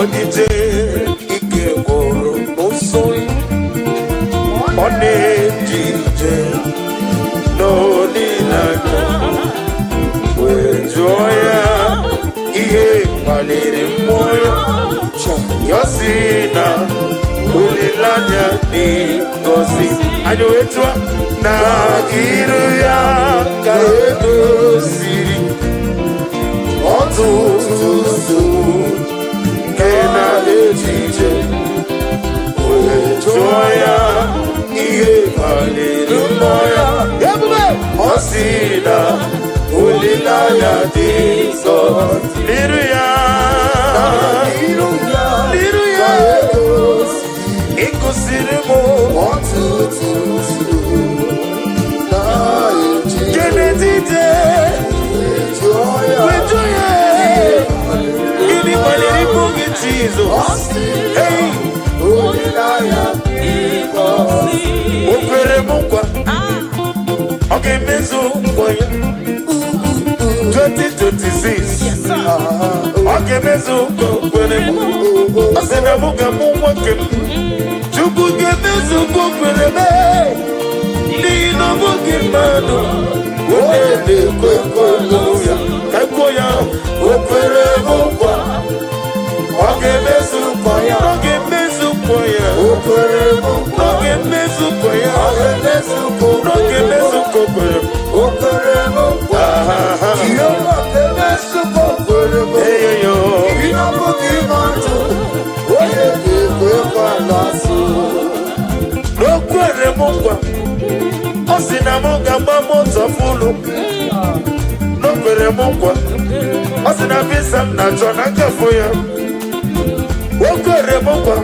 Onije ike gwụrụ n'ụzọ, ọ na-eje ije n'olileanya, wee jụọ ya ihe kpaliri mmụọ ya. Ya sị na olileanya dị ngọzi. Anyị wee tụọ na iru ya ka edoziri ọtụtụ nsogbu nke na-eje ije, wee jụọ ya ihe kpaliri mmụọ ya. Ebube, ọ sị na olileanya dị nsọ n'iru ya. N'iru ya n'iru ya ka edozi ịkụziri m ọtụtụ nsogbu na-eji Kenetite jụọ ya wee jụọ ya gịnị kpaliri mmụọ gị, Jizọs? Ọ sị Hey! olileanya dị ngọzi. O kwere m nkwa, ọ ga-emezu nkwa ya. 2026, ọ ga-emezu nkwa o kwere m. Ọ sị na mụ ga-amụ nwoke m. Chukwu ga-emezu nkwa o kwere m, n'ihi na ọ bụghị mmadụ onye na-ekwe nkwa ya. Ka kwuo ya, o kwere m nkwa, ọ ga-emezu nkwa ya, ọ ga-emezu nkwa ya. O kwere m nkwa, ọ ga-emezu nkwa ya. Ọ ga-emezu nkwa o ọ ga-emezu nkwa o kwere m. O kwere m nkwa. Jehova ga-emezu nkwa o kwere m. Eyoyo. Ị na-abụghị mmadụ onye ga-ekwe nkwa na-asụ. O kwere m nkwa, ọ sị na m ga-agba moto fụlụ. O kwere m nkwa, ọ sị na visa m na-achọ na nkafụ ya. O kwere m nkwa,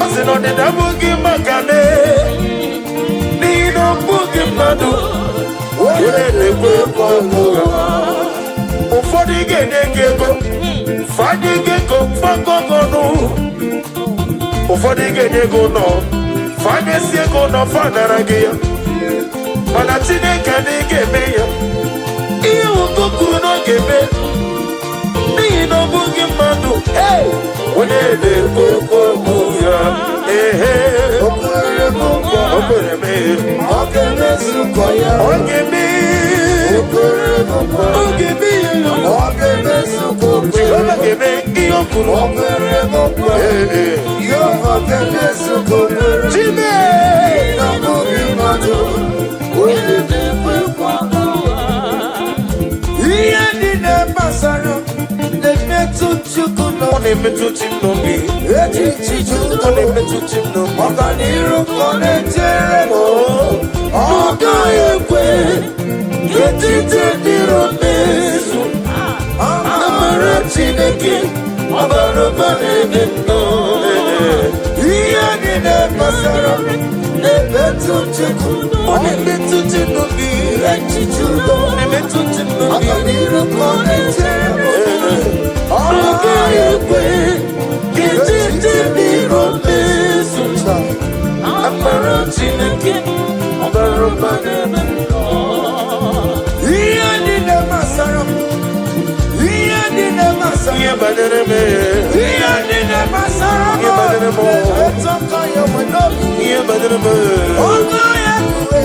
ọ sị na ọdịda abụghị maka m, n'ihi na ọ bụghị mmadụ onye na-ekwe nkwa ụgha. Ụfọdụ ga-enye gị ego, fanye gị ego fagọgọnụ. Ụfọdụ ga-enye gị ụlọ, fanyesi ego ụlọ, fanara gị ya. Mana Chineke adịghị ga-eme ya ihe nwoke kwuru na ọ ga-eme, n'ihi na ọ bụghị mmadụ onye na-ekwe okwu ya. Ehe. O kwere m nkwa, O kwere m. Ọ ga-emezu nkwa ya. Ọ ga-eme. O kwere m nkwa, ọ ga-eme ya. Ọ ga-emezu nkwa o kwere Jehova m. ga-eme ihe o kwuru. O kwere m nkwa, Ee. Jehova ga-emezu nkwa o kwere m. Chime. Na ọ bụghị mmadụ onye na-ekwe nkwa. Ihe niile gbasara na-emetụ Chukwu Ọ n'obi. na-emetụ chi m n'obi. Echiche Ọ na-emetụ chi m n'obi. Ọganiru ka ọ na-echere m, ọ gaghị ekwe ka echiche dịrị mmezu. Amara Chineke ọ bara ụba n'ebe m nọ. Ihe niile gbasara m na-emetụ Chukwu. Ọ na-emetụ chi m n'obi. Echiche udo. Ọ na-emetụ chi m n'obi. Ọganiru ka ọ na-echere m, ọ gaghị ekwe ka echiche dịrị mmezu. Amara Chineke ọ bara ụba n'ebe m nọ. Ihe niile gbasara m, ihe niile gbasara Ihe banyere m, ihe niile gbasara m Ihe banyere m. na-emetụ aka ya nwe n'obi. Ihe banyere m. Ọgụ ya kpughe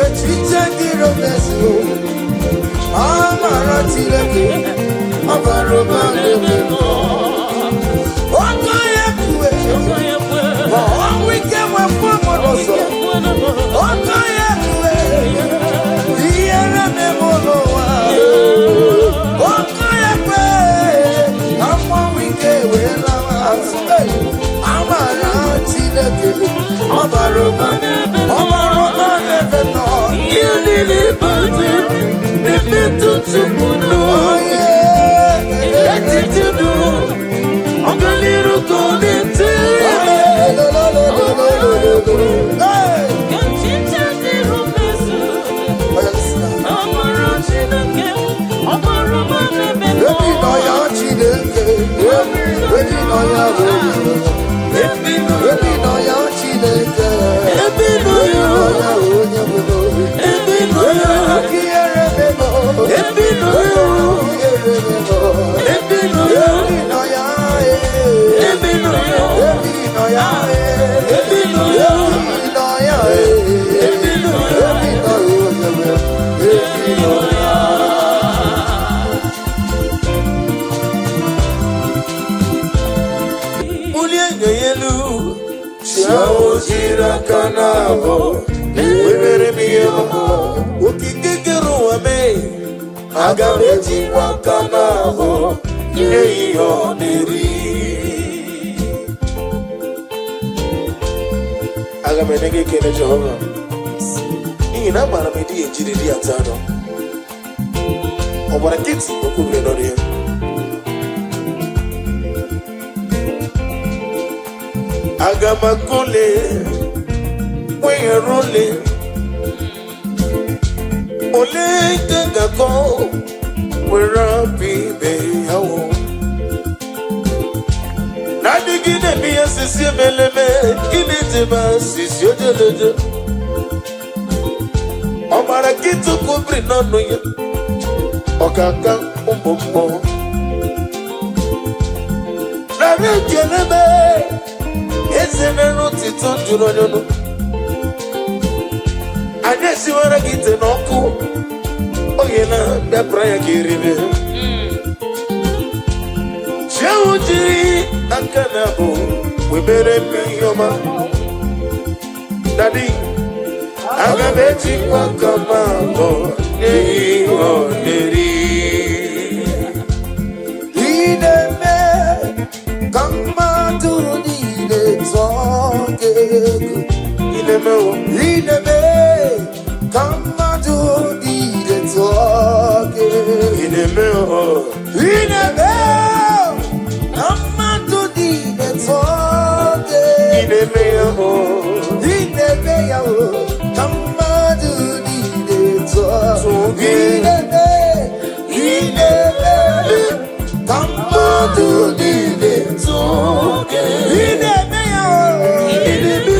echiche dịrị mezu. Amara Chineke ọ bara ụba n'ebe m nọ. Ọgụ ya kpughe ma ọnwụ ike nwekwa m n'ụzọ. Ọgụ ya kpughe ihere meme n'ụwa. Ọkụ ya kwe ka mmanwụ ike wee lawa azụ. Hey! Amara Chineke ọ bara ụba, ọ bara ụba n'ebe nọ. Ihe niile banyere na-emetụ Chukwu n'obi. Echiche udo, ọganiru ka ọ na-echere m. Hey! Echiche dịrị mmezu. Amara Chineke, ọ bara ụba n'ebe m nọ. Ebi nọ ya Chineke, ebi nọ ya onye, ebi nọ ya Chineke, Ebi nọ ebi ya. nọ ya onye bụ n'obi. Ebi nọ ya. Ihere memo, Ebi nọ ya. ihere memo. Ebi nọ ya. Ebi nọ ya, eh. nga ya elu. Chi ahụ jiri aka na-abụ webere m ihe ọma. Okike kere ụwa mee, aga m ejikwa aka na-abụ nye ihe ọ na-eri. Aga m enye gị ekele, Jehova, n'ihi na amaara m ịdịghị ejiriri ata anụ. Ọ gbara nkịtị, o kwubiri n'ọnụ ya. Aga m akụle kwenyere ole ole nke ga-akọ were apụ ibe ya wụ na-adịgide eme ihe sisi emeleme gịnị dị ma sisi ojeleje. Ọ gbara nkịtị kwubiri n'ọnụ ya, ọkaka ụmụ mmụọ narị ekele mee eze mere otito jụrụ onye ọnụ. Anyị esiwara gị ite n'ọkụ oge na bịapụra ya ka eribe. Chi ahụ jiri aka na abụ wemere m ihe ọma. Daddy, aga m ejikwa aka m abụọ nye ya ihe ọ na-eri. Ị na-eme ka mmadụ niile tụọ gị egwu. Ị na-emewo. Ị na-eme ka mmadụ niile tụọ gị egwu. Ị na-emewo. Ị na-eme ka mmadụ niile tụọ gị Ị egwu. na-eme ya o. Ị na-eme ya o, ka mmadụ niile tụọ Tụọ gị. Ị na-eme, ị na-eme ka mmadụ niile tụọ Gị. Ị na-eme ya o, Ị na-eme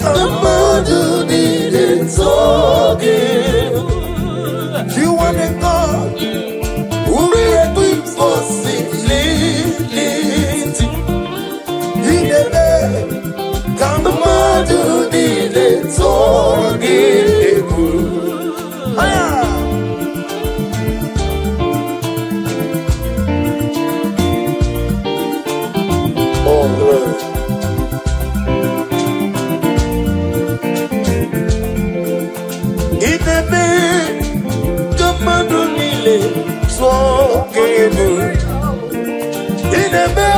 ka mmadụ niile tụọ gị. You are the God who created Possibility. Ị na-eme ka mmadụ niile tụọ gị Egwu. Aya! Oh, Lord. Ị na-eme ka mmadụ niile tụọ gị egwu. Ị na-eme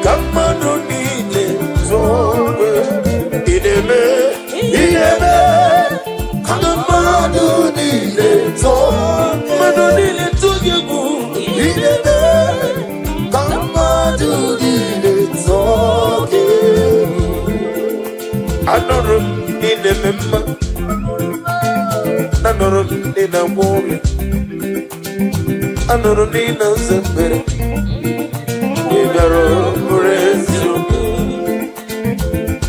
ka mmadụ niile tụọ gị egwu. Ị na-eme, ị na-eme ka mmadụ niile tụọ, mmadụ niile tụọ gị egwu. Ị na-eme ka mmadụ niile tụọ gị egwu. Anụrụ m na ị na-eme mma. Anụrụ m na ị na-agwọ ọrịa. Anụrụ m na ị na-aza ekpere. Ị bịara bụrụ eziokwu.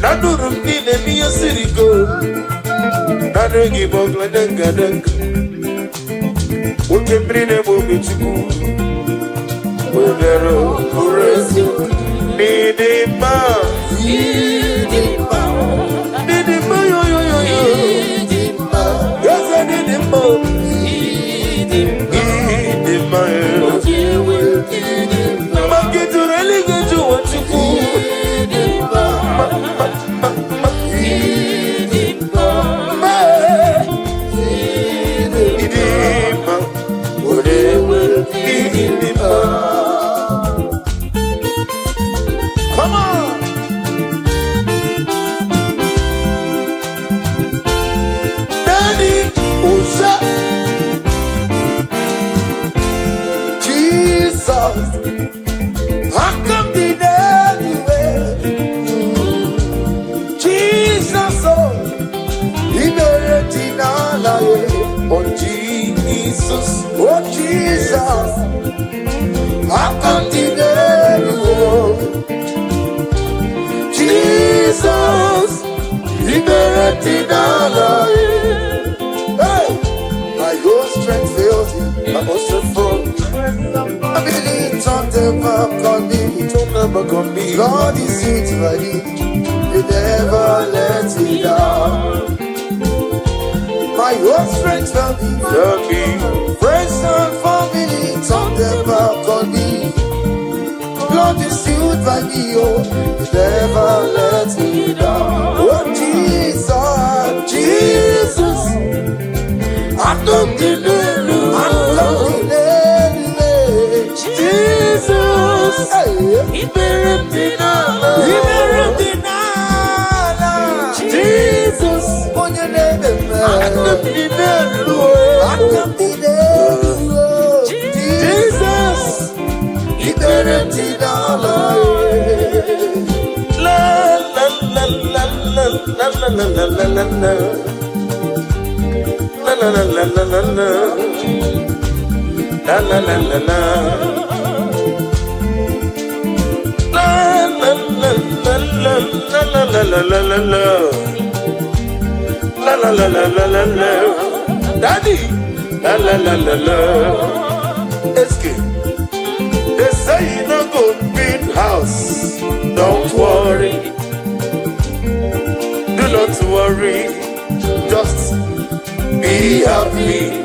Anụrụ m na ị na-eme ihe siri ike. Naanị gị bụ ọgaranya ngadanga. Nwoke mmiri na-egbu obi Chukwu. Ị bịara bụrụ eziokwu. N'ịdị mma. Ịdị mma, N'ịdị mma yo yo yo yo. ịdị mma, Eze n'ịdị mma. ịdị mma, Ịdị mma yo. ịdị mma, Maka ịtụrụ eluigwe ji ụwa Chukwu. ịdị mma, Ma, ma, ma, ma, ịdị mma, ma. ịdị Ịdị mma. Onye ịdị mma. Come on! Daddy, ụza. Jesus, aka m dị n'eluigwe. Jesus, oh, ikpere dị n'ala ya. Oh, Jesus. Oh, Jesus, aka m dị n'eluigwe. Jesus, ikpere dị n'ala ya. Hey! My whole strength fails you. My also for Family turn them back on me. Turn back on me. Lord is it ready. You never let me down. My whole strength failed me. Tell me. Friends and family turn them back on me. Lord is still by gị o. You never let me down. Oh Jesus, Jesus. Aka m dị n'elu. Aka m dị n'elu. Jesus. Hey. Ikpere m dị n'ala. Ikpere m dị n'ala. Jesus. Onye na-eme mma. Aka m dị n'elu. Aka m dị n'elu. Jesus. Ikpere m dị n'ala. La la la la la la la la la la la la. La la la la la la la. La la la la la. La la la la la la la la la la la. La la la la la la la. Daddy. La la la la la. Eske. They say you no go build house. Don't worry. Do not worry. Just be happy.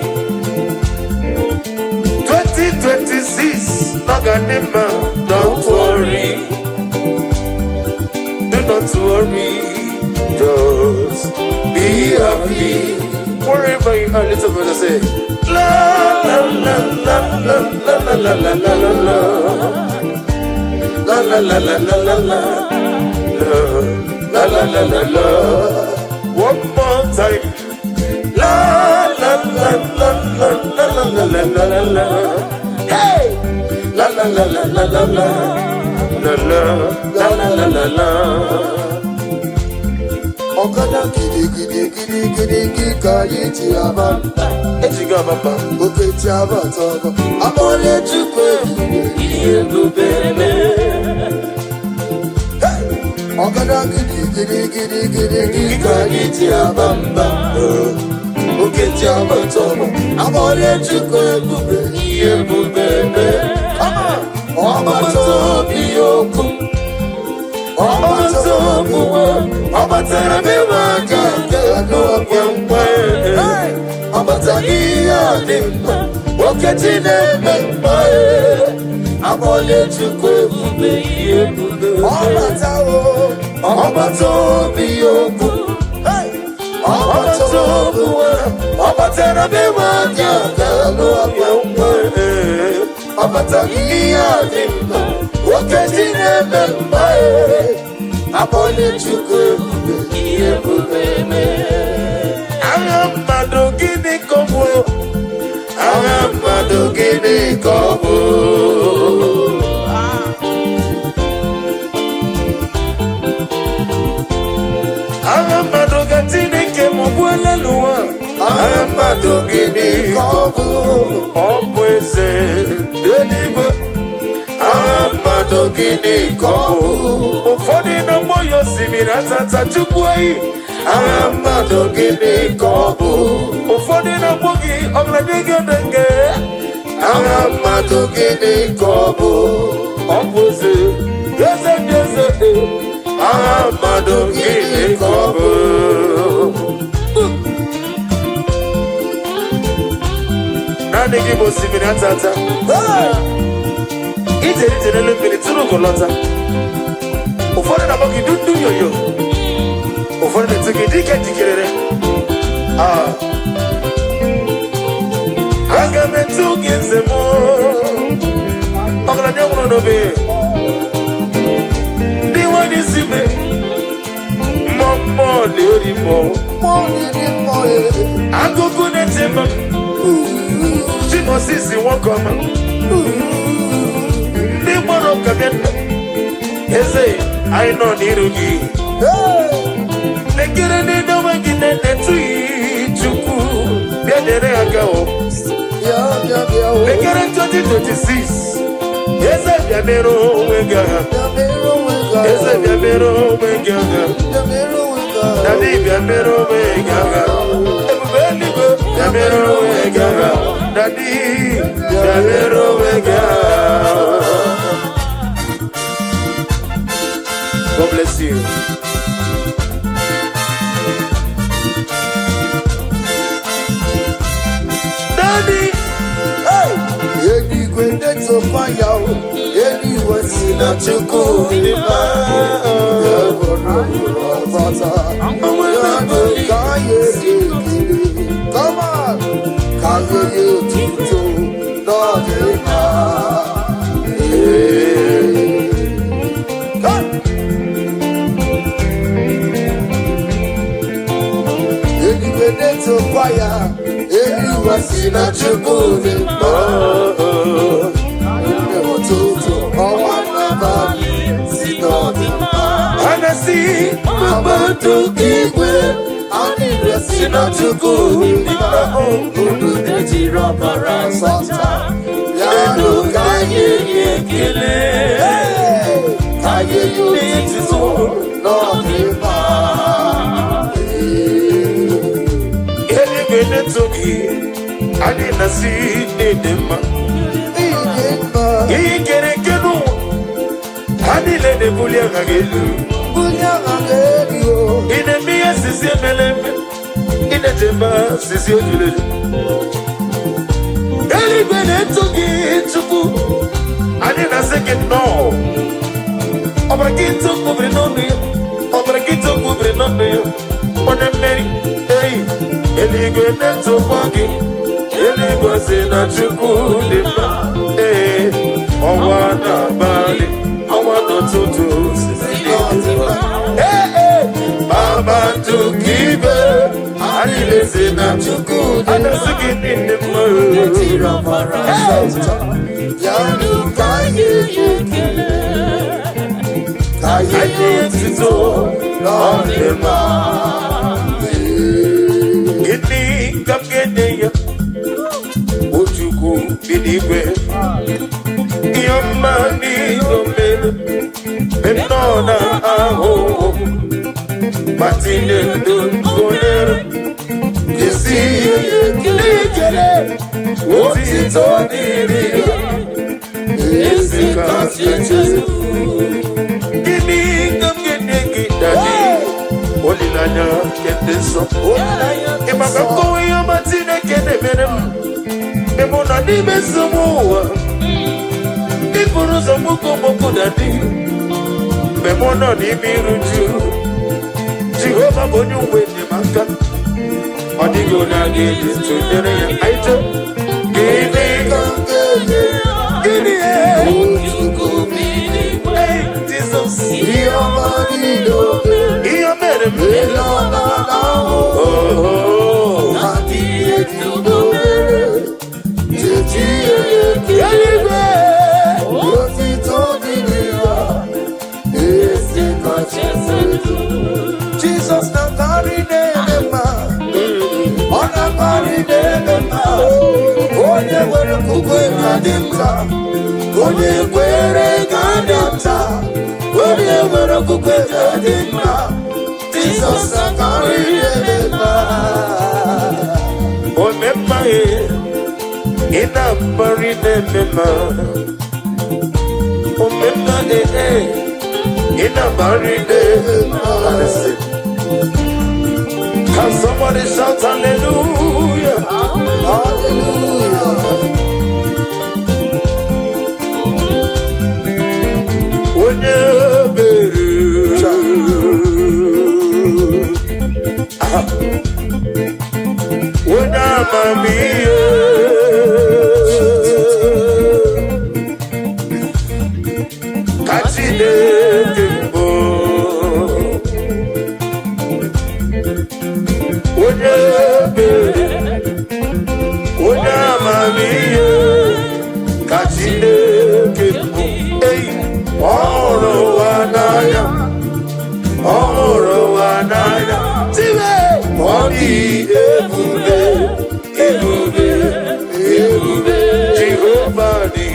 2026, Naganima, don't worry. Do not worry. Just be happy. Wherever you are, little brother say, La la la la la la la la la la la. La la la la la la la. La la la la la. One more time. La la la la la la la la la la la. Hey! La la la la la la la. La la la la la la la. Ọ̀kadà gidigidi gidigidi gị ka anyị ji aba mba. Ejigo abamba. Oke ji abata ọgọ. Amọ̀lẹ̀ Chukwu ebube. Ebube Hey! Ọ̀kadà gidigidi gidigidi gị ka anyị ji aba mba. Oke ji abata ọgọ. Amọ̀lẹ̀ Chukwu ebube. Ebube. Come on! Ọgbata obi okwu. Ọgbata obi, ọ batara be m aka nke n'okwe nkwe. Hey! Ọ batara ihe a dị mma. Okechi na-eme mma. Amọ̀lẹ̀ Chukwu ebube. Ebube. Ọbata o. Ọgbata obi okwu. Hey! Ọgbata obi, ọ batara be m aka nke n'okwe nkwe. Ọ batara ihe a dị mma. Okechi na-eme mma. Amọ̀lẹ̀ Chukwu ebube. Ebube. Agha mmadụ gịnị ka ọ bụ? Agha mmadụ gịnị ka ọ bụ? Agha mmadụ ka Chineke m gbuola n'ụwa. Agha mmadụ gịnị ka ọ bụ? Ọ bụ eze eluigwe. Agha mmadụ gịnị ka ọ bụ? Ụfọdụ na-agbọ ya osimiri atata Chukwu eyi. Agha mmadụ gịnị ka ọ bụ? Ụfọdụ na-agbọ gị ọgọdịgọdịgị. Agha mmadụ gịnị ka ọ bụ? Ọ bụ eze, eze ndị eze. Agha mmadụ gịnị ka ọ bụ? Naanị gị bụ osimiri atata. Hey! Ije ije n'elu mmiri tụrụ ugo lọta. Ụfọdụ na-akpọ gị dundu yoyo. Ụfọdụ na-etu gị dike jikerere. Ah. Aga m etu gị nze m. Ọgaranya nwụrụ n'obe. Ndị nwanyị isi me. Mmụọ mmụọ na-eri mmụọ. Mmụọ na-eri mmụọ. Agụgụ na-eti m. Chimosisi nwoke ọma. Ndị gbara ụka bịa nna. Eze, anyị nọ n'iru gị. Hey! Lekere n'edowe gị na-etu Chukwu. Bịa nyere aka o. Bịa bịa bịa o. Lekere 2026. Eze bịa mere onwe gị agha. Bịa mere onwe gị agha. Eze bịa mere onwe gị agha. Bịa mere onwe gị agha. Daddy bịa mere onwe gị agha. Ebube eluigwe bịa mere onwe gị agha. Daddy bịa mere onwe gị agha. God bless you. Daddy, Hey! Eluigwe na-etokwa ya o. Eluigwe si na Chukwu dị mma. Ọnwa n'abalị. Ka anyị ekele. Come on. Ka anyị nye otuto n'ọdịmma. Ee. Come. Eluigwe na-etokwa ya, eluigwe si na Chukwu dị mma. Ụtụtụ, ọnwa n'abalị si n'ọdịmma. Ha na-asị kpakpando nke igwe, Ha niile si na Chukwu dị mma. Unu ejiri ọbara Sọta, bịanụ ka anyị nye ekele. Hey! Ka anyị nye otuto n'ọdịmma. Eluigwe na-eto gị, anyị na-asị n'ịdị mma. Ịdị mma, Ihe kere eke n'ụwa, ha niile na-ebuli aha gị elu. bunye aha gị elu o. Ị na-eme ihe sisi emele eme, ị na-echebe sisi ojuleju. Eluigwe na-eto gị, Chukwu, anyị na-asị gị nnọọ. Ọbara gị tụkwubiri n'ọnụ ya, ọbara gị tụkwubiri n'ọnụ ya, onye mmeri. Ei, eluigwe na-etokwa gị, eluigwe si na Chukwu dị mma. Ee, ọnwa n'abalị, ọnwa n'ụtụtụ si na N'ọdịmma. Ee, ee, kpakpando nke igwe, ha niile si na Chukwu dị A na-asị gị niile mma. Ejiri ọbara Sọta, bịanụ ka anyị nye ekele. ka anyị Anyị nye etito otuto n'ọdịmma. Gịnị ka m ga-enye ya? O Chukwu bi n'igwe, ihe ọma niile o mere, mgbe m nọ na ahụhụ, ma tinye ndụ gonyere, esi ihe ekele, otito dịrị ya, ezi kasị echezu. Gịnị ka m ga-enye gị, Daddy? Olileanya nke ndị nsọ. Ị maka nkọwa ihe ọma Chineke na-emere m, ebe ọ nọ n'ime nsogbu ụwa, iburu ụzọ mgboko mgboko na dị mgbe mụ nọ n'ime iru ju. Jehova bụ onye uwe enyemaka, ọ dịghị onye a ga-eji tụnyere ya. Anyị chọọ gịnị? Ka m ga-enye Gịnị? Chukwu bi n'igwe. Hey, Jizọs, ihe ọma niile o mere, ihe o mere m. ele ọ na-ahụ. Oh, Ma tinye ndụ mere, chechi ya ekele. eluigwe. Otito dịrị ya, ezi kacha elu. Jizọs na-akarị na-eme mma, ọ na-akarị na-eme mma. Onye nwere okwukwe ga-adị nta, onye kwere ga-adị nta, onye nwere okwukwe ga-adị mma. Jizọs na-akarị na-eme mma. Omemma e, ị na-akparị na-eme mma. Omemma e, e, ị na-akparị na-eme mma. Listen. Can somebody shout hallelujah? Hallelujah. Onye ebere. Aha. Onye amamihe. Ka Chineke mbụ. Onye ebere. Onye amamihe. Ka Chineke mbụ. Ei, ọ hụrụ ụwa n'anya. Ọ hụrụ ụwa n'anya. Tiwe! Ọ dị ebube, ebube, ebube. Jehova dị.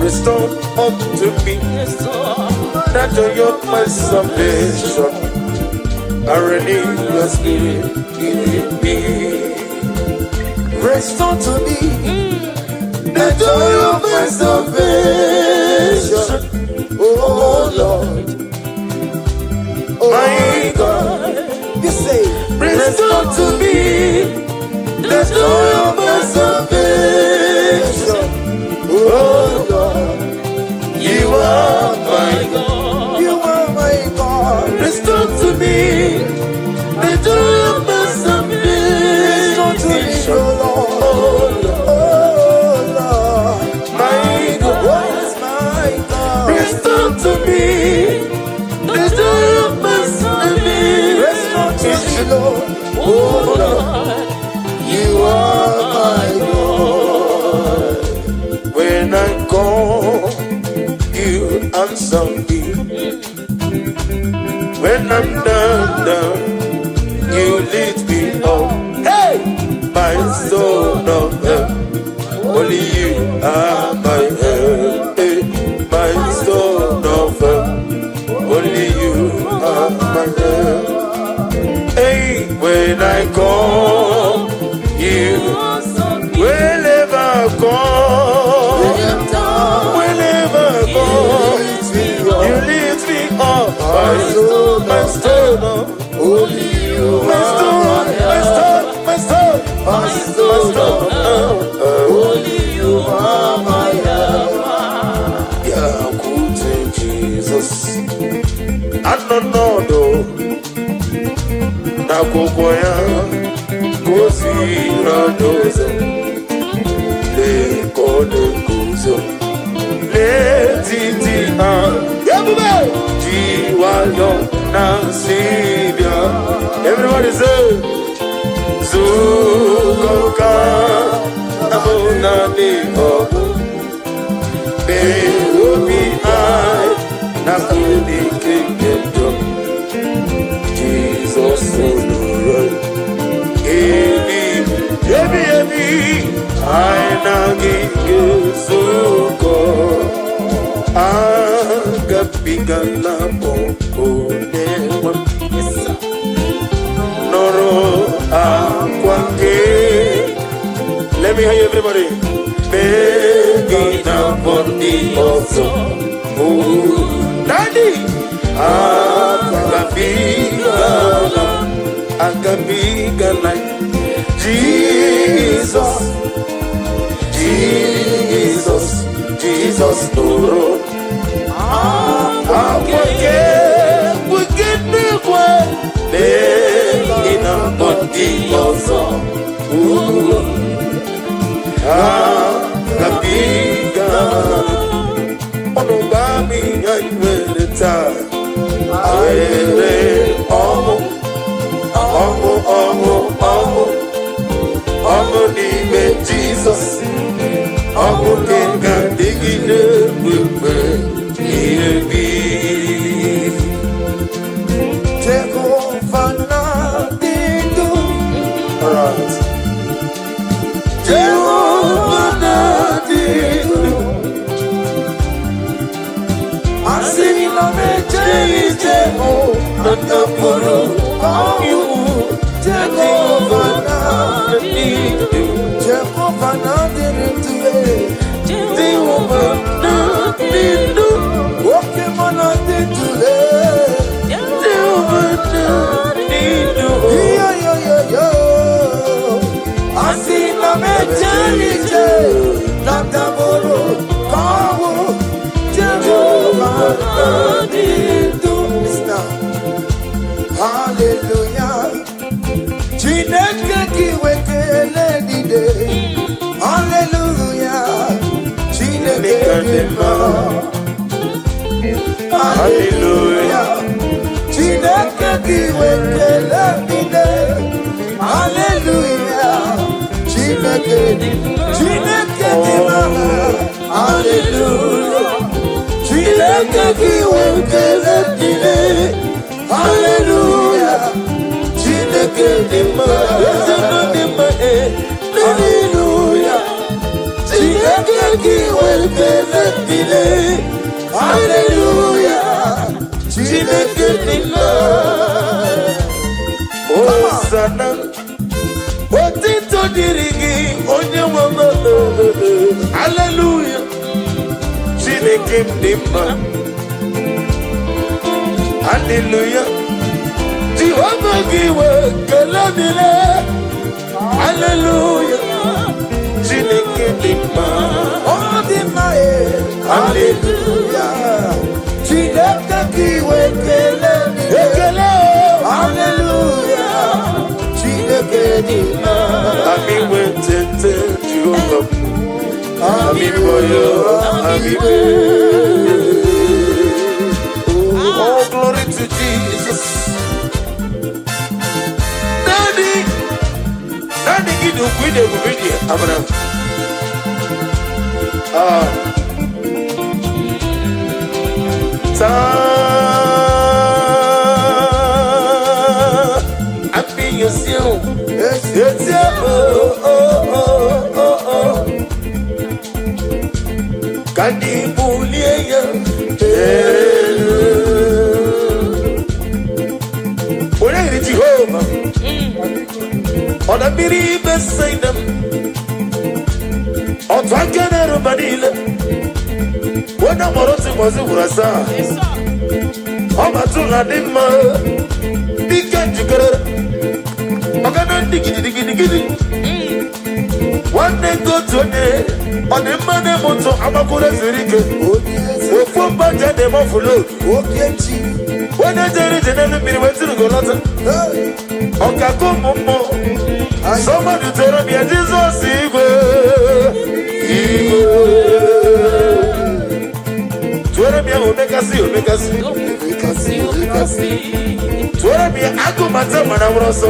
Restore unto me that joy of my salvation. I renew your spirit in me. Restore to me the joy of my salvation. Oh Lord, oh My God, you say, restore to me the joy of my salvation. Oh Lord, You Answer me. When I'm down, down, you lift me up. Hey! My soul of help. Only you are my help. Hey, my soul of help. Only you are my help. Hey, when I call you, whenever I call, whenever I call, you lift me up. My soul, Only you my stone, my stone, my stone, my my soul, stone. Only you are my help. Bịakwute Jizọs, anọ n'ọdụ n'akwụkwọ ya gosiri n'ụzọ. Lee ka ọ na-eguzo n'etiti ha, ebube ji nwayọ na-asị bịa. Everybody say, zukọ ka abụ naanị ọgụ. Mee obi anyị na ike nke njọ. Jizọs nụrụ ebi ebi ebi anyị na gị ga-ezukọ. Agabigala m onye nwe m. Nụrụ akwa nke. Let me hear you, everybody. Mee gị na mbọ ndị ọzọ. Oh, Daddy! Agabigala, agabigala. Jesus, Jesus, Jesus nụrụ akwa nke n'igwe. Mee gị na mbọ ndị ọzọ. Oh, agabigala. Ọnụ gba m ihe nwere taa. Nwere ọṅụ, ọṅụ, ọṅụ, ọṅụ, ọṅụ n'ime Jizọs. Ọṅụ nke ga-adịgide mgbe ihe bi. Jehova na-adị ndụ. Alright. Jehova na-adị ndụ. Asị na m ejeghị ije hụ na ndapụrụ ọnwụ. Jehova na-adị ndụ. Jehova na-adịrị ndụ. Jehova na-adị ndụ. Oke mụ na-adị ndụ. Jehova na-adị ndụ. Yo, yo, yo, yo. Asị na m ejeghị ije na ndapụrụ ọnwụ. Jehova na-adị ndụ. Listen. Hallelujah. Chineke gị wekele niile. Hallelujah. Chineke dị mma. Hallelujah. Chineke gị wekele niile. Hallelujah. Chineke Chineke dị mma. Hallelujah. Chineke gị wekele niile. Hallelujah. Chineke dị mma. Eze nọ dị mma, eh. Hallelujah. Chineke gị wekele niile. Hallelujah. Chineke dị mma. Hosanna. Otito dịrị gị, onye nwe m. Hallelujah. Chineke m dị mma. Hallelujah. Jehova gị wee kele dịrị. Hallelujah. Chineke dị mma. Ọ dị mma e. Hallelujah. Chineke gị wekele niile. Ekele o. Hallelujah. Chineke dị mma. Ami wetete Jehova m. Ami boyo, ami be. Oh, glory to Jesus. Daddy, Daddy, gị dị ukwu, ị dị ebube, ị dị amara. Ah. Saa àfihàn o. Etí o o o o o. Ka ndị bulie ya elu. Onye yiri Jehova? Ọ na mmiri Betsaida m. Otu aka na-eru mba niile. Onye mụrụ otu ụbọchị gwụrụ asaa. Ọ batụla dị mma. Dike njikere. Ọgana ndị gidigidigidi. Nwanne nke otu onye. Ọ dị mma na-eme ụtọ agbakwuru ezuru ike. Onye eze. Ofu mba ji na-eme ọfụlod. Oke chi. Onye jere ije n'elu mmiri wee tiri lọta. Hey. Ọkaka ụmụ mmụọ. Somebody tell me Jizọs igwe. Igwe. Tụọrọ m ya omekasị omekasị. Omekasị, omekasị. Tụọrọ m ya agụmata mana nwụrụ ọsọ.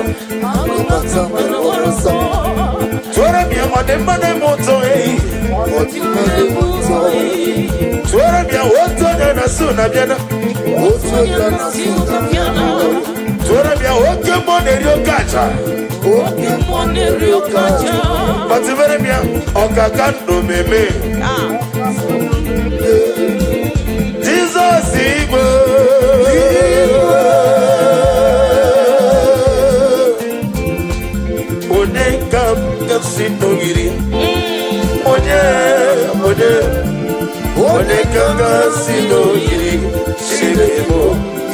Agụmata mana nwere ọsọ. Tụọrọ m ya ọ dị mma na-eme ụtọ ehi. Ọ dị mma na-eme ụtọ. Tụọrọ m ya otu onye na-asụ na bịana. Otu onye na-asụ na bịana. Tụọrọ m ya oke mmụọ na-eri oke aja. Oke Mmụọ na-eri oke aja. Kpatụbere m ya ọkaka ndụ meme. Jizọs igwe. Onye ka m ga-esi n'ogiri? Onye, onye, onye ka m ga-esi n'ogiri? Chineke m,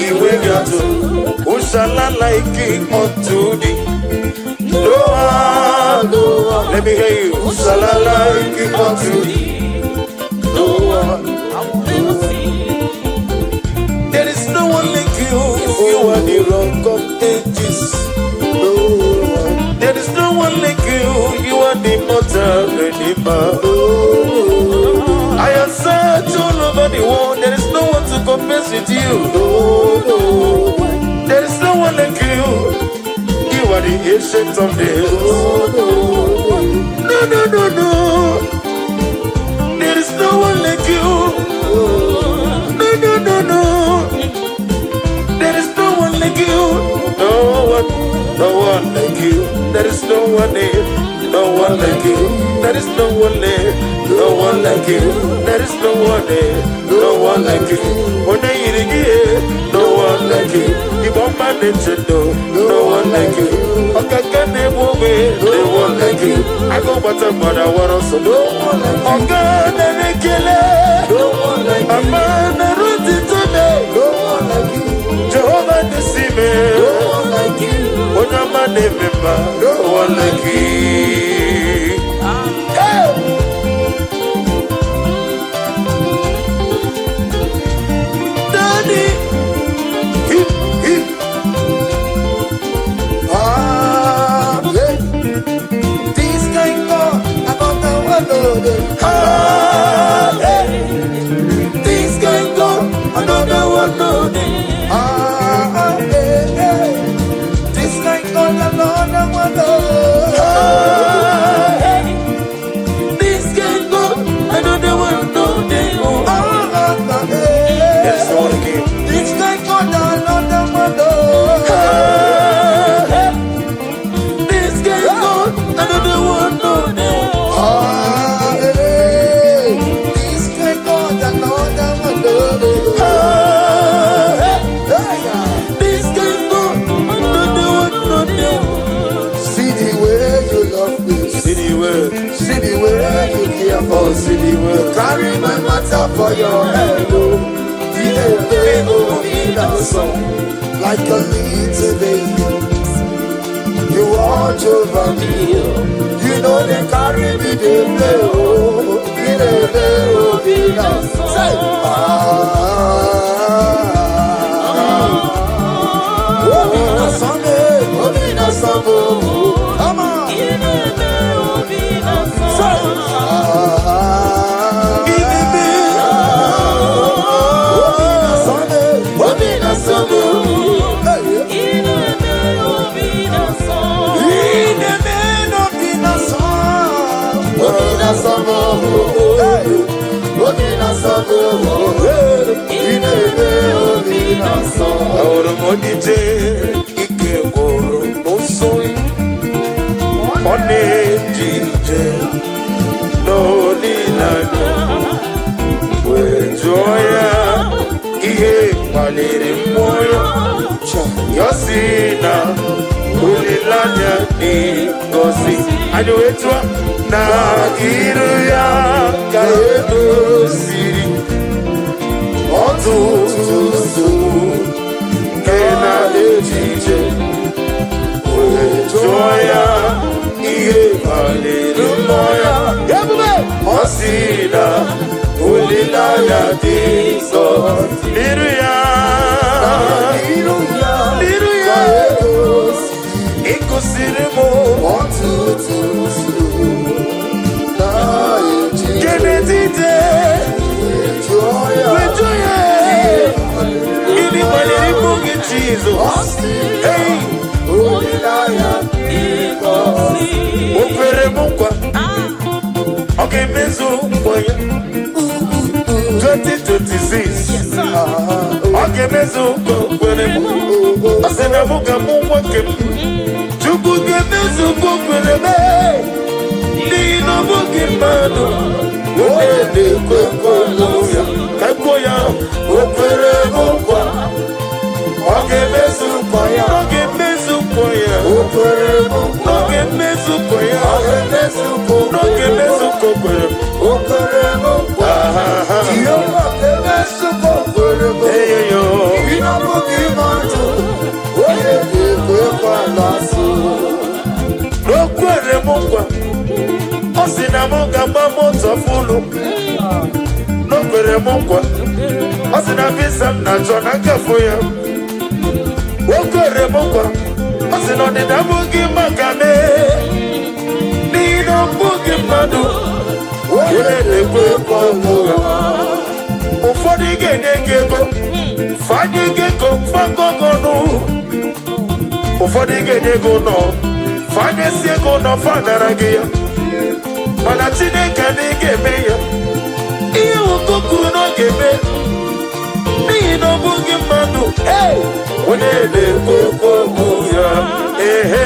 iwe ga-atụ. Ushala like unto thee. No one, no one. Let me hear you. Ushala like unto thee. No one. There is no one like you. You are the rock of ages. No one. There is no one like you. You are the immortal redeemer. I have searched all over the world. There is no one to compare with you. There is no one like you. You are the ancient of days. No, no, no, no. There is no one like you. No, no, no, no. There is no one like you. No one, no one like you. There is no one there. No one like you. There is no one there. No one like you. There is no one there. No one like you. Onye yiri gị, no one like you. Igbo mma na-eche ndo, no one like you. Ọkaka na-egbu ogbe, no one like you. Agụ gbata mgbada wara ọsọ, No one like you. ọga na-ekele. No one like you. Ama na-erutite me. No one like you. Jehova na-esi me. No one like you. Onye ọma na-eme mma, no one like you. Hey! Daddy, hip, hip. Ah, yeah. This kind God, another one, no, dey. Ah, hey. This kind God, another one, no dey. Ah, ah, eh, eh. This kind God, another one, no. Ah, hey. This kind God, another one, no dey. Oh. Ah, ah, ah, eh. There is no one like you. This kind God, another one, no. Ah, hey. This kind God, another one, no dey. Ah, eh. This kind God, another one, no. Ah, hey. Hey, yeah. This kind God, another one, no dey. See the way you love me. See the way, See the way you care for oh, me. see the way. Carry my matter for your head, oh. The song like a little baby. You watch over me. You know they carry me, they play, oh. They play, oh, be now. Say, ah. Oh, be na Sunday, oh, be na Sunday, oh. Come on. Say, ah. Oh, be na Sunday, oh, be na Sunday. Hey, in the name of the Nasa, Obi na Sabo, hey, Obi na Sabo, Wee jụọ ya ihe kpaliri mmụọ ya. Ya sị na olileanya dị ngọzi. Anyị wee jụọ na iru ya ka edoziri ọtụtụ nsogbu nke na-echiche. Wee jụọ ya ihe kpaliri mmụọ ya. Ebube. Ọ sị na olileanya dị nsọ n'iru ya. N'iru ya N'iru ya. ka edoziri Ịkụsiri m ọtụtụ nsogbu na echiche. nke n'etiti. Jụọ ya Wee jụọ ya gịnị kpaliri mmụọ gị, Jizọs? Ọ sị Hey! olileanya dị ngọzi. O kwere m nkwa, ọ ga-emezu nkwa ya. 2026, ọ ga-emezu nkwa o kwere m. Ọ sị na mụ ga-amụ nwa nke m. Chukwu ga-emezu nkwa o kwere m, n'ihi na ọ bụghị mmadụ onye na-ekwe nkwa ya. Ka kwuo ya, o kwere m nkwa, ọ ga-emezu nkwa ya. Ọ ga-emezu nkwa ya. O kwere m nkwa. Ọ ga-emezu nkwa ya. Ọ ga-emezu nkwa o Ọ ga-emezu nkwa o kwere m. O kwere m nkwa. Aha. Jehova ga-emezu nkwa o kwere m. Eyoyo. Ị na-abụghị mmadụ onye ga-ekwe nkwa n'asụ. O kwere m nkwa, ọ sị na m ga-agba moto full. O kwere m nkwa, ọ sị na visa m na-achọ na nkafụ ya. O kwere m nkwa, ọ sị na ọdịda abụghị maka mee, n'ihi na ọ bụghị mmadụ onye na-ekwe nkwa ụgha. Ụfọdụ ga-enye gị ego, fanye gị ego fagọgọnụ. Ụfọdụ ga-enye gị ụlọ, fanyesi ego ụlọ, fanara gị ya. Mana Chineke adịghị ga-eme ya ihe nwoke kwuru na ọ ga-eme, n'ihi na ọ bụghị mmadụ onye na-ekwu okwu ya. Ehe.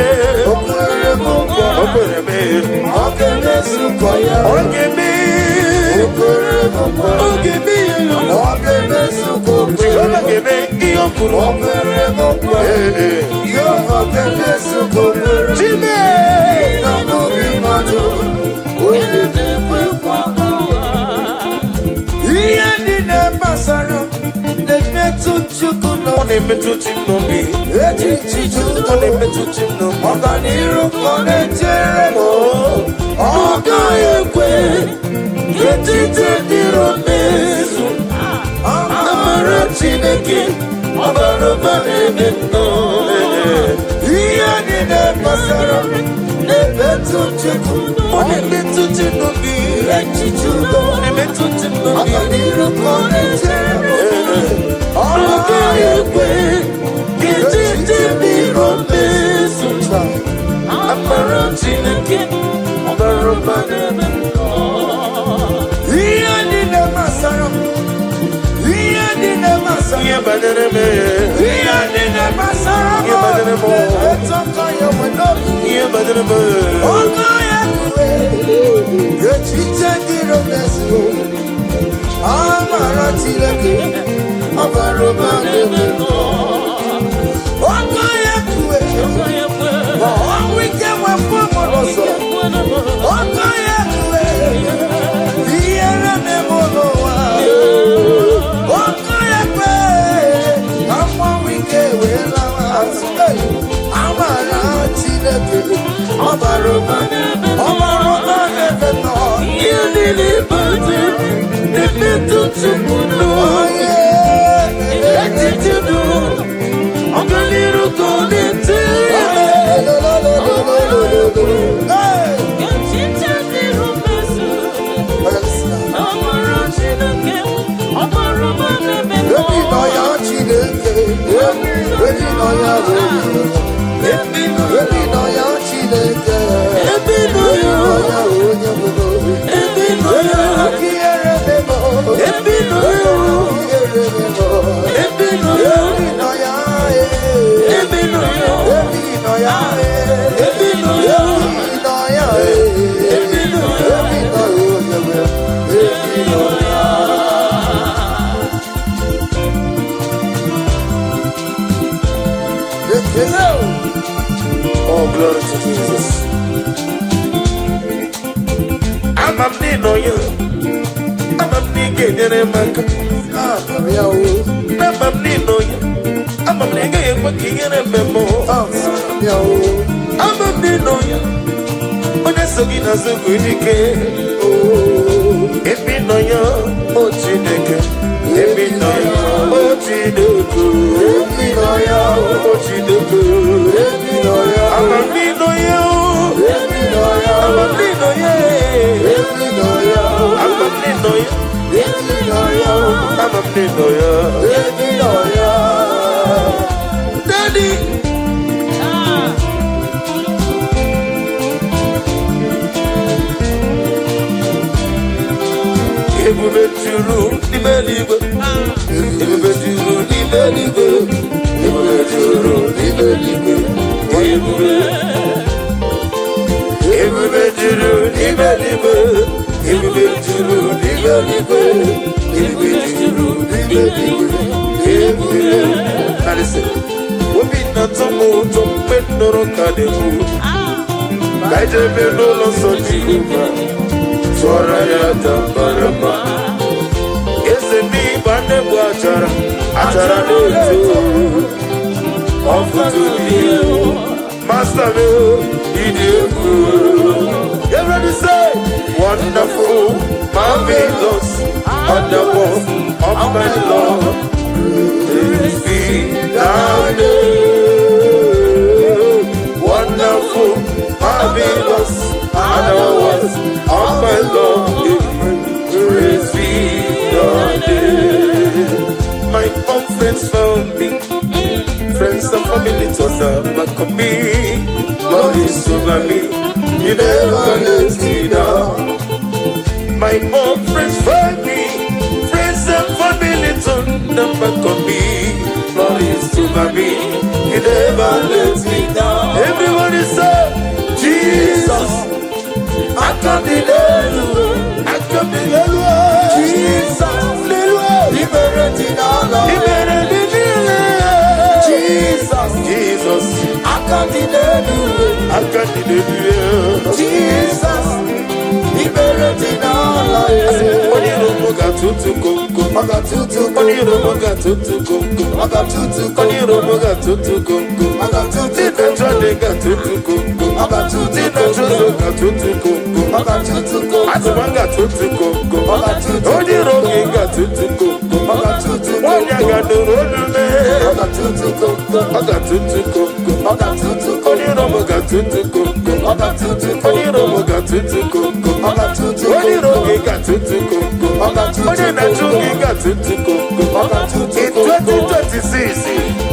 O kwere m nkwa. O kwere m. Ọ ga-emezu nkwa ya. Ọ ga-eme. O kwere m nkwa. Ọ ga-eme ya. Ọ ga-emezu nkwa o kwere Jehova m. ga-eme ihe o kwuru. O kwere m nkwa. Ee. Jehova ga-emezu nkwa o kwere m. Chime. Na bụghị mmadụ onye na-ekwe nkwa. Ihe niile gbasara na-emetụ Chukwu Ọ n'obi. na-emetụ chi m n'obi. Echiche Ọ na-emetụ chi m n'obi. Ọganiru ka ọ na-echere m. Ọ gaghị ekwe ka echiche dịrị mezu. Amara Chineke ọ bara ụba n'ebe m nọ. Ihe niile gbasara m na-emetụ Chukwu. Ọ na-emetụ chi m n'obi. Echiche udo. Ọ na-emetụ chi m n'obi. Ọganiru ka ọ na-echere m. Ọ Ọ gaghị ekwe ka echiche dịrị mezu. Amara Chineke ọ bara ụba n'ebe m nọ. Ihe niile gbasara m, ihe niile gbasara Ihe banyere m, ihe niile gbasara m Ihe banyere m. na-emetụ aka ya nwe n'obi. Ihe banyere m. Ọkọ ya kwe echiche dịrị mezu. Amara Chineke ọ bara ụba n'ebe m nọ. Ọkọ ya kwe ma ọnwụ ike wepụ m n'ụzọ. Ọkọ ya kwe ihere na-eme n'ụwa. Ọkọ ya kwe ka mmanwụ ike wee lawa azụ. Hey! Amara Chineke ọ bara ụba, ọ bara ụba n'ebe m nọ. Ihe niile banyere m na-emetụ Chukwu n'obi. Echiche udo, ọganiru ka ọ na-echere m. Hey! Echiche dịrị mmezu. Amara Chineke, ọ bara ụba n'ebe m nọ. Ebi nọ ya Chineke, ebi nọ ya onye, ebi nọ ya Chineke, Ebi nọ ebi ya. nọ ya onye bụ Ebi nọ ya. Aka ihere memo, Ebi nọ ya. ihere memo, Ebi nọ ya. ebi nọ ya, Ebi nọ ya. ebi nọ ya, Ebi nọ ya. ebi nọ ya, Ebi nọ ya. ebi nọ ya onye bụ, ebi Hello. Oh, glory to Jesus. Ama m n'ịnọ ya. Ama m na ị ga-enyere m aka. Ama m ya o. Ama m n'ịnọ ya. Ama m na ị gaghị ekwe ka ihere mee m. Ama m ya o. Ama m n'ịnọ ya. Onye so gị n'azụ bụ ike. Ebe ị nọ ya, o Chineke. Ebe ị nọ ya, o Chineke. Ebe ị nọ ya o. O Chineke. Ebe ị nọ ya o. Ama m n'ịnọ ya o. Ebe ị nọ ya o. Ama m n'ịnọ ya. Ebe ị nọ ya o. Ama m n'ịnọ ya. Ebe ị nọ ya o. Ama m n'ịnọ ya. Ebe ị nọ ya. Daddy. Ah. Ebube juru n'ime eluigwe. Ebube juru n'ime eluigwe. Ebube juru n'ime eluigwe. Ebube. Ebube juru n'ime eluigwe. Ebube juru n'ime eluigwe. Ebube juru n'ime eluigwe. Ebube. Now listen. Obi na-atọ m ụtọ mgbe m nụrụ ka na-ekwu. Ka anyị jebe n'ụlọ nsọ Jehova. Tụọrọ ya tambarama. Eze n'ịgba na-egbu achara, achara na-eto. Ọfụtụ dị Master m, ịdị egwu. Everybody say, "Wonderful, marvelous, wonderful, of my Lord. Praise be thy name. Wonderful, marvelous, and of my Lord. Praise be thy name." My own friends found me. Friends and family turn their back on me. Lord is over me. You never let me down. My own friends find me. Friends and family turn their back on me. Lord is over me. You never let me down. Everybody say, "Jesus." Aka m dị n'elu. Aka m dị n'elu. Jesus. N'elu. Ibere dị n'ala. Ibere dị niile. Jesus. Jesus. Aka dị n'elu. Aka dị n'elu. Jesus. Ibere dị n'ala. Onye iro m ga-atụtụ komkom. Ọ ga-atụtụ. Onye iro m ga-atụtụ komkom. Ọ ga-atụtụ. Onye iro m ga-atụtụ komkom. Ọ ga-atụtụ. Ndị na-achọ dị ga-atụtụ komkom. Ọ ga-atụtụ. Ndị na-achọ ụzọ ga-atụtụ komkom. Ọ ga-atụtụ. Atụma ga-atụtụ komkom. Ọ ga-atụtụ. Onye iro gị ga-atụtụ komkom. Ọ ga-atụtụ. Nwaanyị a ga-anụrụ olu mee. Ọ ga-atụtụ komkom. Ọ ga-atụtụ komkom. Ọ ga-atụtụ. Onye iro m ga-atụtụ komkom. Ọ ga-atụtụ. Onye iro m ga-atụtụ komkom. Ọ ga-atụtụ. Onye iro gị ga-atụtụ komkom. Ọ ga-atụtụ. Onye na-achụ gị ga-atụtụ komkom. Ọ ga-atụtụ. In 2026,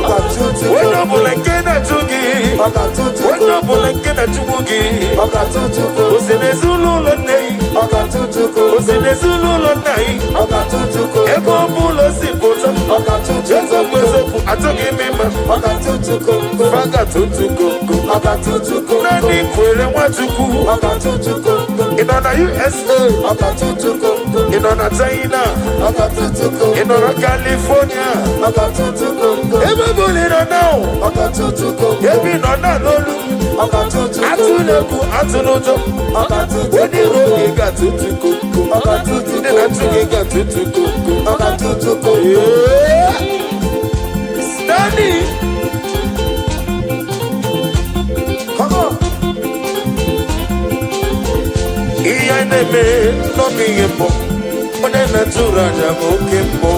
Ọ ga-atụtụ. onye ọbụla nke na-achụ gị, Ọ ga-atụtụ. onye ọbụla nke na-achụgbu gị, Ọ ga-atụtụ. o si n'ezinụlọ nne gị, Ọ ga-atụtụ. o si n'ezinụlọ nna gị, Ọ ga-atụtụ. ebe ọ bụla o si pụta, Ọ ga-atụtụ. Eziokwu eziokwu, achọghị m ịma, Ọ ga-atụtụ komkom. Fa ga-atụtụ komkom. Ọ ga-atụtụ komkom. Naanị kwere Nwachukwu. Ọ ga-atụtụ komkom. Ị nọ na USA, Ọ ga-atụtụ komkom. Ị nọ na China, Ọ ga-atụtụ ị komkom. nọ na California, Ọ ga-atụtụ komkom. Ebe ọ bụla ị nọ na, Ọ ga-atụtụ komkom. Ebe ị nọ na n'olu, Ọ ga-atụtụ komkom. Atụla egwu, atụla ụjọ. Ọ ga-atụtụ Onye iro gị ga-atụtụ komkom. Ọ ga-atụtụ Ndị na-achụ gị ga-atụtụ komkom. Ọ ga-atụtụ komkom. Yeah. Stanley. Come on. Ihe anyị na-eme n'ọbụ ihe mbụ, onye na-atụrụ aja bụ oke mbụ.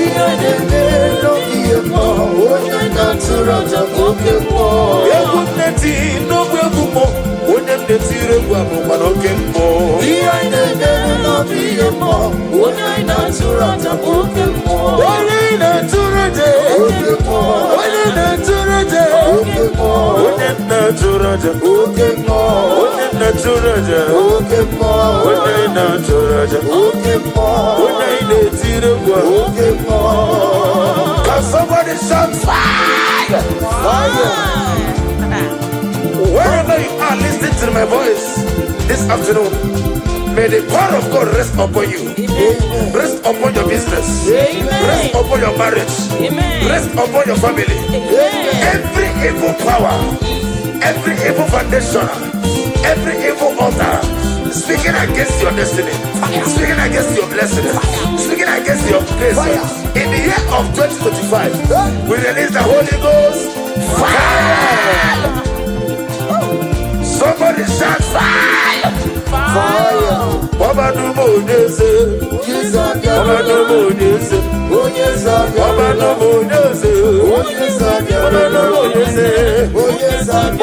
Ihe na-eme n'oge ihe mmụọ, onye na-atụrụ aja bụ oke mmụọ. Egwu m na-eti n'ogbe egwu mmụọ, onye m na-etiri egwu abụkwa n'oke mbụ. Ihe na-eme n'oge ihe mmụọ, onye na-atụrụ aja bụ oke mmụọ. Onye na-atụrụ aja, Oke mmụọ, onye na-atụrụ aja, oke mmụọ, onye na-atụrụ aja, oke mmụọ, onye na-atụrụ aja, oke mmụọ, onye na-atụrụ aja, oke mmụọ, onye na-etiri egwu a. Oke mmụọ. Can somebody shout fire? Fire! Wherever you are listening to my voice this afternoon, may the power of God rest upon you. Amen. Rest upon your business. Amen. Rest upon your marriage. Amen. Rest upon your family. Amen. Every evil power, every evil foundation, every evil altar speaking against your destiny, speaking against your blessing, speaking against your grace. Fire. In the year of 2025, we release the Holy Ghost fire. Somebody shout fire. Fire. Ọba Onyeze, Onye Ọba Onyeze, Onye Ọba Onyeze, Onye Ọba Onyeze, Onye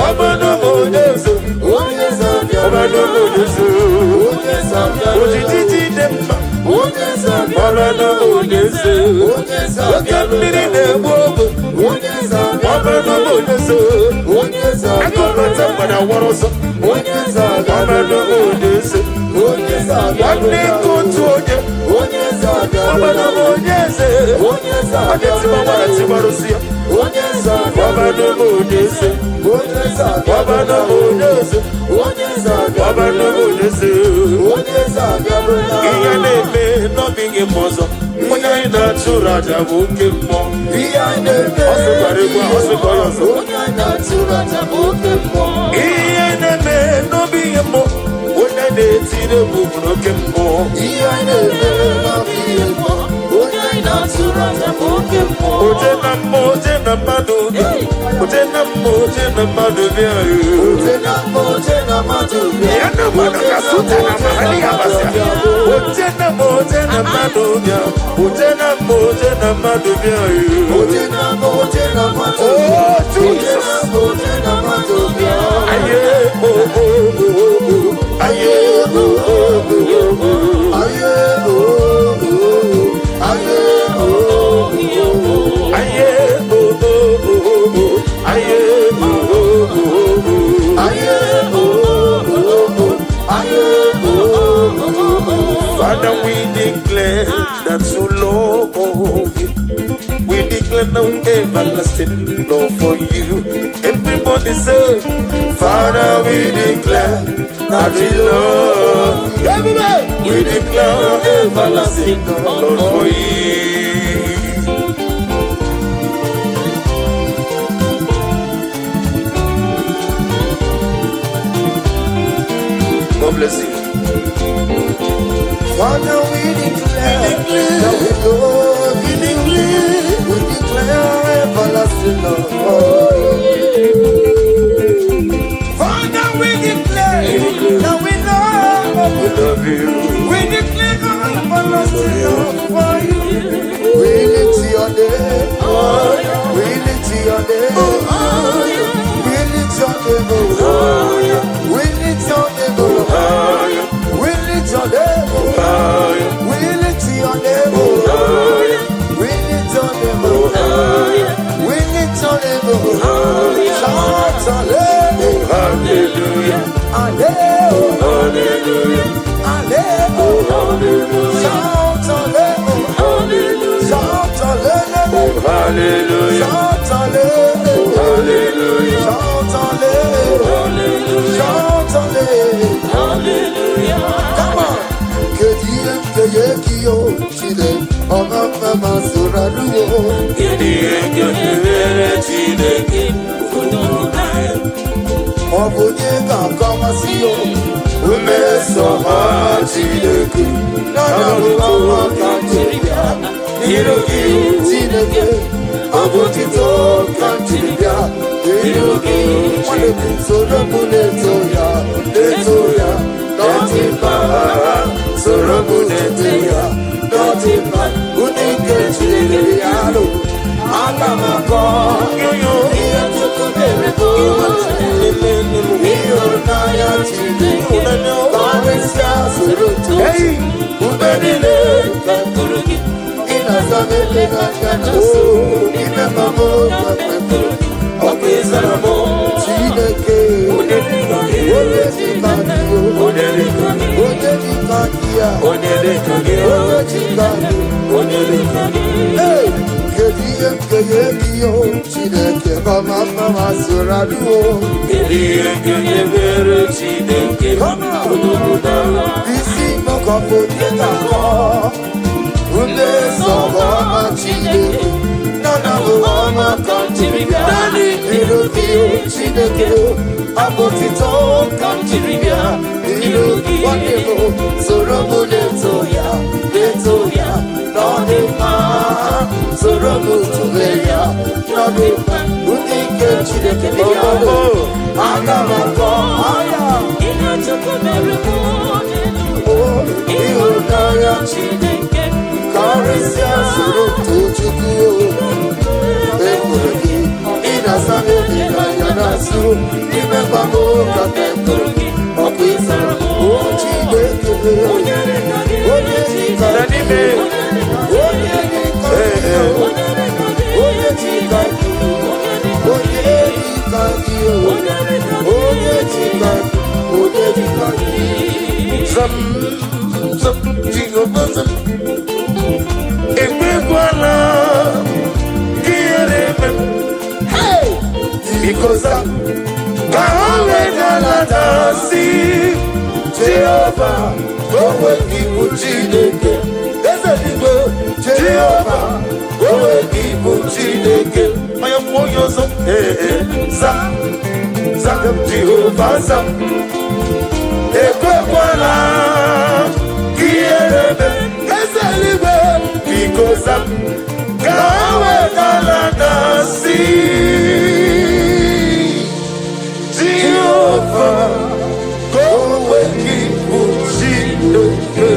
Ọba Onyeze, Onye Ọba Onyeze. Onye Ojiji dị mma, Onye Ọba Onyeze. Onye Oke mmiri na-egbu ogbe, Onye Ọba Onyeze. Onye Akụnụta mgbada wọrọ ọsọ, Onye Ọba Onyeze. Onye Nwanne nke otu onye, Onye Ọba Onyeze. Onye Ọ ga-etiba nwara tibarụsi ya, Onye Ọba Onyeze. Onye Ọba Onyeze. Onye Ọba Onyeze. Onye Ihe na-eme n'ọbịghị m ọzọ, onye anyị na-achụrụ aja bụ oke mmụọ. Ihe anyị na-eme Ọ sịkwara egwu a, ọ sịkwara ya ọzọ. Onye anyị na-achụrụ aja bụ oke mmụọ. Ihe na-eme n'obi ihe mmụọ, onye na-etiri egwu bụ n'oke mmụọ. Ihe anyị na-eme n'ọbịghị mmụọ. Onye anyị na-achụrụ aja bụ oke mmụọ. Oje na mmụọ, oje na mmadụ bịa. Oje na mmụọ, oje na mmadụ bịa. Oje na mmụọ, oje na mmadụ bịa. Ya na mmadụ ka suta na mahali ya basịa. Oje na mmụọ, oje na mmadụ bịa. Oje na mmụọ, oje na mmadụ bịa. Oje na mmụọ, oje na mmadụ Oh, bịa. Oje Jesus. na mmụọ, oje na mmadụ bịa. Aye, oh, oh, oh, oh. Aye, oh, oh, oh, oh. Aye, oh, oh, aye, oh, oh. Aye, oh, oh, oh, oh. Aye, oh, oh, oh, oh. Aye, oh, oh, oh. Aye, oh, oh, oh. Father, we declare that you love you. We declare no everlasting love for you. Everybody say, Father, we declare that we love you. Everybody, we declare everlasting love for you. God bless you. Father, we declare that we love you. We declare everlasting love for you. Father, we declare that we love We you. love you. We declare everlasting love for you. We lift your name. We lift your name. We lift your name. We lift your name. We lift your name. We lift your name. We lift your name. We lift your name. Shout hallelujah. Hallelujah. Hallelujah. Hallelujah. Hallelujah. Hallelujah. Shout hallelujah. Shout hallelujah. Hallelujah. Shout hallelujah. Hallelujah. Shout hallelujah. Shout hallelujah. Come on. Kedu ihe m ga-enye gị o Chineke ọma mma ma soro arụwo. Kedu ihe ga-emere Chineke? Ọ bụ onye ga-akọwasị o Mmeso ọma Chineke na bụ ọma ka m jiri bịa n'iru gị. Chineke, ọ bụ otito ka m jiri bịa n'iru gị. Nwanne m, soro m na-eto ya, na-eto ya n'ọdị mma. Soro m na-eto ya n'ọdị mma. Ụdị nke Chineke ya lụ aga m akọ Yoyo. ihe Chukwu mere m. Ịhụnanya Chineke karịsịa soro too. Hey. Mgbe niile ka ị na-aza m eleghị anya n'azụ ime mama ka mkpepụrụ Ọkụ ịzara m. Chineke. Onye dịka gị. Onye dịka gị. Onye dịka gị. Onye dịka gị ya. Onye dịka gị. Onye dịka gị. Onye dịka gị. Hey! Kedu ihe m ga-enye gị o Chineke mama mma ma soro arụo? Kedu ihe ga-emere Chineke? Come on. Isi mọkọpụ onye ga-akọ mmeso ọma Chineke nana bụ ọma ka m jiri bịa. Daddy. Chineke, abụ otito ka m jiri bịa n'iru gị. Nwanne m, soro m na-eto ya, na-eto ya na ọ dị mma. Soro m tụle ya na ọ dị mma. Ndị nke Chineke dị ya, aga m akọ aya. Ihe Chukwu mere mụ n'elu. Ịhụnanya Chineke karịsịa, soro too Chukwu. Ekwuru gị, ị na-asa m obi n'anya na-asụ n'ime mgbam ka m ekwuru gị ọkụ ịsara o Chineke. Onye dịka gị? Onye dịka Na n'ime. Onye dịka gị? Onye dịka gị? Onye dịka gị? Onye dịka gị? Onye dịka gị? Zam, zam, Jehova zam. Ekwekwala ka ihere eme m. Biko zam, ka ha wee galata si Jehova, Onwe gị bụ Chineke. Eze dịgbo, Jehova, onwe gị bụ Chineke. Onye kwuo onye ọzọ, ee, ee, zam, zam, Jehova zam. Ekwekwala ka ihere eme m. Eze eluigwe, biko zam, ka ha wee galata si Jehova, ka onwe gị bụ Chineke.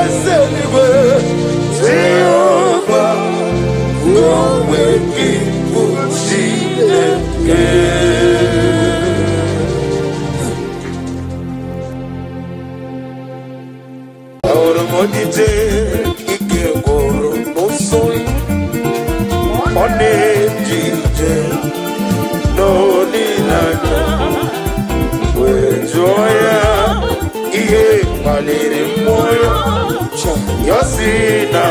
Eze eluigwe, Jehova, ka onwe gị bụ Chineke. Ahụrụ m odije ike gwụrụ n'ụsọ, ọ na-eje ije n'olileanya, wee jụọ ya ihe kpaliri mmụọ ya. Ya sị na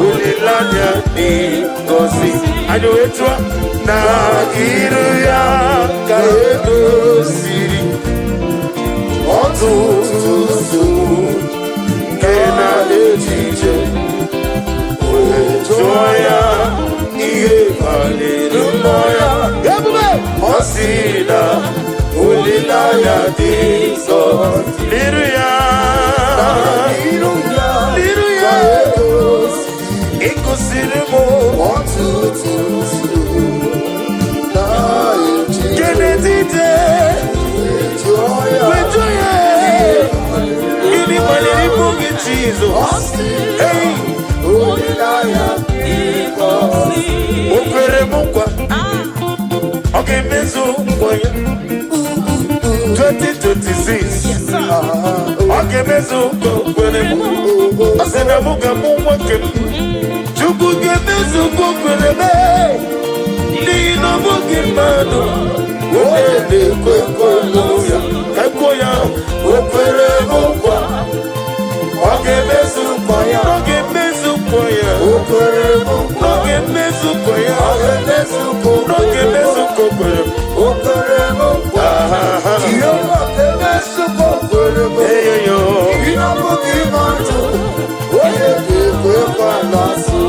olileanya dị ngọzi. Anyị wee jụọ na iru ya ka edoziri ọtụtụ nsogbu nke na-eje ije. Wee jụọ ya ihe kpaliri mmụọ ya. Ebube. Ọ sị na olileanya dị nsọ n'iru ya. N'iru ya. N'iru ya. Ka edozi Ịkụziri m ọtụtụ nsogbu na-eche. Kenetite. Jụọ ya. Wee jụọ ya gịnị kpaliri ịbụ gị, Jizọs? Ọ sị Ei, olileanya. O kwere m nkwa, ọ ga-emezu nkwa ya. 2026, ọ ga-emezu nkwa o kwere m. Ọ sị na mụ ga-amụ nwoke m. Chukwu ga-emezu nkwa o kwere m, n'ihi na ọ bụghị mmadụ onye na-ekwe nkwa ya. Ka kwuo ya, o kwere m nkwa, ọ ga-emezu nkwa ya. Ọ ga-emezu nkwa ya. O kwere m nkwa. Ọ ga-emezu nkwa ya. Ọ ga-emezu nkwa o Ọ ga-emezu nkwa o kwere m. O kwere m nkwa. Ahaha. Jehova ga-emezu nkwa o kwere m. Eyoyo. Ihe ọ bụghị mmadụ onye ga-ekwe nkwa na-asụ.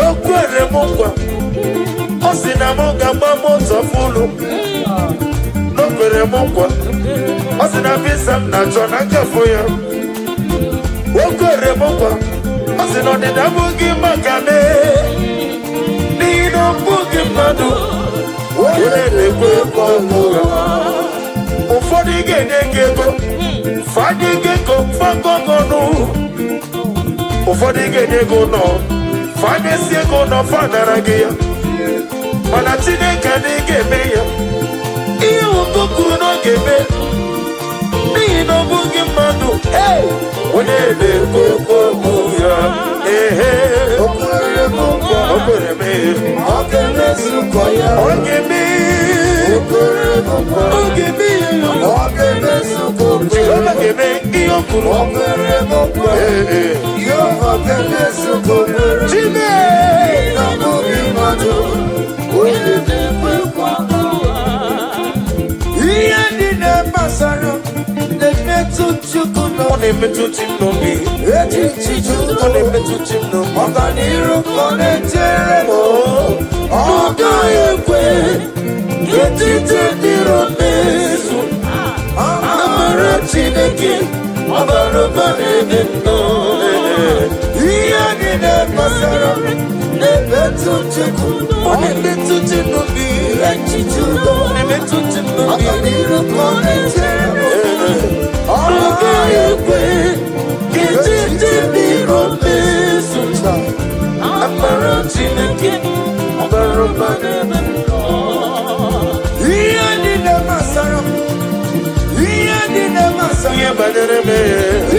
O kwere m nkwa, ọ sị na m ga-agba moto full. O kwere m nkwa, ọ sị na visa m na-achọ na nkafụ ya. O kwere m nkwa, ọ sị na ọdịda abụghị maka m, n'ihi na ọ bụghị mmadụ onye na-ekwe nkwa ụgha. Ụfọdụ ga-enye gị ego, fadị gị ego fagọgọnụ. Ụfọdụ ga-enye gị ụlọ, fanyesi ego ụlọ, fanara gị ya. Mana Chineke adịghị ga-eme ya ihe nwoke kwuru na ọ ga-eme, n'ihi na ọ bụghị mmadụ onye na-ekwu okwu ya. Ehe. O kwere m nkwa. O kwere m ihe. Ọ ga-emezu nkwa ya. Ọ ga-eme. O kwere m nkwa. Ọ ga-eme ya. Ọ ga-emezu nkwa o kwere. Jehova ga-eme ihe o kwuru. O kwere m nkwa. Ee, ee. Jehova ga-emezu nkwa o kwere. Chime. Na ọ bụghị mmadụ onye na-ekwe nkwa. Ihe niile gbasara na-emetụ Chukwu Ọ n'obi. na-emetụ chi m n'obi. Echiche Ọ na-emetụ chi m n'obi. Ọganiru ka ọ na-echere m. Ọ gaghị ekwe. Echiche dịrị mmezu. Amara Chineke ọ bara ụba n'ebe m nọ. Ihe niile gbasara m na-emetụ Chukwu. Ọ na-emetụ chi n'obi. Echiche udo. Ọ na-emetụ chi n'obi. Ọganiru ka ọ na-echere m. Ọ gaghị ekwe ka echiche dịrị mmezu. Amara Chineke ọ bara ụba n'ebe m nọ. Ihe niile gbasara m. Ihe niile gbasara Ihe banyere m,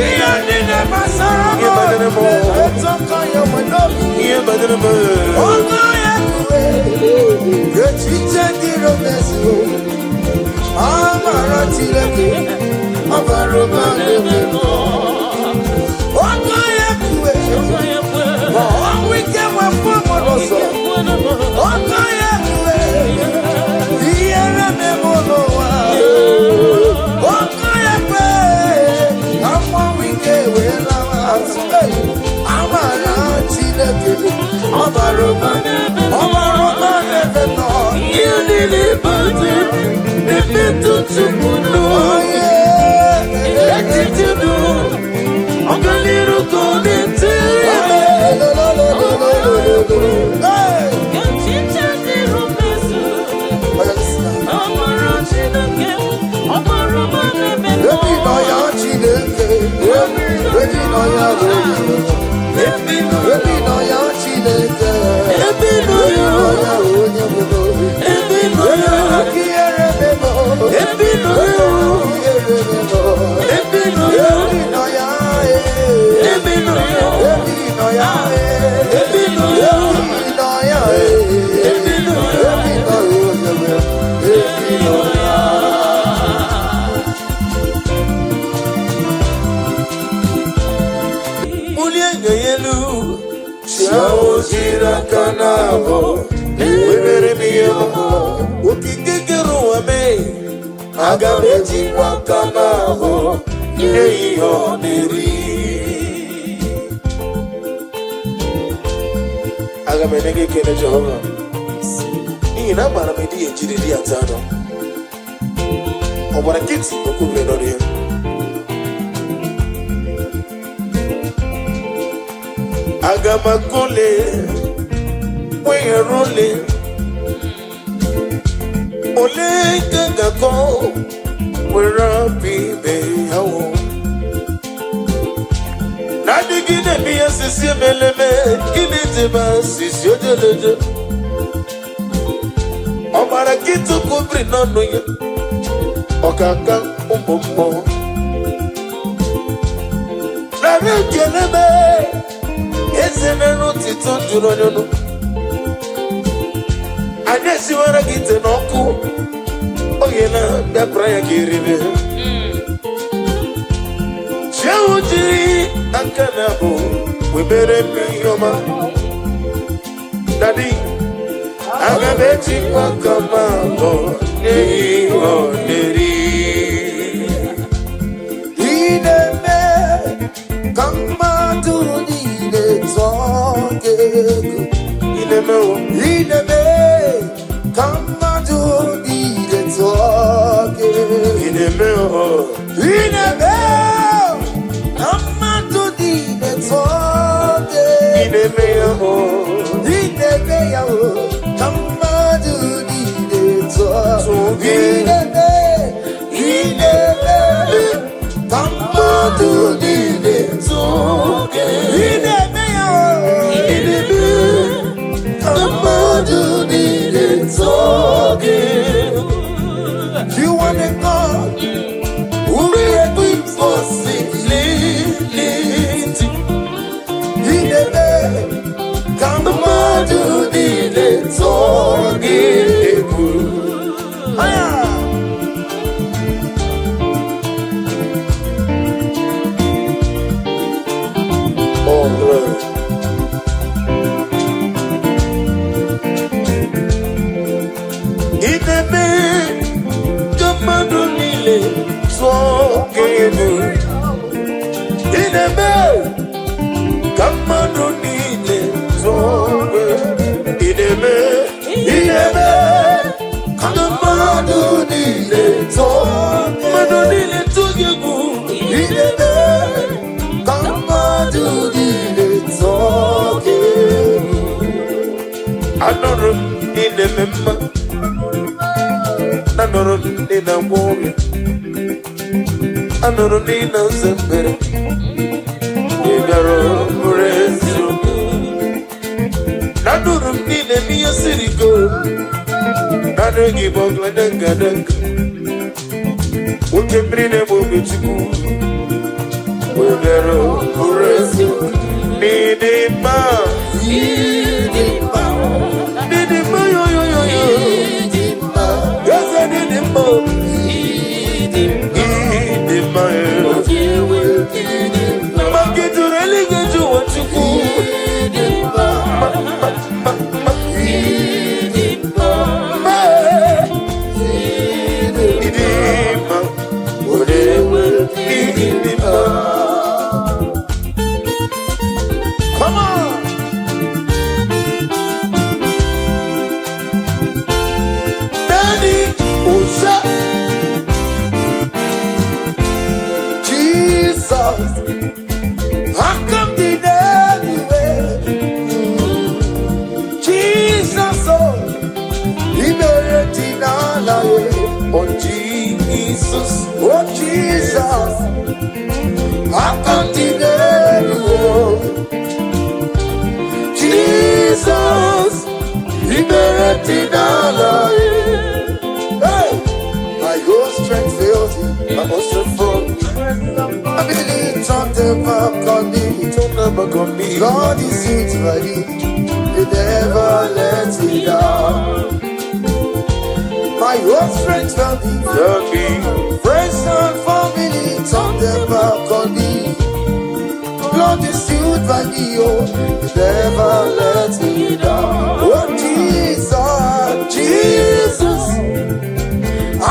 ihe niile gbasara m Ihe banyere m. na-emetụ aka ya nwe n'obi. Ihe banyere m, Ọnụ ya kpughe echiche dịrị mezu. Amara Chineke ọ bara ụba n'ebe m nọ. Ọnụ ya kpughe ma ọnwụ ike wepụ m n'ụzọ. Ọnụ ya kpughe ihere meme n'ụwa. Ọnụ ya kpughe ka mmanwụ ike wee lawa azụ. Amara Chineke ọ bara ụba, ọ bara ụba n'ebe m nọ. Ihe niile banyere na-emetụ Chukwu n'obi. Echiche udo, ọganiru ka ọ na-echere m. Ebi nọ ya Chineke, ebi nọ ya onye, ebi nọ ya Chineke, Ebi nọ ebi ya, nọ ya onye bụ n'obi. ebi nọ ya, Aka ihere memo, ebi nọ ya, ihere memo, ebi nọ ya, ebi nọ ya, ebi nọ ya, ebi nọ ya, ebi nọ ya, ebi nọ ya, ebi nọ ya. ebi nọ ya onye bụ, ebi nọ ya. Bulie enyo ya elu, chi ahụ jiri aka na-abụ, webere m ihe ọma. Okike kere ụwa mee, aga m ejikwa aka na-abụ, nye ya ihe ọ na-eri. Aga m enye gị ekele Jehova, n'ihi na amaara m ịdị ya ejiri di ya taa anụ. Ọ gbara nkịtị o kwubiri n'ọnụ ya. Aga m akụle, kwenyere ole, ole ka m ga-akọ were hapụ ibe ya wụ. Na-adịgide m ihe sisi emeleme, gịnị dị ma sisi ojeleje. Ọ gbara nkịtị kwubiri n'ọnụ ya, ọkaka ụmụ mmụọ. Nara ekele m, eze n'elu otito juru onye ọnụ. Anyị esiwara gị ite n'ọkụ, oge na bịakwara ya ka eribe. Chi ahụ jiri aka na abụ webere m ihe ọma. Dadi, aga m ejikwa aka m abụọ nye ya ihe ọ na-eri. Ị na-eme ka mmadụ niile tụọ gị egwu. Ị na-eme o? Ị na-eme ka mmadụ niile tụọ gị egwu. Ị na-eme o? Ị na-eme ka mmadụ niile tụọ gị Ị egwu. na-eme ya o? Ị na-eme ya o ka mmadụ niile tụọ Tụọ gị. Ị na-eme, ị na-eme ka mmadụ niile Tụọ gị. Ị na-eme ya o Ị na-eme ka mmadụ niile tụọ gị. You want a God who will be Possibility. Ị na-eme ka mmadụ niile tụọ gị Egwu. Aya! Oh, glory. Ị na-eme ka mmadụ niile tụọ gị egwu. Ị na-eme ka mmadụ niile tụọ gị. Ị na-eme, ị na-eme ka mmadụ Anụrụ m ị na-eme mma. Anụrụ m ị na-agwọ ọrịa. Anụrụ m ị na-aza ekpere. Ị bịara bụrụ eziokwu. Anụrụ m ị na-eme ihe siri ike. Naanị gị bụ ọgụladanga. Oke mmiri na-egbu oge Chukwu. Ị bịara bụrụ eziokwu. N'ịdị mma. Ịdị mma. N'ịdị mma yo yo yo yo. Ịdị mma. Eze n'ịdị mma. Ịdị mma. Ịdị mma yo. Ịdị mma. Maka juru eluigwe ju ụwa Chukwu. Ịdị mma. Mma, mma, mma, mma. Ịdị mma. Mma. Ịdị mma. Onye ịdị mma. Come on. Daddy, ụza. Jesus, aka m dị n'elu. Jesus, oh, ikpere dị n'ala ya. Oh, Jesus. Oh, Jesus, aka m dị n'elu. Oh. Jesus, ikpere dị n'ala ya. Hey! My whole strength fails me. My also from Family turned their back on me. Turn the back on me. God is it ready. He never let me down. My whole strength failed me. Tell me. Friends and family turned their back on me. Blood is sealed by me, oh. He never let me down. Oh Jesus, Jesus.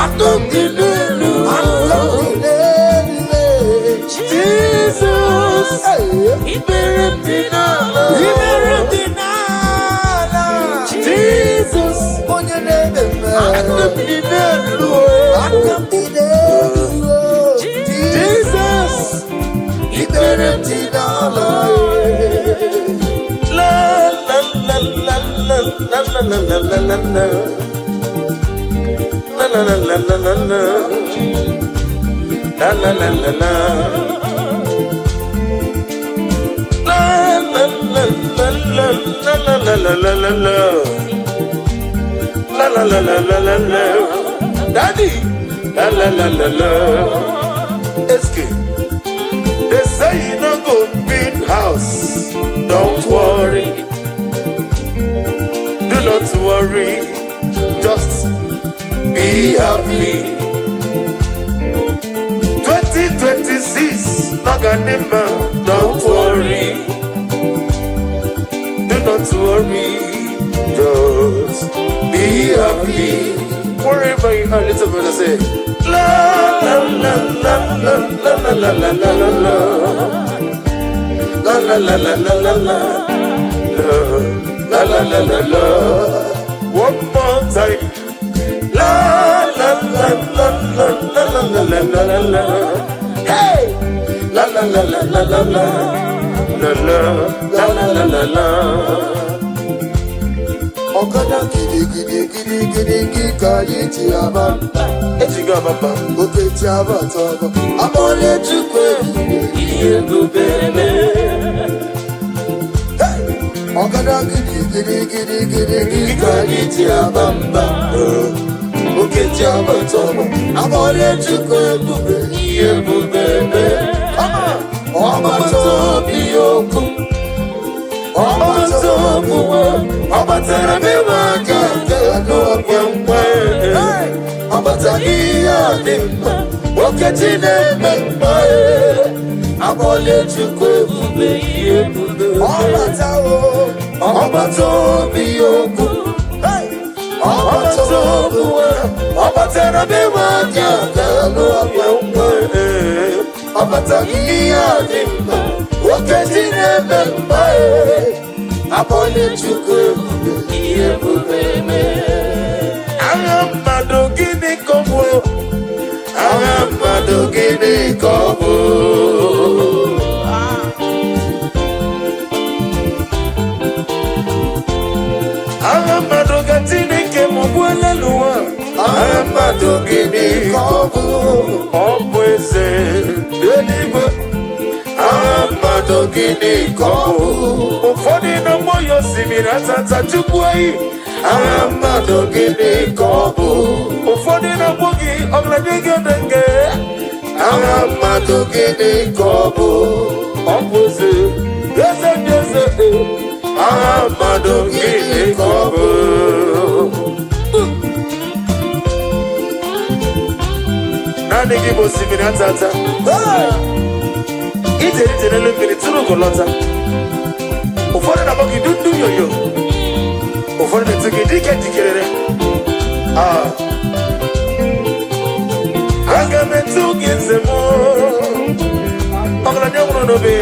Aka m dị n'elu. Aka m dị n'elu. Jesus. Hey. Ikpere m dị n'ala. Ikpere m dị n'ala. Jesus. Onye na-eme mma. Aka m dị n'elu. Aka m dị n'elu. Jesus. Ikpere m dị n'ala. La la la la la la la la la la la. La la la la la la la. La la la la la. La la la la la la la la la la la. La la la la la la la. Daddy. La la la la la. Eske. They say you no go build house. Don't worry. Do not worry. Just be happy. 2026, Naganima, don't worry. Do not worry. Just be happy. Wherever you are, little brother say, La la la la la la la la la la la. La la la la la la la. La la la la la. One more time. La la la la la la la la la la la. Hey! La la la la la la la. La la la la la la la. Ọ̀kadà gidigidi gidigidi ka anyị ji aba mba. Ejigo abamba. Oke ji abata ọbọ. Amọ̀lẹ̀ Chukwu ebube. Ihe ebube mee. Hey! Ọ̀kadà gidigidi gidigidi ka anyị ji aba mba. Oke ji abata ọbọ. Amọ̀lẹ̀ Chukwu ebube. Ihe ebube mee. Come on! Ọgbata obi okwu. Ọgbata okwu. Ọ batara n'ịwa aka nke n'okwe nkwe. Hey! Ọ batara ihe a dị mma. Okechi na-eme mma. Amọ̀lẹ̀ Chukwu ebube ihe ebube. Ọbata o. Ọgbata obi okwu. Hey! Ọgbata okwu. Ọ batara n'ịwa aka nke n'okwe nkwe. Ọ batara ihe a dị mma. Okechi na-eme mma. Amọ̀lẹ̀ Chukwu ebube Ihe ebube mee. Agha mmadụ gịnị ka ọ bụ? Agha mmadụ gịnị ka ọ bụ? Agha mmadụ gịnị ka ọ bụ? Ọ bụ eze eluigwe. Aha mmadụ gịnị ka ọ bụ? Ụfọdụ na-akpọ ya osimiri atata, Chukwu eyi. Aha mmadụ gịnị ka ọ bụ? Ụfọdụ na-akpọ gị ọgaranya gị. Aha mmadụ gịnị ka ọ bụ? Ọ bụ eze, eze ndị eze. Aha mmadụ gịnị ka ọ bụ? Naanị gị bụ osimiri atata. Ije ije n'elu mmiri tụrụ ugo lọta. Ụfọdụ na-akpọ gị dundu yoyo, ụfọdụ na-etu gị dike jikerere. Ah. Aga m etu gị nze m, ọgaranya nwụrụ n'obe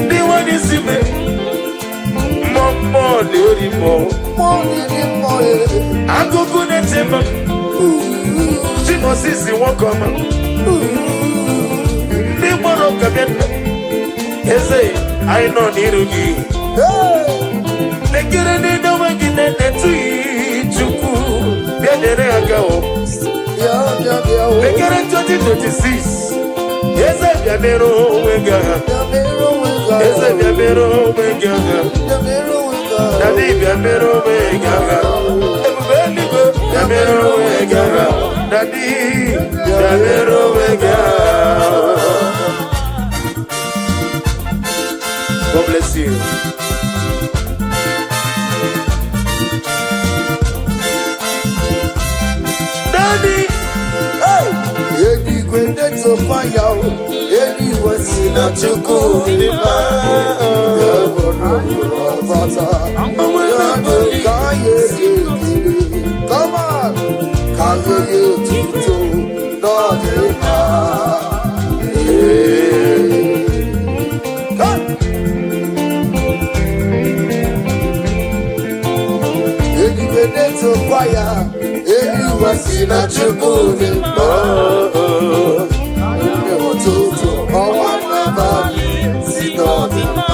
ndị nwe n'isi me mmụọ mmụọ na-eri mmụọ. Mmụọ na-eri mmụọ. Akụkụ na-eche m Chimosisi, nwoke ọma, ndị gbọrọ ụka bịa nna eze, anyị nọ n'iru gị. Lekere n'elu onwe gị na-etughị Chukwu, bịa nyere aka o. Bịa, bịa, bịa o. Lekere 2026, eze, bịa mere onwe gị agha. Bịa mere onwe gị agha. Eze, bịa mere onwe gị agha. Bịa mere onwe gị agha. Daddy, bịa mere onwe gị agha. Ebube eluigwe, bịa mere onwe gị agha. Daddy, bịa mere onwe gị agha. God bless you. Daddy. Hey! Eluigwe na-etokwa ya o. Eluigwe si na Chukwu dị mma. Ya bụrụ ọbata. Ya bụ ka anyị esi ekele. Come on! Ka anyị nye otuto n'ọdị mma. Ee. Come! Eluigwe na-etokwa ya. Eluigwe si na Chukwu dị mma. Ụtụtụ, ọnwa n'abalị si n'ọdị mma.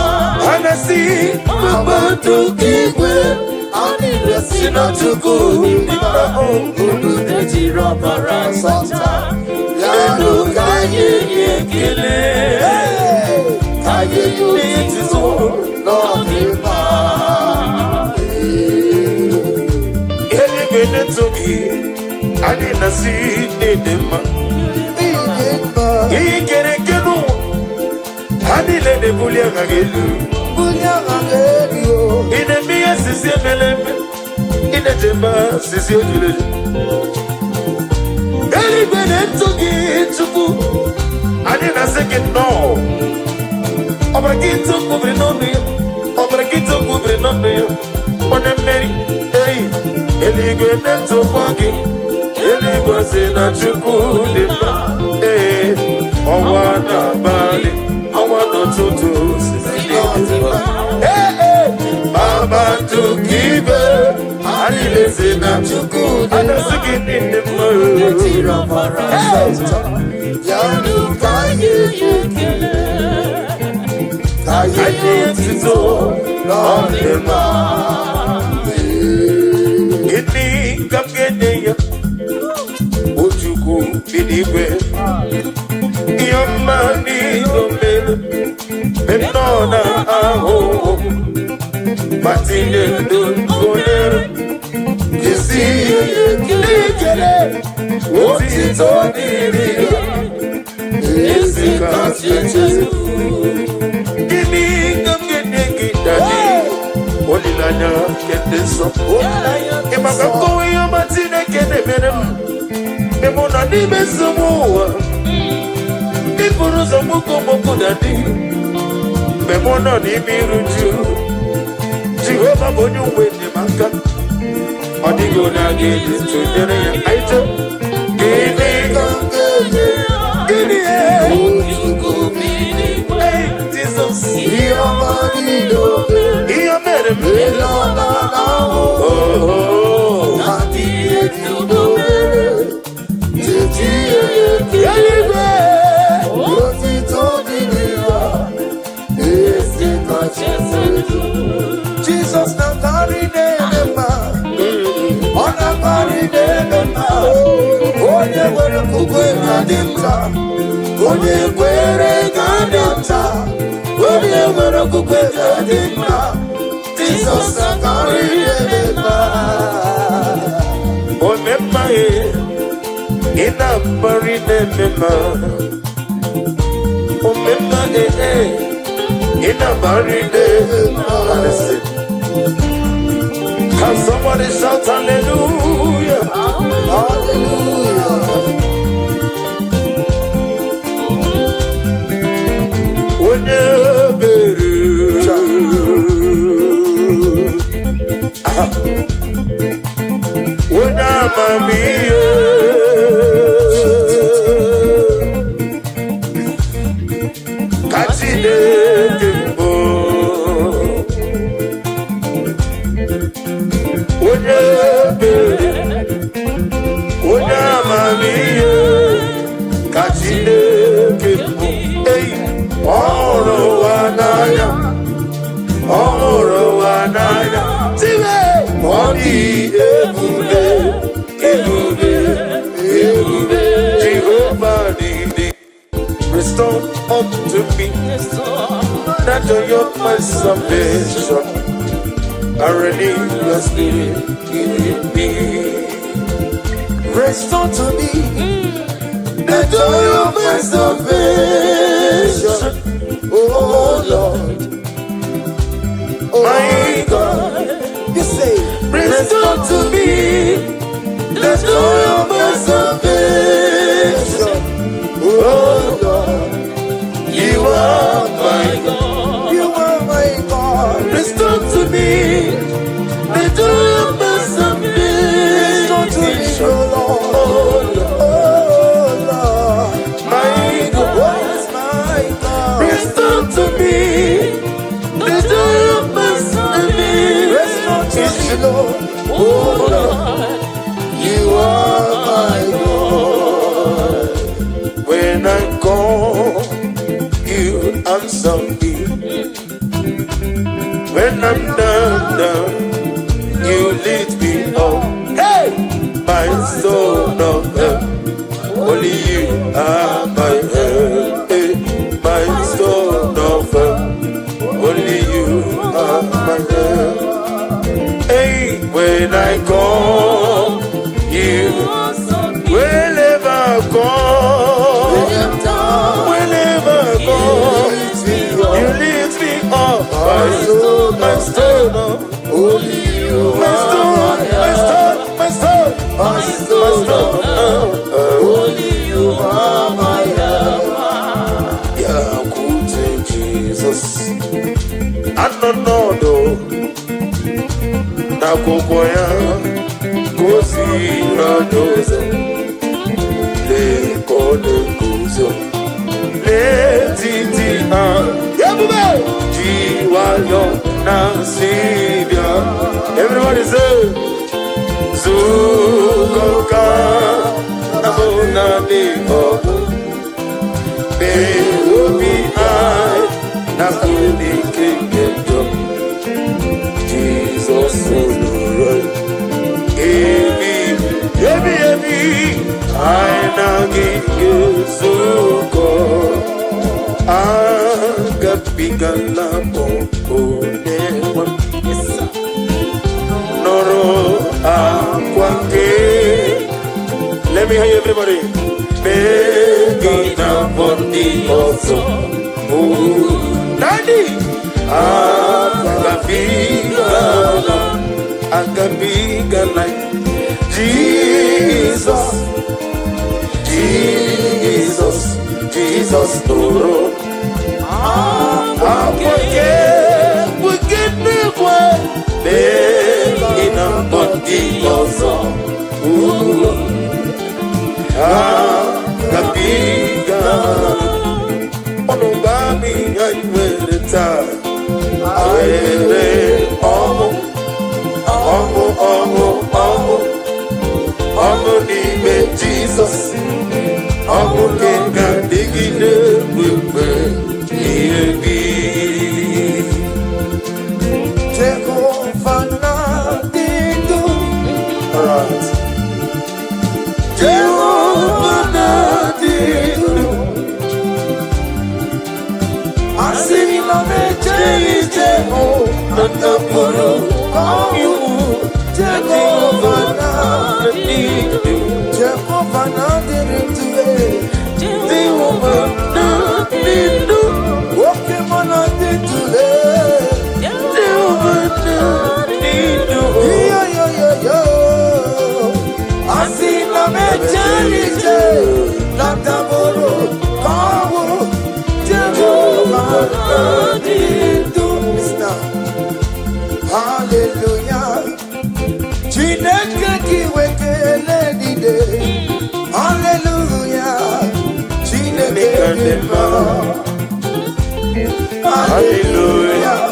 Anasi. Kpakpando igwe anyị si na Chukwu dị mma. Unu Ejiri ọbara sọta ya nụ ka anyị nye ekele. Ka anyị nye otuto n'ọdị mma. Eluigwe na-eto gị, anyị na-asị n'ịdị mma. Ịdị mma. Ihe kere eke n'ụwa, ha niile na-ebuli aha gị elu. Bulie aha gị elu o. Ị na-eme ihe sisi emele eme, ị na-eche mba sisi ejuru eju. Eluigwe na-eto gị, Chukwu, anyị na-asị gị nnọọ. Ọbara gị tụkwubiri n'ọnụ ya, ọbara gị tụkwubiri n'ọnụ ya, onye mmeri. Ei, eluigwe na-etokwa gị, eluigwe si na Chukwu dị mma. Ee, ọnwa n'abalị, ọnwa n'ụtụtụ si n'ịdị mma. Ee, ee, kpakpando igwe anyị na-esi na Chukwu dị a na-asị gị niile mma. Ejiri ọbara sọta ya nụ ka anyị nye ekele. Ka anyị anyị etuto n'ọdị mma. Gịnị ka m ga-enye ya, o Chukwu bi n'igwe, ihe ọma niile o mere mgbe m nọ na ahụhụ, ma tinye ndụ onyere isi n'ikele otito dịrị ya ezi kasị echezu. Gịnị ka m ga-enye gị, Daddy, olileanya nke ndị nsọ? Ị maka nkọwa ihe ọma Chineke na-emere m mgbe mụ nọ n'ime nsogbu ụwa. Iburu ụzọ mgboko mgboko, Daddy, mgbe mụ nọ n'ime iru ju, Jehova bụ onye uwe enyemaka. Ọ dịghị onye a ga-eji tụnyere ya. Anyị jee. Gịnị? Ka m ga-enye Gịnị? Chukwu bi Hey, Jizọs. Ihe ọma niile o mere. Ihe o mere m. Ele ọ na ahụhụ. Oh. Na ihe dị udo mere. Titi ihe. Eluigwe. Otito dịrị ya. Ezi kacha elu. Jizọs na-akarị na-eme mma. Ọ na-akarị. ga-adị mma. Onye kwere ga-adị ọcha. Onye nwere okwukwe ga-adị mma. Jizọs akarịrị ebe mma. Omemma e, ị na-akparị na-eme mma. Omemma e e, ị na-akparị na-eme mma. Listen. Can somebody shout hallelujah? Hallelujah. Onye ebere. Ah. Onye amamihe. Ka Chineke mbụ. Onye ebere. Onye amamihe. Ka Chineke mbụ. Ei, ọ hụrụ ụwa n'anya. Ọ hụrụ ụwa n'anya. Tiwe! Ọ dị ebube, ebube, ebube. Jehova dị Restore unto me the joy of my salvation. I renew your spirit in me. Restore to me the joy of my salvation. Oh Lord, oh My God, You say, restore to me the joy of my salvation. Oh Lord, You are my God. you are my God. Restore to me the joy of my Restore to me, salvation. oh Lord. Oh Lord, Oh Lord, my God. oh yes, my God. Restore to me the joy of my Restore to me, salvation. Lord. Oh Lord, You are my God. when I call, you answer me. When I'm down, down, you lift me up. Hey, my soul of help. Only you are my help. Hey, my soul of help. Only you are my help. Hey, when I call you, whenever I call, whenever I call, you lift me up. My stone, Only you my stone, my stone, my stone, my my stone. stone. Only you are my help. Bịakwute Jizọs, anọ n'ọdụ n'akwụkwọ ya gosiri anyị ụzọ. Lee ka ọ na-eguzo n'etiti ha. Ebube ji nwayọ na-asị bịa. Everybody say, zukọ ka abụ naanị ọgụ. Mee obi anyị na ike nke njọ. Jizọs olùrọ ebi ebi ebi anyị na gị ga-ezukọ. Agabigala m onye nwe m. Nụrụ akwa nke. Let me hear you, everybody. Mee na mbọ ndị ọzọ. Oh, Daddy! Agabigala, agabigala, Jesus, Jesus, Jesus nụrụ akwa nke n'igwe. Mee gị na mbọ ndị ọzọ. Oh, agabigala, ọnụ gba m ihe anyị nwere taa. Were ọṅụ, ọṅụ, ọṅụ, ọṅụ, ọṅụ n'ime Jizọs. Ọṅụ nke ga-adịgide mgbe ihe gị. Jehova na-adị ndụ. Alright. Jehova na-adị Nọ ndapụrụ Ọnwụ Jehova na-adị ndụ. Jehova na-adịrị ndụ e. Jehova na-adị ndụ. Oke mụ na-adị ndụ e. Jehova na-adị ndụ. Iyo-yo-yo-yo. Asị na m ejere ije na ndabụrụ ka ọnwụ Jehova na-adị ndụ. Mr. Hallelujah. Chineke gị wekele niile. Hallelujah. Chineke dị mma. Hallelujah.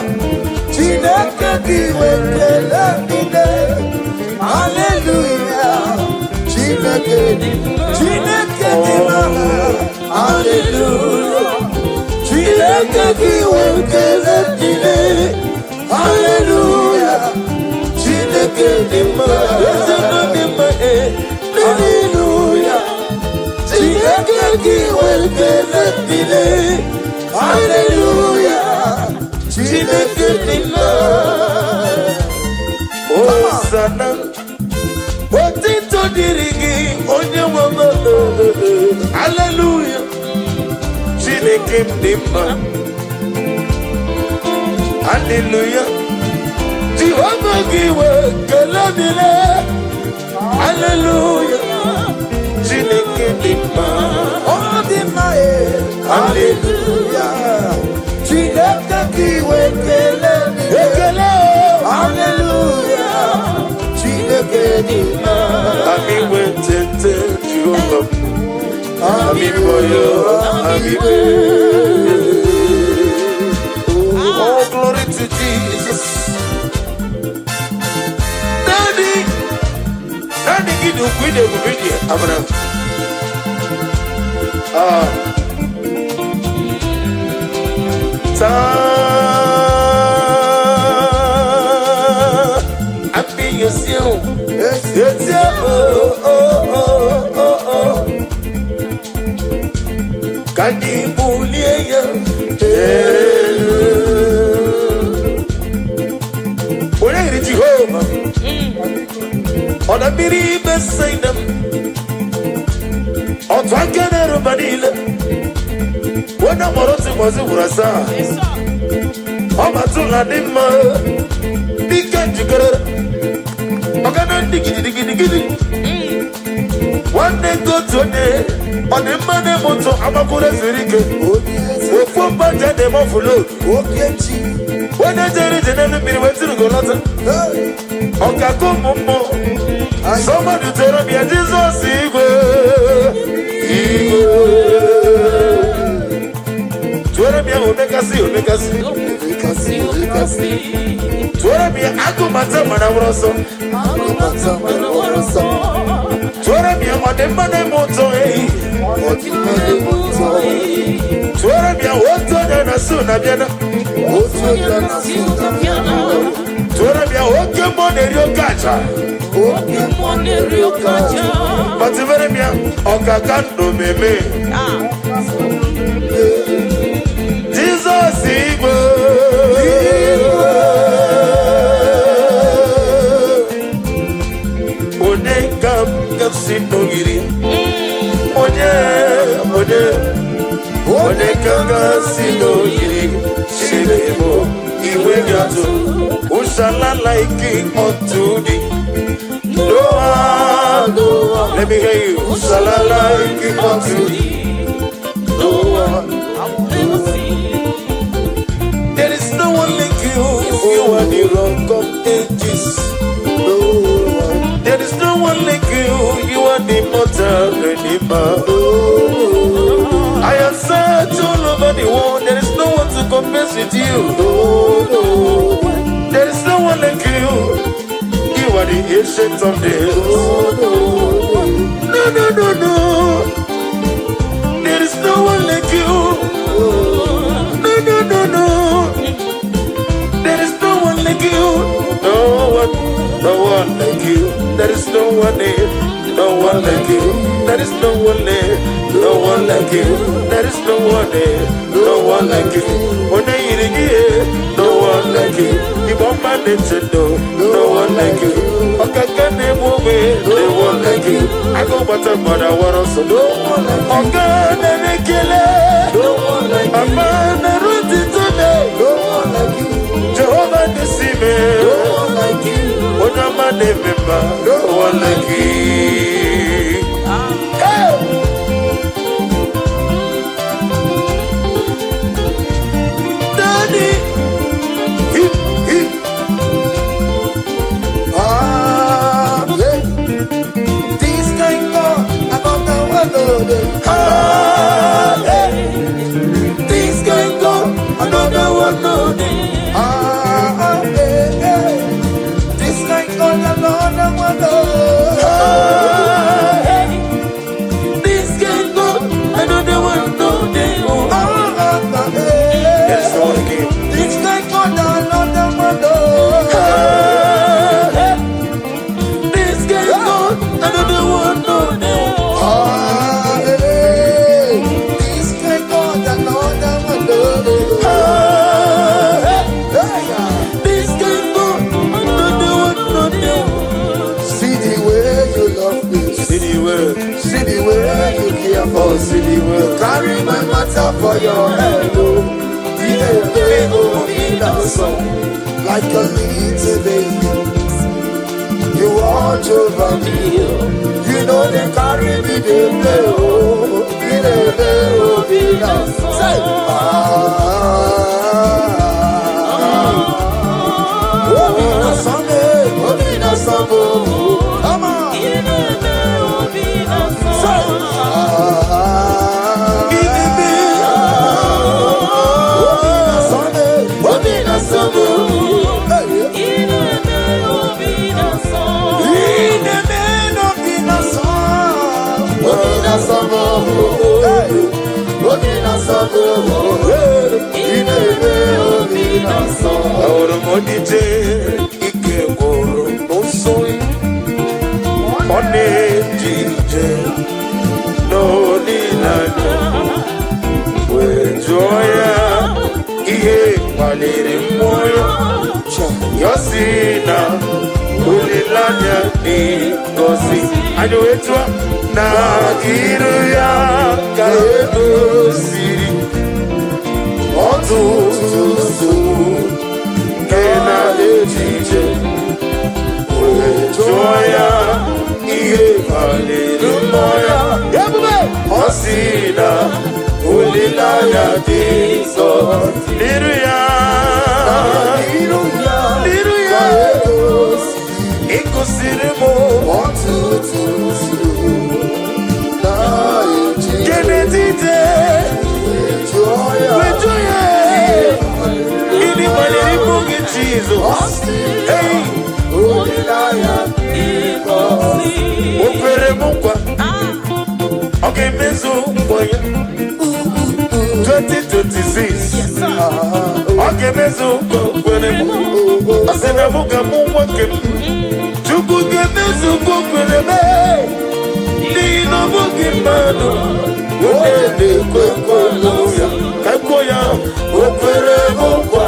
Chineke gị wekele niile. Hallelujah. Chineke dị Chineke dị mma. Hallelujah. Chineke gị wekele niile. Hallelujah. Chineke dị mma. Eze nọ dị mma, eh. Hallelujah. Chineke gị wekele niile. Hallelujah. Chineke dị mma. Hosanna. Otito dịrị gị, onye nwe m. Hallelujah. Chineke m dị mma. Hallelujah. Jehova gị wee kele dịrị. Hallelujah. Chineke dị mma. Ọ dị mma e. Hallelujah. Chineke gị wekele niile. Ekele o. Hallelujah. Chineke dị mma. Ami wetete Jehova. Ami boyo, ami Oh, glory to Jesus. Daddy, Daddy, gị dị ukwu, ị na-ebube dị amara. Ah. Taa, ami yosi o. Eti oh oh oh oh oh. Ka anyị bulie ya elu. Onye yiri Jehova? Ọ na mmiri Besaida m. Otu aka na-eruba niile. Onye mụrụ otu ụbọchị gwụrụ asaa. Ọ batụla dị mma. Dike njikere. Ọgana ndị gidigidigidi. Nwanne nke otu onye ọ dị mma na-eme ụtọ agbakwuru ezuru ike. Onye eze. Ofu mgbaja na-eme ọfụlod. Oke chi. Onye jere ije n'elu mmiri wee tiri lọta. Hey. Ọkaka ụmụ mmụọ. Somebody tell me Jizọs igwe. Igwe. Tụọrọ m ya omekasị omekasị. Omekasị, omekasị. Tụọrọ m ya agụmata mana wụrụ ọsọ. Agụmata mana wụrụ ọsọ. Tụọrọ m ya ọ dị mma na-eme ụtọ ehi. Ọ dị mma na-eme ụtọ. Tụọrọ m ya otu onye na-asụ na bịana. Otu onye na-asụ na bịana. Tụọrọ m ya oke mmụọ na-eri oke aja. Oke mmụọ na-eri oke aja. Gbatịbere m ya ọkaka ndụ meme. Jizọs igwe. Onye ka m ga-si n'ogiri? Onye, onye, onye ka m ga-si n'ogiri? Chineke bụ iwe ga-atụ. Ushala like unto thee. No one, let me hear you. Ushala like unto thee. No one. There is no one like you. You are the Rock of Ages. No one. There is no one like you. You are the immortal Redeemer. I have searched all over the world. There is no one to compare with you. There is no one like you. You are the Ancient of Days. No, no, no, no. There is no one like you. No, no, no, no. There is no one like you. No one, no one like you. There is no one there. No one like you. There is no one there. No one like you. There is no one there. No one like you. Onye yiri gị, no one like you. Igbo ọma na-eche ndụ, no one like you. Ọkaka na-egbu ogbe, no one like you. Agụ gbata mmadụ awara ọsọ. No one like you. Ọga na-ekele. No one like you. Mama na-eru ntụtụ na. No one like you. Jehova n'isi me. No one like you. Onye ọma na-eme mma, no one like you. Hey! Daddy! Hip, hip. Ah, yeah. This kind God, another one, no dey. Ah, hey. This kind God, another one, no dey. Ah, ah, eh, eh. This kind God, another one, no. Ah, hey. This can go, another one no dey. Oh. Ah, ah, ah, eh. Yes, one again. This kind God, another one, no. Ah, hey. This can go, another one no dey. Ah, eh. This kind God, another one, no. Ah, hey. Hey, ah. This can go, another one no dey. See the way you love me. See the world, See the way you care for oh, me. see the world. Carry my matter for your head, oh. The way oh, me like a little baby. You watch over me. You know they carry me, they play, oh. They play, oh, be now. Say, ah, oh, be na Sunday, oh, be na Sunday, come on. Say, ah, oh, be na Sunday, oh, be na Sunday. Hey, in the name of the Son, oh, be na Sunday, hey, oh, be na Sunday, hey, in the name of the Son. Ahụrụ m onye ike gwụrụ n'ụsọ, ọ na-eje ije n'olileanya, wee jụọ ya ihe kpaliri mmụọ ya. Ya sị na olileanya dị ngọzi. Anyị wee jụọ na iru ya ka edoziri ọtụtụ nsogbu nke na-eje ije, wee jụọ ya ihe kpaliri mmụọ ya. Ebube! Ọ sị na olileanya dị nsọ n'iru ya. N'iru ya, N'iru ya. ka edoziri Ịkụziri m ọtụtụ nsogbu na-eji Kenedide jụọ ya. Wee jụọ ya gịnị kpaliri mmụọ gị, Jizọs? Ọ sị Hey! olileanya dị ngọzi. O kwere m nkwa, ọ ga-emezu nkwa ya. 2026, ọ ga-emezu nkwa o kwere m. Ọ sị na mụ ga-amụ nwa nke m. Chukwu ga-emezu nkwa o kwere m, n'ihi na ọ bụghị mmadụ onye na-ekwe nkwa ya. Ka kwuo ya, o kwere m nkwa,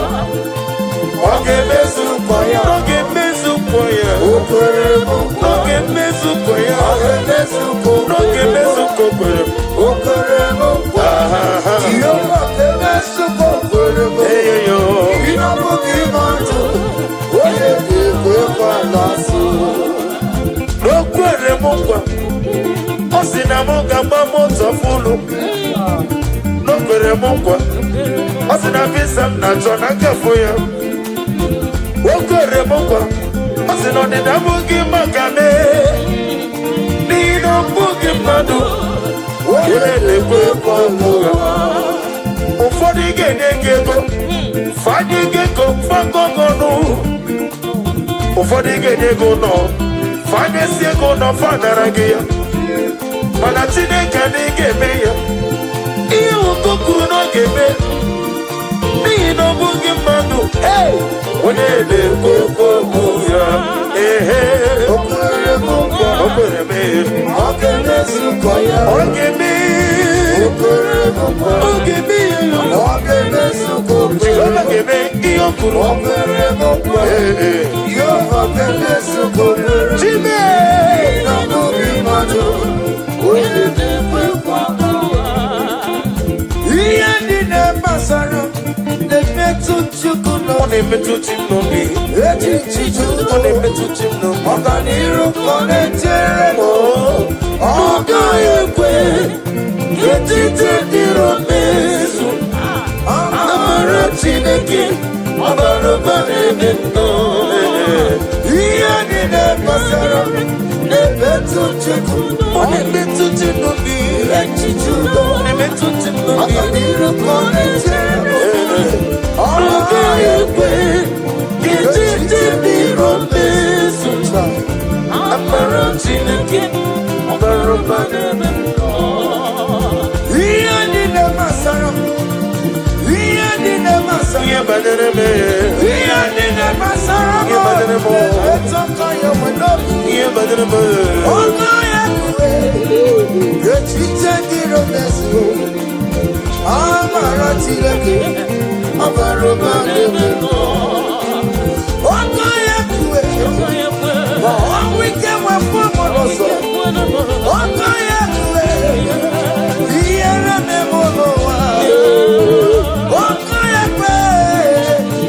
ọ ga-emezu nkwa ya. Ọ ga-emezu nkwa ya. O kwere m nkwa, Ọ ga-emezu nkwa ya. ọ ga-emezu nkwa o Ọ ga-emezu nkwa o kwere m. O kwere m nkwa, Ahaha. Jehova ga-emezu nkwa o kwere m. Eyoyo. Ị na-abụghị mmadụ, onye ga-ekwe nkwa na-asụ. O kwere m nkwa, ọ sị na mụ ga-agba moto fụlụ. O kwere m nkwa, ọ sị na visa m na-achọ na nkafụ ya. O kwere m nkwa, ọ sị na ọdịda abụghị maka mee, n'ihi na ọ bụghị mmadụ onye na-ekwe nkwa ụgha. Ụfọdụ ga-enye gị ego, fanye gị ego fagọgọnụ. Ụfọdụ ga-enye gị ụlọ, fanyesi ego ụlọ, fanara gị ya. Mana Chineke adịghị ga-eme ya ihe ụkọ kwuru na ọ ga-eme, n'ihi na ọ bụghị mmadụ Hey! onye na-ekwu okwu ya. Ehe. O kwere m nkwa, O kwere m ee. ọ ga-emezu nkwa ya. Ọ ga-eme. O kwere m nkwa, Ọ ga-eme ya. ọ ga-emezu nkwa o kwere. Jehova ga-eme ihe o kwuru. O kwere m nkwa. Ee, ee. Jehova ga-emezu ka o kwere. Chime! Na n'obi mmadụ, onye na-ekwe nkwa. Ihe niile gbasara m na-emetụ Chukwu Ọ n'obi. na-emetụ chi m n'obi. Echiche Ọ na-emetụ chi m n'obi. Ọganiru ka ọ na-echere m. Ọ gaghị ekwe ka echiche dịrị mezu. Amara Chineke ọ bara ụba n'ebe m nọ. Ihe niile gbasara m na-emetụ Chukwu. Ọ na-emetụ chi m n'obi. Echiche udo. Ọ na-emetụ chi m n'obi. Ọganiru ka ọ na-echere m. Ọ gaghị ekwe ka echiche dịrị mezu. Amara Chineke ọ bara ụba n'ebe m nọ. Ihe niile gbasara m, ihe niile gbasara m, Ihe banyere m, ihe niile gbasara m, Ihe banyere m. na-emetụ aka ya nwe n'obi. Ihe banyere m. Ọnụ ya kwue, echiche dịrị mezuo. Amara Chineke, ọ bara ụba n'ebe m nọ. Ọnụ ya kwue, ma ọnwụ ike wepụ m n'ụzọ. Ọnụ ya kwue, ihere na-eme n'ụwa. Ọkụ ya kwe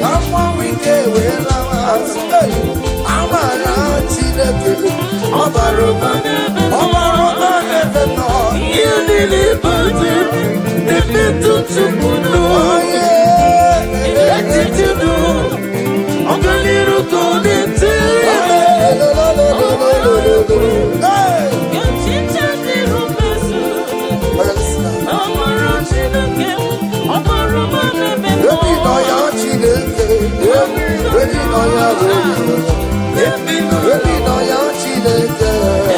ka mmanwụ ike wee lawa. Hey! Amara Chineke, ọ bara ụba, ọ bara ụba n'ebe nọ. Ihe niile banyere m na-emetụ Chukwu n'obi. Echiche udo, ọganiru ka ọ na-echere m. Hey! Ebi nọ ya Chineke, ebi nọ ya onye, ebi nọ ya Chineke,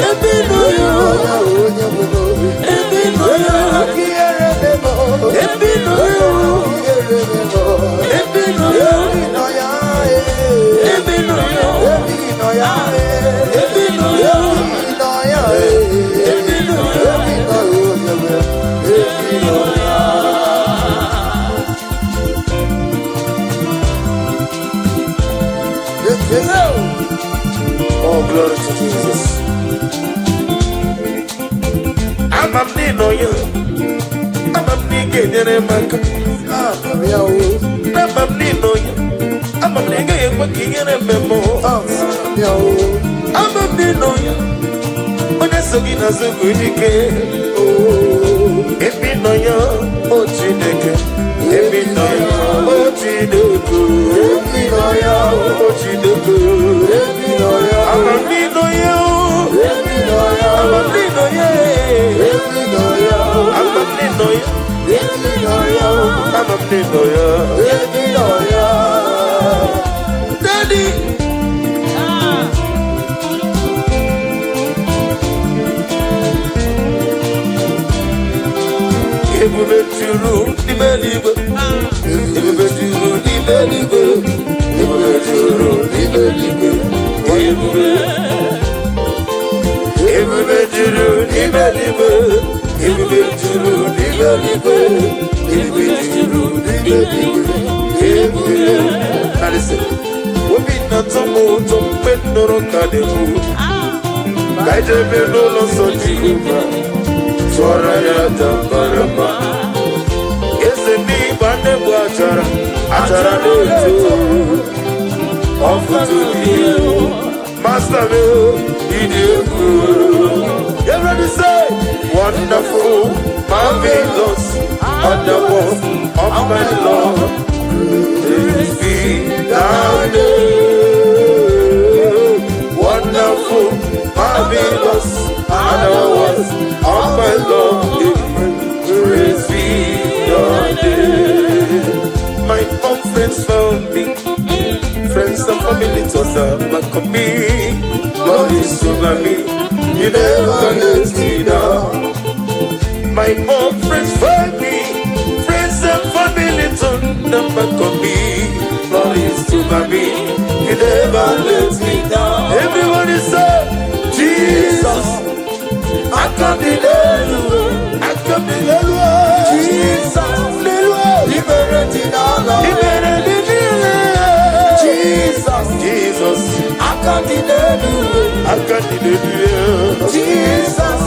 Ebi nọ ebi ya, nọ ya onye bụ n'obi. ebi nọ ya, Ihere memo, ebi nọ ya, ihere memo. Ebi nọ ya, Ebi nọ ya, eh. Ebi nọ ya, Ebi nọ ya, eh. Ebi nọ ya, Ebi nọ ya, eh. Ebi nọ ya. Ebi nọ ya, ebi nọ ya. Ekele o. Oh, glory to Jesus. Ama m na ị nọ ya. Ama m na ị ga-enyere m aka. Ah, ya o. Ama m na ị nọ ya. Ama m na ị gaghị ekwe ka ihere mme m. Ah, ya o. Ama m na ị nọ ya. Onye so gị n'azụ bụ ike. Oh. Ebe ị nọ ya, o Chineke. Ebe ị nọ ya, o Chineke. Ebi nọ ya o. O Chineke. Ebi nọ ya o. Ama m na ị nọ ya o. Ebi nọ ya o. Ama m na ị nọ ya. Ebi nọ ya o. Ama m na ị nọ ya. Ebi nọ ya o. Ama m na ị nọ ya. Ebi nọ ya. Daddy. Ebube juru n'ime eluigwe. Ebube juru n'ime eluigwe. Ebube juru n'ime eluigwe. Ebube. Ebube juru n'ime eluigwe. Ebube juru n'ime eluigwe. Ebube juru n'ime eluigwe. Ebube. Now listen. Obi na-atọ m ụtọ mgbe m nụrụ ka na-ekwu ka anyị jebe n'ụlọ nsọ Jehova tụọrọ ya aja mara mma. Eze n'igba na-egbu achara achara na-eto ọfụtụ gị. Master m, ịdị egwu. Everybody say, "Wonderful, marvelous, wonderful of my Lord. Praise be thy name." Wonderful, marvelous, and of my Lord. Praise be thy name. My own friends found me. Friends and family to the back of me. Lord is over me. You never let me down. My own friends find me. Friends and family turn the back on me. Lord is over me. You never let me down. Everybody say, "Jesus." I come in. I come in. Jesus. N'elu. Ibere dị n'ala. Ibere. Jizọs. Aka dị n'elu. Aka dị n'elu ya. Jizọs,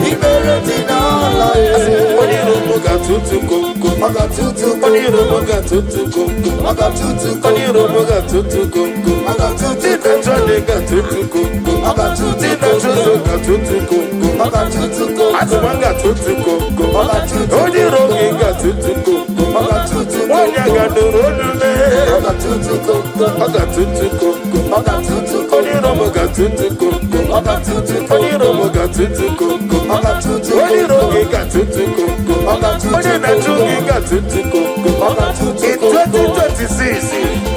ikpere dị n'ala ya. Onye iro m ga-atụtụ komkom. Ọ ga-atụtụ. Onye iro m ga-atụtụ komkom. Ọ ga-atụtụ. Onye iro m ga-atụtụ komkom. Ọ ga-atụtụ. Ndị na-achọ ndị ga-atụtụ komkom. Ọ ga-atụtụ. Ndị na-achọ ụzọ ga-atụtụ komkom. Ọ ga-atụtụ. Atụma ga-atụtụ komkom. Ọ ga-atụtụ. Onye iro gị ga-atụtụ komkom. Ọ ga-atụtụ. Nwaanyị a ga-anụrụ olu mee. Ọ ga-atụtụ komkom. Ọ ga-atụtụ komkom. Ọ ga-atụtụ. Onye iro m ga-atụtụ komkom. Ọ ga-atụtụ. Onye iro m ga-atụtụ komkom. Ọ ga-atụtụ. Onye iro gị ga-atụtụ komkom. Ọ ga-atụtụ. Onye na-achụ gị ga-atụtụ komkom. Ọ ga-atụtụ. In 2026,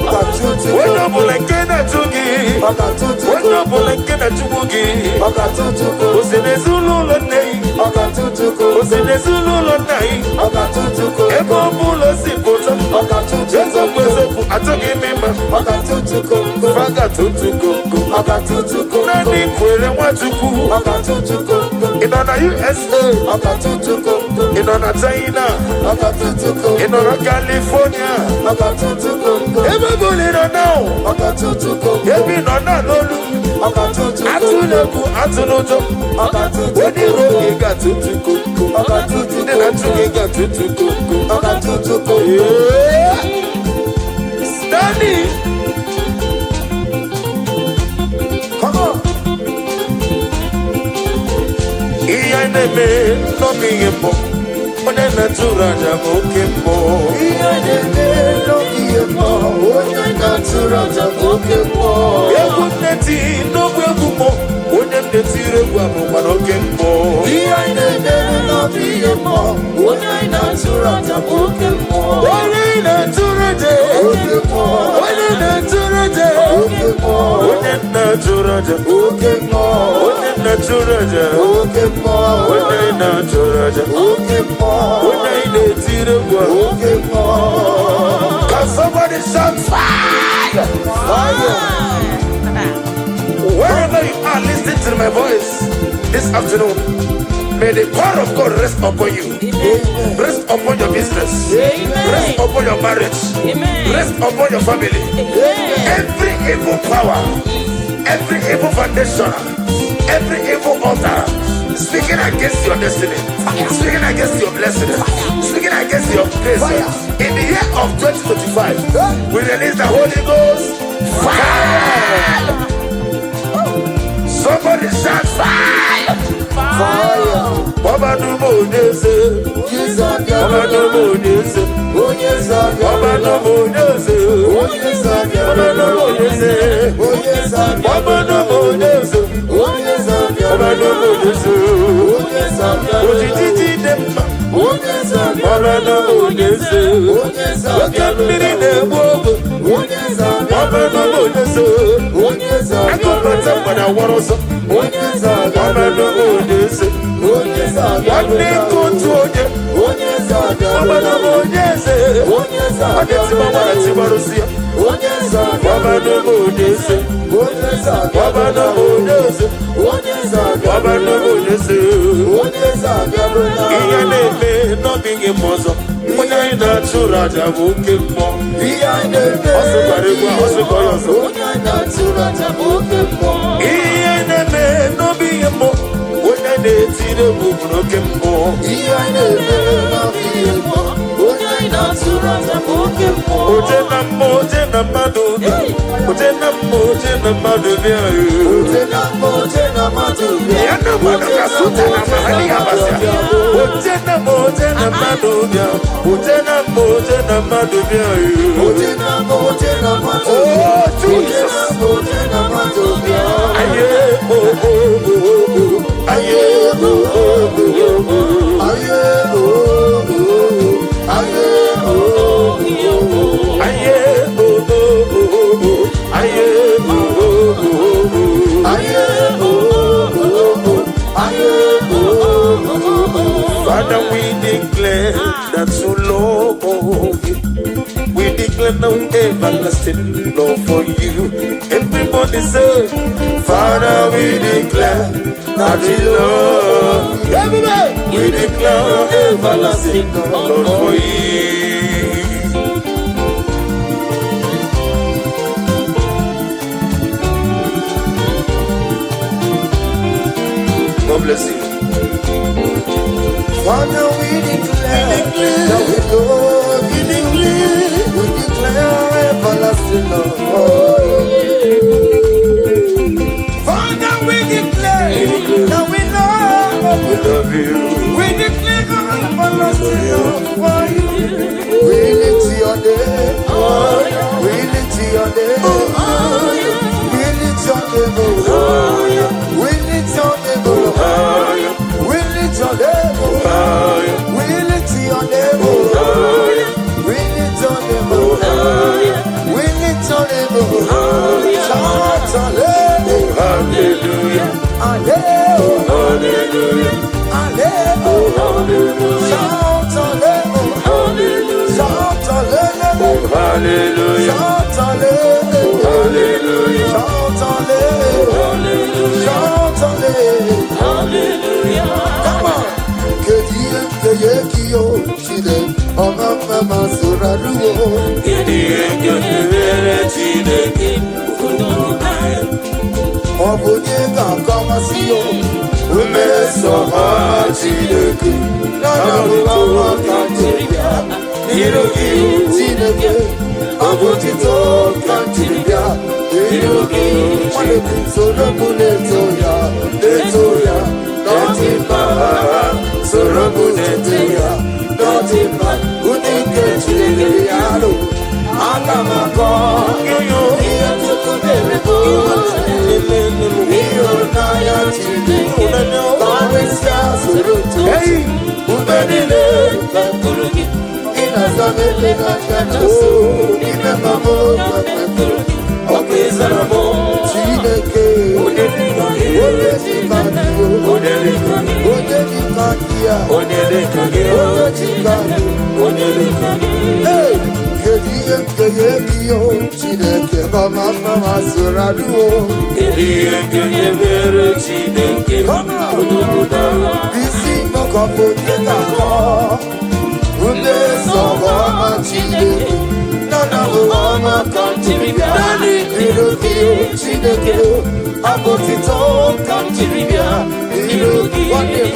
Ọ ga-atụtụ. onye ọbụla nke na-achụ gị, Ọ ga-atụtụ. onye ọbụla nke na-achụgbu gị, Ọ ga-atụtụ. o si n'ezinụlọ nne gị, Ọ ga-atụtụ. o si n'ezinụlọ nna gị, Ọ ga-atụtụ. Ebe ọ bụla o si pụta, Ọ ga-atụtụ. Eziokwu eziokwu, achọghị m ịma. Ọ ga-atụtụ komkom. Fa ga-atụtụ komkom. Ọ ga-atụtụ komkom. Naanị kwere Nwachukwu. Ọ ga-atụtụ komkom. Ị nọ na USA, Ọ ga-atụtụ komkom. Ị nọ na China, Ọ ga-atụtụ komkom. Ị nọ na California, Ọ ga-atụtụ komkom. Ebe ọ bụla ị nọ now, Ọ ga-atụtụ komkom. Ebe ị nọ na n'olu, Ọ ga-atụtụ komkom. Atụla egwu, atụla ụjọ. Ọ ga-atụtụ Onye iro gị ga-atụtụ komkom. Ọ ga-atụtụ Ndị na-achụ gị ga-atụtụ komkom. Ọ ga-atụtụ komkom. Yeah. Stanley. Come on. Ihe anyị na-eme n'obi ihe mbụ, onye na-atụrụ aja bụ oke mbụ. Ihe na-eme n'oge ihe mmụọ, onye na-atụrụ aja bụ oke mmụọ. Egwu nneti n'ogbe egwu mmụọ, onye m na-etiri egwu abụkwa n'oke mbụ. Ihe anyị na-eme n'oge ihe mmụọ, onye anyị na-atụrụ aja bụ oke mmụọ. Onye na-atụrụ aja, Oke mmụọ, onye na-atụrụ aja, oke mmụọ, onye na-atụrụ aja, oke mmụọ, onye na-atụrụ aja, oke mmụọ, onye na-atụrụ aja, oke mmụọ, onye na-etiri egwu a. Oke mmụọ. Can somebody shout fire? Fire! Wherever you are listening to my voice this afternoon, may the power of God rest upon you. Amen. Rest upon your business. Amen. Rest upon your marriage. Amen. Rest upon your family. Amen. Every evil power, every evil foundation, every evil altar speaking against your destiny, speaking against your blessing, speaking against your grace. Fire. In the year of 2025, we release the Holy Ghost fire. Somebody shout fire. Fire! Baba Numo Onyeze, Onye Baba zabịarụla, Numo Onyeze, onye Baba zabịarụla, Numo Onyeze, onye Baba Numo zabịarụla, Onyeze, onye Baba zabịarụla, Numo Onyeze, onye Baba zabịarụla, Numo Onyeze. Onye zabịarụla, Ojiji dị mma, onye Baba zabịarụla, Numo Onyeze, onye oke mmiri zabịarụla, na-egbu ogbe, onye Baba zabịarụla, Numo Onyeze, onye akụbata zabịarụla, mgbada wara ọsọ, onye Baba zabịarụla, Numo Onyeze, onye nwanne zabịarụla, nke otu onye, onye Baba zabịarụla, Numo Onyeze, onye onye tigbawara zabịarụla, tigbarụsi ya. Onye Baba zabịarụla, Numo Onyeze, onye Baba zabịarụla, Numo Onyeze, onye Baba zabịarụla, Numo Onyeze. Onye zabịarụla. Ihe na-eme n'ọdịghị m ọzọ, onye anyị na-achụrụ aja bụ oke mmụọ. Ihe anyị na-eme Ọ sịkwara egwu a, ọ sịkwa ya ọzọ. Onye anyị na-atụrụ aja bụ oke mmụọ. Ihe na-eme n'obi ihe mmụọ, onye na-etiri egwu bụ n'oke mmụọ. Ihe anyị na-eme n'obi ihe mmụọ, onye anyị na-atụrụ aja bụ oke mmụọ. Oje na mmụọ, oje na mmadụ bịa. Oje na mmụọ, oje na mmadụ bịa. Oje na mmụọ, oje na mmadụ bịa. Ya na mmadụ ka suta na mahali ya basịa. Oje na mmụọ, oje na mmadụ bịa. Oje na mmụọ, oje na mmadụ bịa. Oje na mmụọ, oje na mmadụ Oh, bịa. Oje Jesus. na mmụọ, oje na mmadụ bịa. Aye, oh, oh, oh, oh. Aye, oh, oh, oh, oh. Aye, oh, oh, oh. Aye, oh, oh, oh. Aye, oh, oh, oh, oh. Aye, oh, oh, oh, oh. Aye, oh, oh, oh. Aye, oh, oh, oh. Father, we declare that you love you. We declare no everlasting love for you. Everybody say, Father, we declare that you love. Everybody, we declare everlasting love for you. God bless you. Father, we declare that we love you. We declare everlasting love for you. Father, we declare that we love We you. love you. We declare everlasting love for you. We lift your name. We lift your name. We lift your name, oh. We lift your name, oh. We lift your name, oh. We lift your name, oh. We lift your name, oh. We lift your name, oh. Shout hallelujah. Hallelujah. Hallelujah. Hallelujah. Hallelujah. Hallelujah. Shout hallelujah. Shout hallelujah. Hallelujah. Shout hallelujah. Hallelujah. Shout hallelujah. Shout hallelujah. Come on. Kedu ihe nke ya ekiyo Chineke ọma mma ma soro arụwo. Kedu ihe nke mere Chineke? Ọ bụ onye ga-akọwasị yo Mmeso ọma Chineke na ọma ka m jiri bịa n'iru gị. Chineke, ọ bụ otito ka m jiri bịa n'iru gị. Nwanne m, soro m na-eto ya, na-eto ya n'ọdị mma. Soro m na-eto ya n'ọdị mma. Ụdị nke Chineke ya lụ aga m akọ ihe Chukwu mere m. Ịhụnanya Chineke karịsịa, soro too ume niile ị na-aza m ebe na n'ime mama. Ọkụ ịzara m. Chineke, Onye dịka gị? Onye dịka gị? Onye dịka gị? Onye dịka gị ya? Onye dịka gị? Onye dịka gị? Onye dịka gị? Hey! Kedu ihe nke ya ebiyo Chineke mama mma ma soro adụo? Kedu ihe nke mere Chineke? Isi mọkọbụ onye ga-akọ mmeso ọma Chineke nana bụ ọma ka m jiri bịa iru gị. Chineke, abụ otito ka m jiri bịa iru gị. Nwanne m,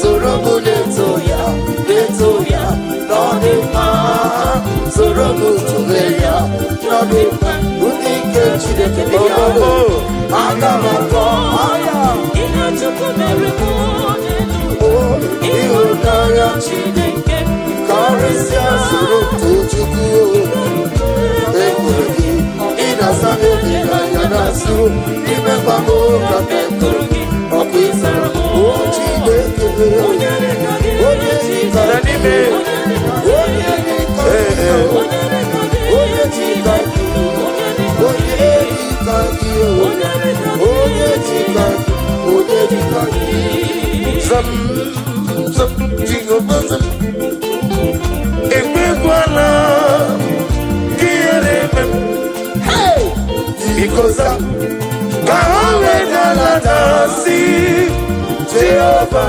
soro m na-eto ya, na-eto ya n'ọdị mma. Soro m tụle ya n'ọdị mma. Ụdị nke Chineke dị ya aga m akọ aya. Ihe Chukwu mere m n'elu. Ịhụnanya Chineke karịsịa, soro Tochukwu ekwuru gị ị na-asa n'obi n'anya na-asụ ime mgbam ka mekpụrụ gị. Ọkụ ịsara o Chineke. Onye dịka gị? Onye dịka Na n'ime. Onye dịka gị? Onye dịka gị? Onye dịka gị? Onye dịka gị? Onye dịka gị? Zam, zam, Jehova zam. Ekwekwala ka ihere eme m. Biko zam, ka ha wedalata si Jehova,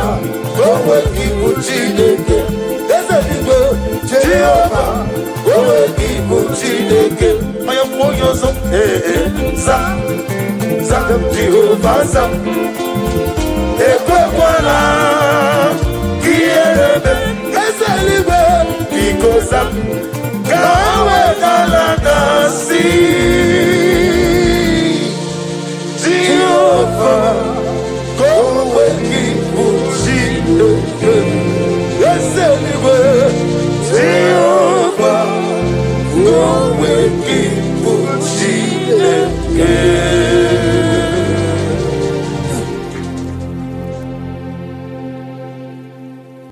ka o nwee ibu Chineke. Eze biko. Jehova, ka o nwee ibu Chineke. Onye mmụọ onye ọzọ, ee, ee, zam, zam, Jehova zam. Ekwekwala ka ihere eme m. Eze eluigwe. Biko zam, ka ha wedalata si Jehova, ka o nwee ibu Chineke. Eze eluigwe. Jehova, ka o nwee ibu Chineke.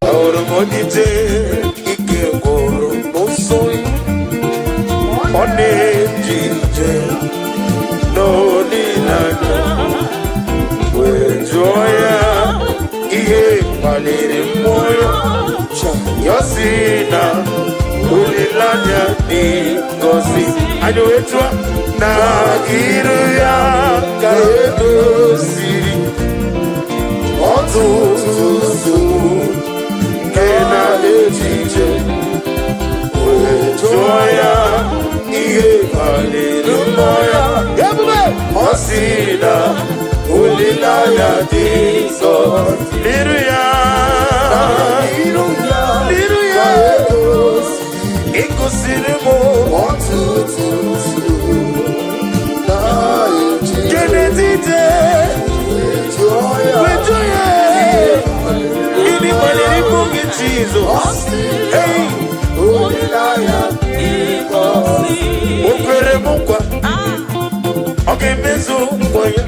Ahụrụ m onye ije ike gwụrụ n'ụsọ, ọ na-eje ije n'olileanya, wee jụọ ya ihe kpaliri mmụọ ya. Ya sị na olileanya dị ngọzi. Anyị wee jụọ na iru ya ka edoziri ọtụtụ nsogbu nke na-eche iche, wee jụọ ya ihe kpaliri mmụọ ya. Ebube. Ọ sị na olileanya ya dị ngọzi. N'iru ya, N'iru ya, n'iru ya, ka egosi ịkụziri m ọtụtụ nsogbu na-eji Kenedide jụọ ya. Wetu ya, gịnị kpaliri mụ gị, Jizọs? Ọ sị, Hey! olileanya O kwere m nkwa, ọ ga-emezu nkwa ya.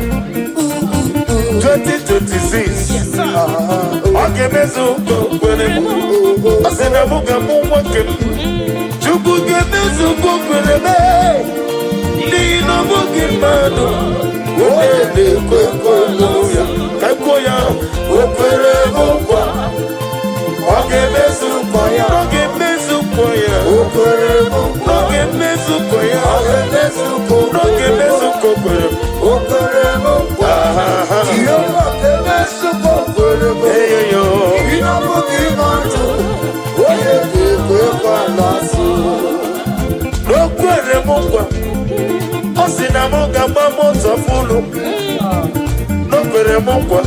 2026, ọ ga-emezu nkwa o kwere m. Ọ sị na mụ ga-amụ nwa nke m. Chukwu ga-emezu nkwa o kwere m, n'ihi na ọ bụghị mmadụ onye na-ekwe nkwa ya. Ka kwuo ya, o kwere m nkwa, ọ ga-emezu nkwa ya. Ọ ga-emezu nkwa ya. O kwere m nkwa. Ọ ga-emezu nkwa ya. Ọ ga-emezu nkwa o Ọ ga-emezu nkwa o kwere m. O kwere m nkwa. Aha. Jehova ga-emezu nkwa o kwere m. Eyoyo. Ị na-abụghị mmadụ onye ga-ekwe nkwa n'asụ. O kwere m nkwa, ọ sị na m ga-agba moto fụlụ. O kwere m nkwa,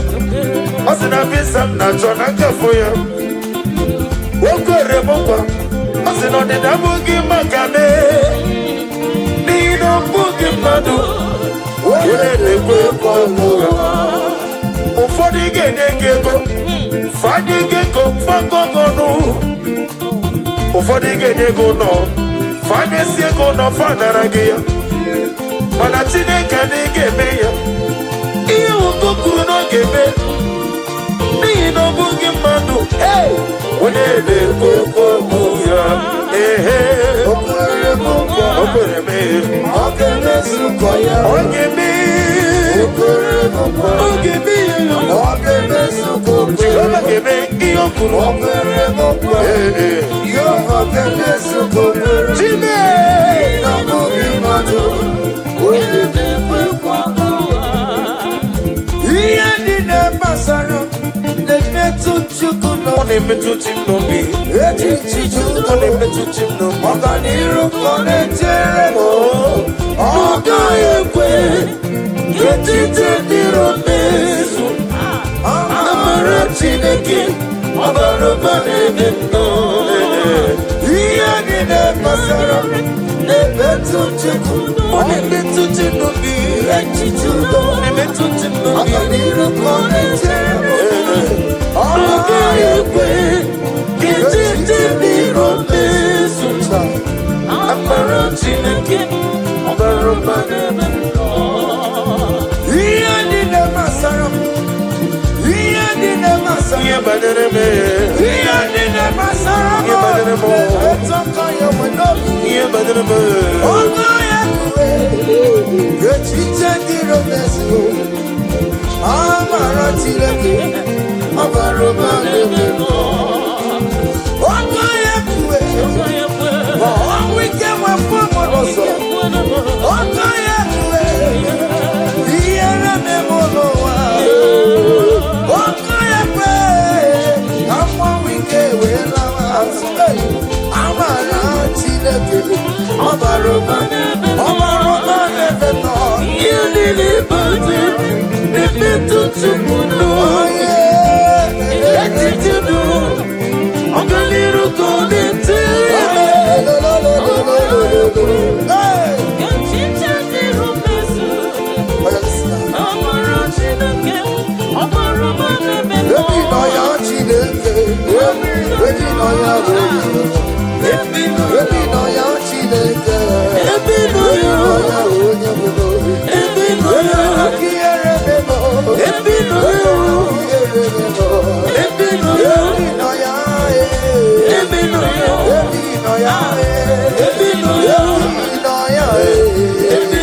ọ sị na visa m na-achọ na nkafụ ya. O kwere m nkwa, ọ sị na ọdịda abụghị maka m, n'ihi na ọ bụghị mmadụ onye na-ekwe nkwa ụgha. Ụfọdụ ga-enye gị ego, fadị gị ego fagọgọnụ. Ụfọdụ ga-enye gị ụlọ, fanyesi ego ụlọ, fanara gị ya. Mana Chineke adịghị ga-eme ya ihe nwoke kwuru na ọ ga-eme, n'ihi na ọ bụghị mmadụ onye na-ekwe okwu ya. Ehe. O kwere m nkwa. O kwere m. Ọ ga-emezu nkwa ya. Ọ ga-eme. O kwere m nkwa. Ọ ga-eme ya. Ọ ga-emezu nkwa o kwere. Jehova ga-eme ihe o kwuru. O kwere m nkwa. Ee. Jehova ga-emezu nkwa o kwere. Chime. Na ọ bụghị mmadụ onye na-ekwe nkwa. Ihe niile gbasara na-emetụ Chukwu Ọ n'obi. na-emetụ chi m n'obi. Echiche Ọ na-emetụ chi m n'obi. Ọganiru ka ọ na-echere m. Ọ gaghị ekwe ka echiche dịrị mezu. Amara Chineke ọ bara ụba n'ebe m nọ. Ihe niile gbasara m na-emetụ Chukwu. Ọ na-emetụ chi m n'obi. Echiche udo. Ọ na-emetụ chi m n'obi. Ọganiru ka ọ na-echere m. Ọ Ọ gaghị ekwe ka echiche dịrị mezu. Amara Chineke ọ bara ụba n'ebe m nọ. Ihe niile gbasara m, ihe niile gbasara Ihe banyere m, ihe niile gbasara m Ihe banyere m. na-emetụ aka ya nwe n'obi. Ihe banyere m. Ọgụ ya kue echiche dịrị mezu. Amara Chineke ọ bara ụba n'ebe m nọ. Ọgụ ya kue ma ọnwụ ike nwepụ m n'ụzọ. Ọgụ ya kue ihere meme n'ụwa. Ọkụ ya kwe ka mmanwụ ike wee lawa azụ. Amara Chineke ọ bara ụba, ọ bara ụba n'ebe nọ. Ihe niile banyere m na-emetụ Chukwu n'obi. Echiche udo, ọganiru ka ọ na-echere m. Hey! Ebi nọ ya Chineke, ebi nọ ya onye, ebi nọ ya Chineke, Ebi nọ ebi ya, nọ ya onye bụ n'obi. ebi nọ ya, ebi nọ ya, ebi nọ ya, ebi nọ ya, ebi nọ ya, ebi nọ ya, ebi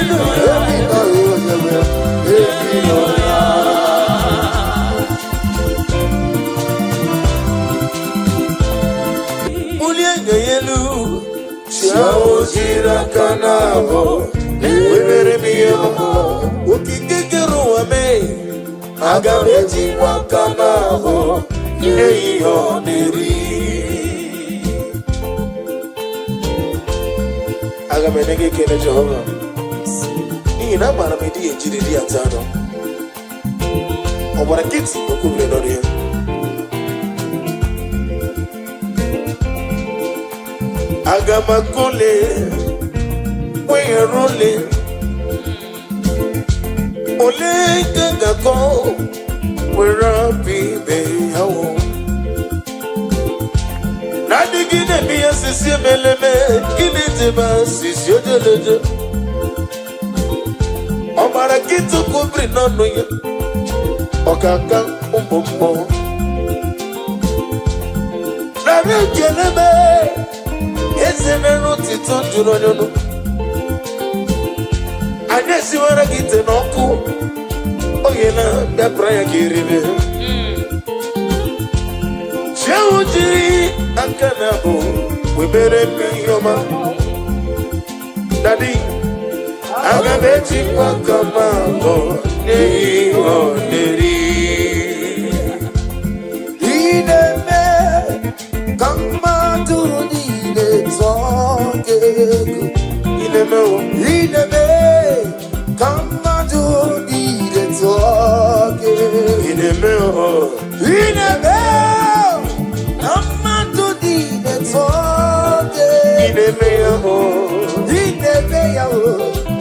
nọ ya. Bulie enyo ya elu, chi ahụ jiri aka na-abụ wemere m ihe ọma. Okike kere ụwa mee, aga m eji nwa aka na-abụ nye ya ihe ọ na-eri. Aga m enye gị ekele, Jehova, n'ihi na amaara m ịdịghị ejiri di ata anụ. Ọgbara nkịtị, okwu biri n'ọnụ ya. Aga m akụle weghara ole ole ka ga-akọ were apụ ibe ya wụ na-adịghị na-eme ihe sisi emeleme gịnị dị ma sisi ojeleje. Ọgbara nkịtị, okwu biri n'ọnụ ya, ọkaka ụmụ mmụọ narị ekele mee eze mere otito juru onye ọnụ. Anyị esiwara gị ite n'ọkụ oge na bịapụra ya ka eribe chiahụ jiri aka na abụ webere m ihe ọma. Daddy, aga m ejikwa aka m abụọ n'ihi ọ na-eri. Ị na-eme ka mmadụ niile tụọ gị egwu. Ị na-emewo. Ị na-eme ka mmadụ niile tụọ gị egwu. Ị na-emewo. Ị na-eme ka mmadụ niile tụọ gị Ị egwu. Na-eme ya o. Ị na-eme ya o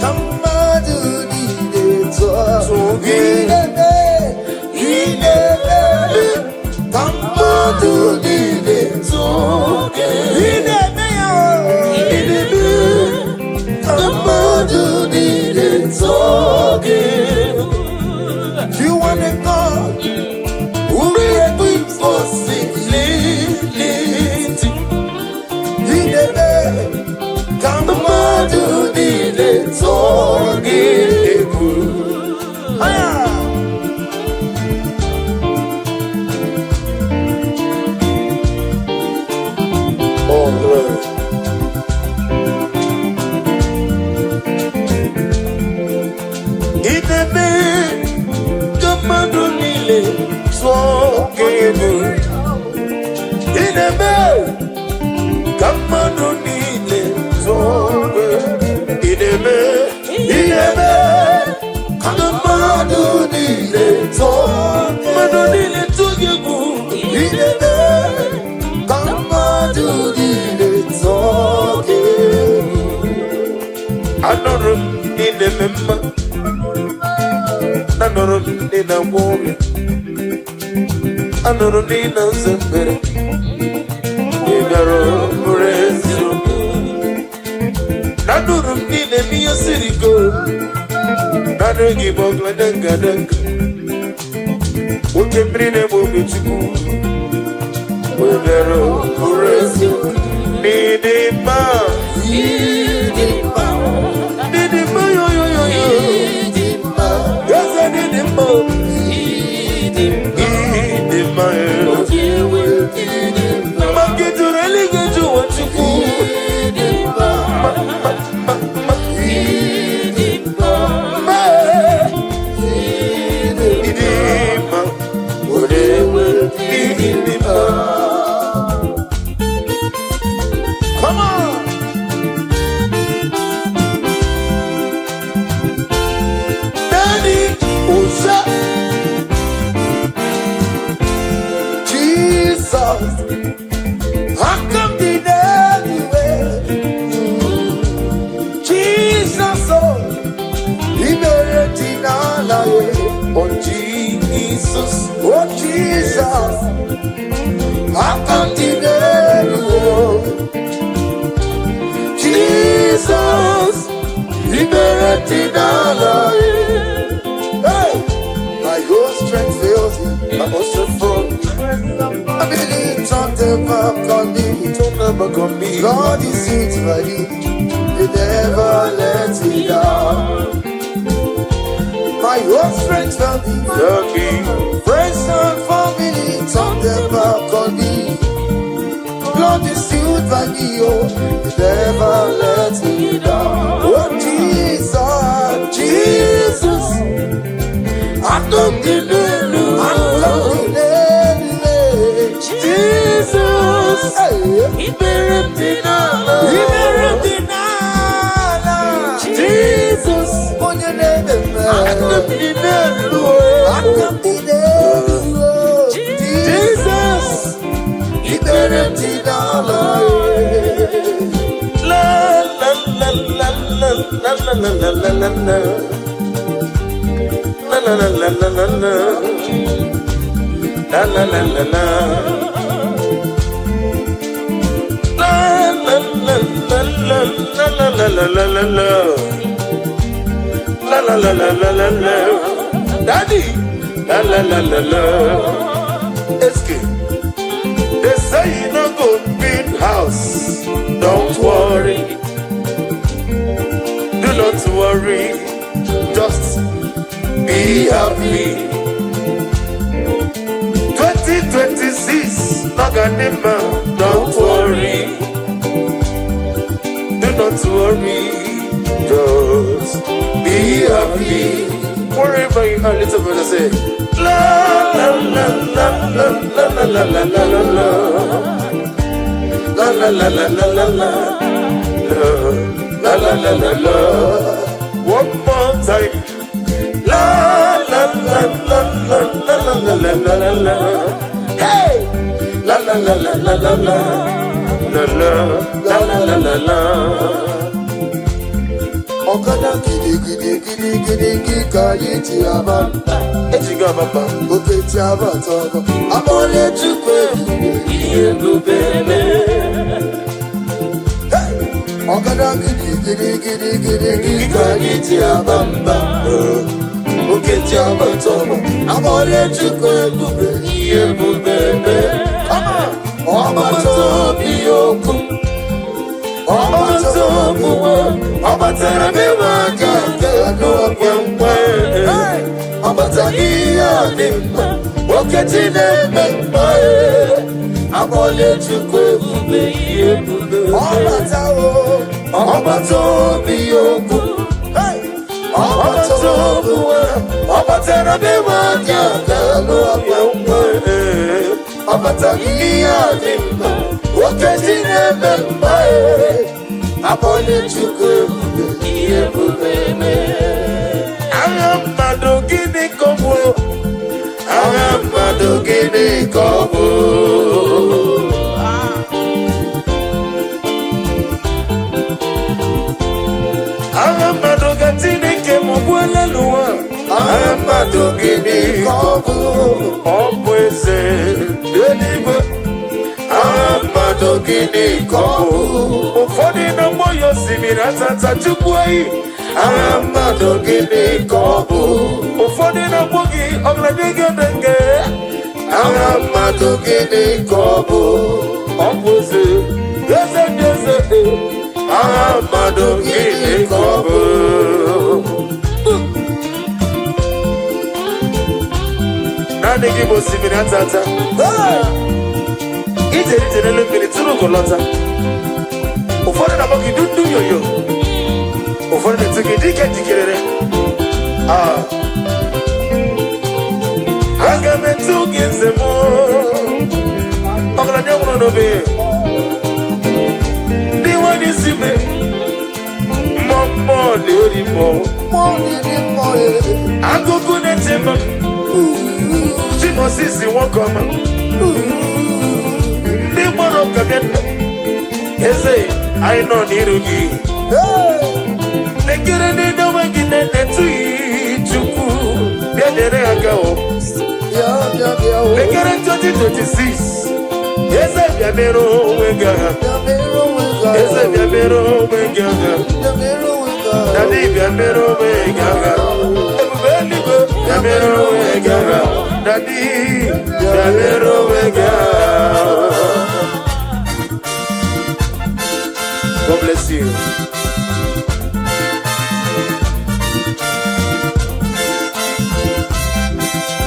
ka mmadụ niile tụọ Tụọ gị. Ị na-eme, ị na-eme ka mmadụ niile Tụọ gị. Ị na-eme ya o. Ị na-eme ka mmadụ niile tụọ gị. You are the God who created Possibility. Ị na-eme ka mmadụ niile tụọ Gị egwu. Aya! Oh, glory. Ị na-eme ka mmadụ niile tụọ gị egwu. Ị na-eme ka mmadụ niile tụọ gị. Ị na-eme, ị na-eme Ka mmadụ niile tụọ mmadụ niile tụọ gị egwu. Ị na-eme ka mmadụ niile tụọ gị egwu. Anụrụ m ị na-eme mma. Anụrụ m ị na-agwọ ọrịa. Anụrụ m ị na-aza ekpere. Ị bịara bụrụ eziokwu. Anụrụ m ị na-eme ihe siri ike. Naanị gị bụ ọgladanga. Oke mmiri na-egbu obi Chukwu. Ị bịara bụrụ eziokwu. N'ịdị mma. Ịdị mma, N'ịdị mma yo yo yo yo. ịdị mma, Eze n'ịdị mma. Ịdị mma, Ịdị mma yo. ịdị mma, Mma gị juru eluigwe ju ụwa Chukwu. Ịdị mma, Mma, mma, mma, mma. ịdị mma, Mma. Ịdị mma. Onye ịdị mma. Come on! Daddy, ụza. Jesus, aka m dị n'eluigwe. Jesus, oh, ikpere dị n'ala ya. Oh, Jesus. Oh, Jesus, aka m dị n'eluigwe. Jesus, ikpere dị n'ala ya. Hey! My whole strength fails me. I must have fallen. Ability turned the back on me. Turn the back on me. Lord is it for you. You never let me down. My whole strength failed me. Lucky. Friends and family turned their back on me. Blood is sealed by me, oh. You never let me down. Oh Jesus, Jesus. Aka m dị n'elu. Aka m dị n'elu. Jesus. Hey. Ikpere m dị n'ala. Ikpere dị n'ala. Jesus. Onye na-eme mma. Aka m dị n'elu. Aka m dị n'elu. mere m ji n'ala. La la la la la la la la la la la. La la la la la la la. La la la la la. La la la la la la la la la la la. La la la la la la la. Daddy. La la la la la. Eske. They say you no go build house. Don't worry. Do not worry. Just be happy. 2026, Naganima, don't worry. Do not worry. Just be happy. Wherever you are, little brother say, La la la la la la la la la la la la. La la la la la la la. La la la la la. One more time. La la la la la la la la la la la. Hey! La la la la la la la. La la la la la la la. Ọkada gidigidi gidigidi gị ka anyị ji aba. Ejigo amapa. Okechi abata ọgọ. Akpọlie Chukwu ebube. Ihe ebube mee. Ọkada gidigidi gidigidi gị ka anyị ji aba mba. Okechi abata ọgọ. Akpọlie Chukwu ebube. Ihe ebube mee. Come on! Ọgbata obi okwu. Ọgbata obuwe, ọ batara m ịnwe aka nke n'okwe nkwe. Ọ batara ihe a dị mma. Okechi na-eme mma. Akpọlie Chukwu ebube. Ihe ebube Ọ batawo. Ọgbata obi okwu. Hey! Ọgbata obuwe, ọ batara m ịnwe aka nke n'okwe nkwe. Ọ batara ihe a dị mma. Okechi na-eme mma. Akpọlie Chukwu ebube. Ihe ebube mee. Agha mmadụ gịnị ka ọ bụ? Agha mmadụ gịnị ka ọ bụ? Agha mmadụ ka Chineke m gbuola n'ụwa. Agha mmadụ gịnị Ka ọ bụ. Ọ bụ eze eluigwe. Agha mmadụ gịnị ka ọ bụ? Ụfọdụ na-agbọ ya osimiri atata chukwu eyi. Agha mmadụ gịnị ka ọ bụ? Ụfọdụ na-agbọ gị ọgaranya gị odenge. Agha mmadụ gịnị ka ọ bụ? Ọ bụ eze, eze ndị eze. Agha mmadụ gịnị ka ọ bụ? Naanị gị bụ osimiri atata. Hey! Ijere ije n'elu mmiri tụrụ ugo lọta. Ụfọdụ na-akpọ gị dundu yoyo. Ụfọdụ na-etu gị dike jikerere. Ah. Aga m etu gị nze m. Ọgaranya nwụrụ n'obe. Ndị nwanyị isi me. Mmụọ mmụọ na-eri mmụọ. Mmụọ na-eri mmụọ. Agụgụ na-eti m. Chimosisi nwoke ọma. Ndị gbara ụka bịa nna. Eze, anyị nọ n'iru gị. Hey! Lekere ndị onwe gị na-etughị Chukwu. Bịa nyere ha aka o. Bịa bịa bịa o. Lekere 2026. Eze bịa mere onwe gị agha. Bịa mere onwe gị agha. Eze bịa mere onwe gị agha. Bịa mere onwe gị agha. Daddy bịa mere onwe gị agha. Ebube eluigwe bịa mere onwe gị agha. Daddy bịa mere onwe gị agha. God bless you.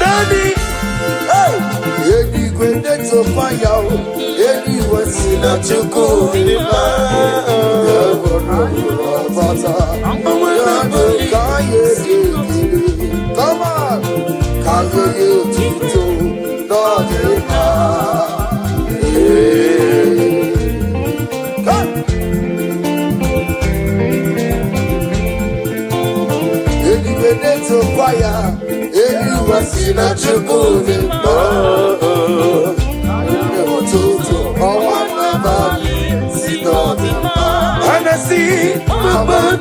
Daddy, Hey! Eluigwe na-etokwa ya o. Eluigwe si na Chukwu dị mma. Ya bụrụ ọbata. Ya bụ ka anyị ekele. Come on! Ka anyị nye otuto n'ọdịmma. Ee. Come! Eluigwe na-etokwa ya. Eluigwe si na Chukwu dị mma. Ụtụtụ ọnwa.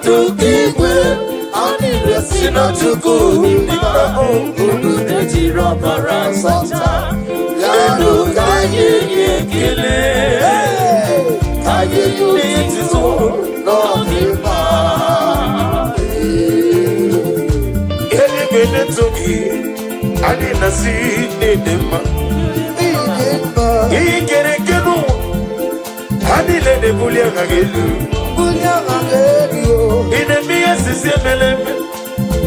Kpamandu igwe, anyị si na Chukwu dị mma. Unu ejiri ọbara sacha, Bịanụ ka anyị nye ekele. Ka anyị nye otuto n'ọdịmma. Eluigwe na-eto gị, anyị na-asị n'ịdị mma. Ịdị mma. Ihe kere eke n'ụwa, ha niile na-ebuli aha gị elu. Bulie aha gị elu o. Ị na-eme ihe sisi emele eme,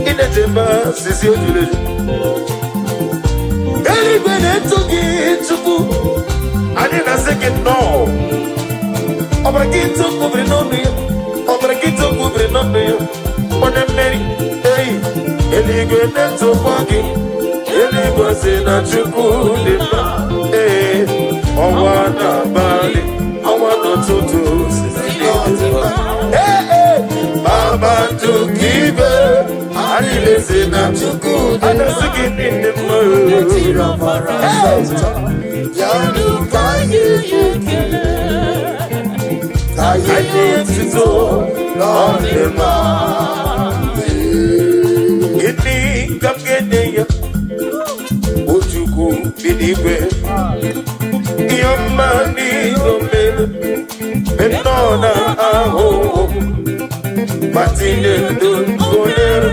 ị na-echebe sisi ejuru eju. Eluigwe na-eto gị, Chukwu, anyị na-asị gị nnọọ. Ọbara gị tụkwubiri n'ọnụ ya, ọbara gị tụkwubiri n'ọnụ ya, onye mmeri. Eyi, eluigwe na-etokwa gị, eluigwe si na Chukwu dị mma. Ee, ọnwa n'abalị, ọnwa n'ụtụtụ, sisi dị mma. Ee, ee, kpakpando igwe, anyị na-esi na Chukwu dị a na-asị gị niile mma. Ejiri ọbara sacha, Bịanụ ka anyị nye ekele. Ka anyị anyị etuto n'ọdịmma. Gịnị ka m ga-enye ya, O Chukwu bi n'igwe? Ihe ọma niile o mere mgbe m nọ na ahụhụ, ma tinye ndụ onyere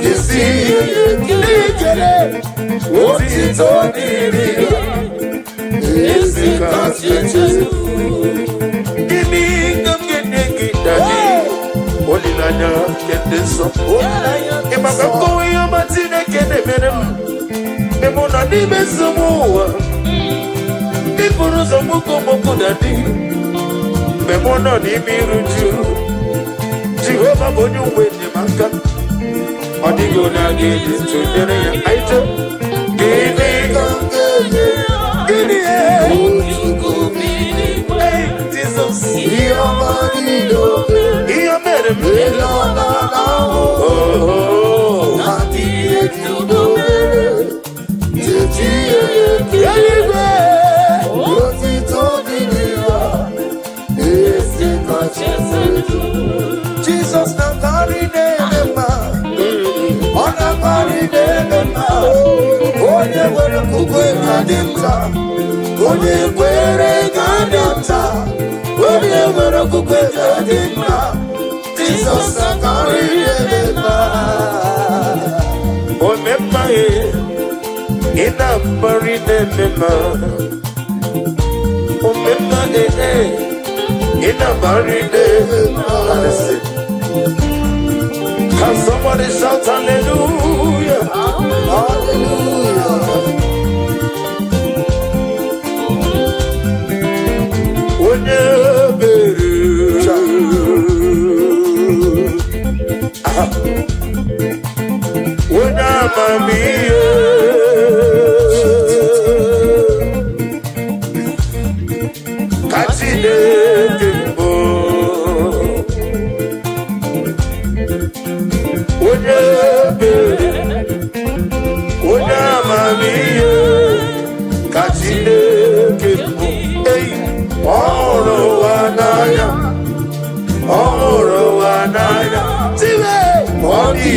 jesi N'ikele otito dịrị ya ezi kasị kasị. Gịnị ka m ga-enye gị, Daddy? Olileanya nke ndị nsọ. Ị maka nkọwa ihe ọma Chineke na-emere m mgbe mụ nọ n'ime nsogbu ụwa. Ịbụrụ ụzọ mgboko mgboko, Daddy. Mgbe mụ nọ n'ime iru ju, Jehova bụ onye uwe enyemaka. Ọ dịghị onye a ga-eji tụnyere ya. Anyị jee. Gịnị? Ka m ga-enye Gịnị? Chukwu Bi n'igwe, Hey, Jizọs. Ihe ọma niile o mere. Ihe o mere m. Ele ọ na-ahụ Oh. ma ihe Chukwu mere. Chechi ya ekele. Eluigwe. Otito dịrị ya. Ezi kasị. Jizọs na-akarị na-eme mma. Ọ na-akarị na-eme mma. Onye nwere okwukwe ga-adị nta. Onye kwere ga-adị nta. Onye nwere okwukwe ga-adị mma. Jizọs na-akarị na-eme mma. Omemma e, ị na-akparị na-eme mma. Omemma e, e, ị na-akparị na-eme mma. Listen. Can somebody shout hallelujah? Hallelujah. Onye ebere. Aha. Onye amamihe. Ka Chineke mbụ. Onye ebere, onye amamihe, ka Chineke mbụ. Ei, ọ hụrụ ụwa n'anya, ọ hụrụ ụwa n'anya. Tiwe, ọ dị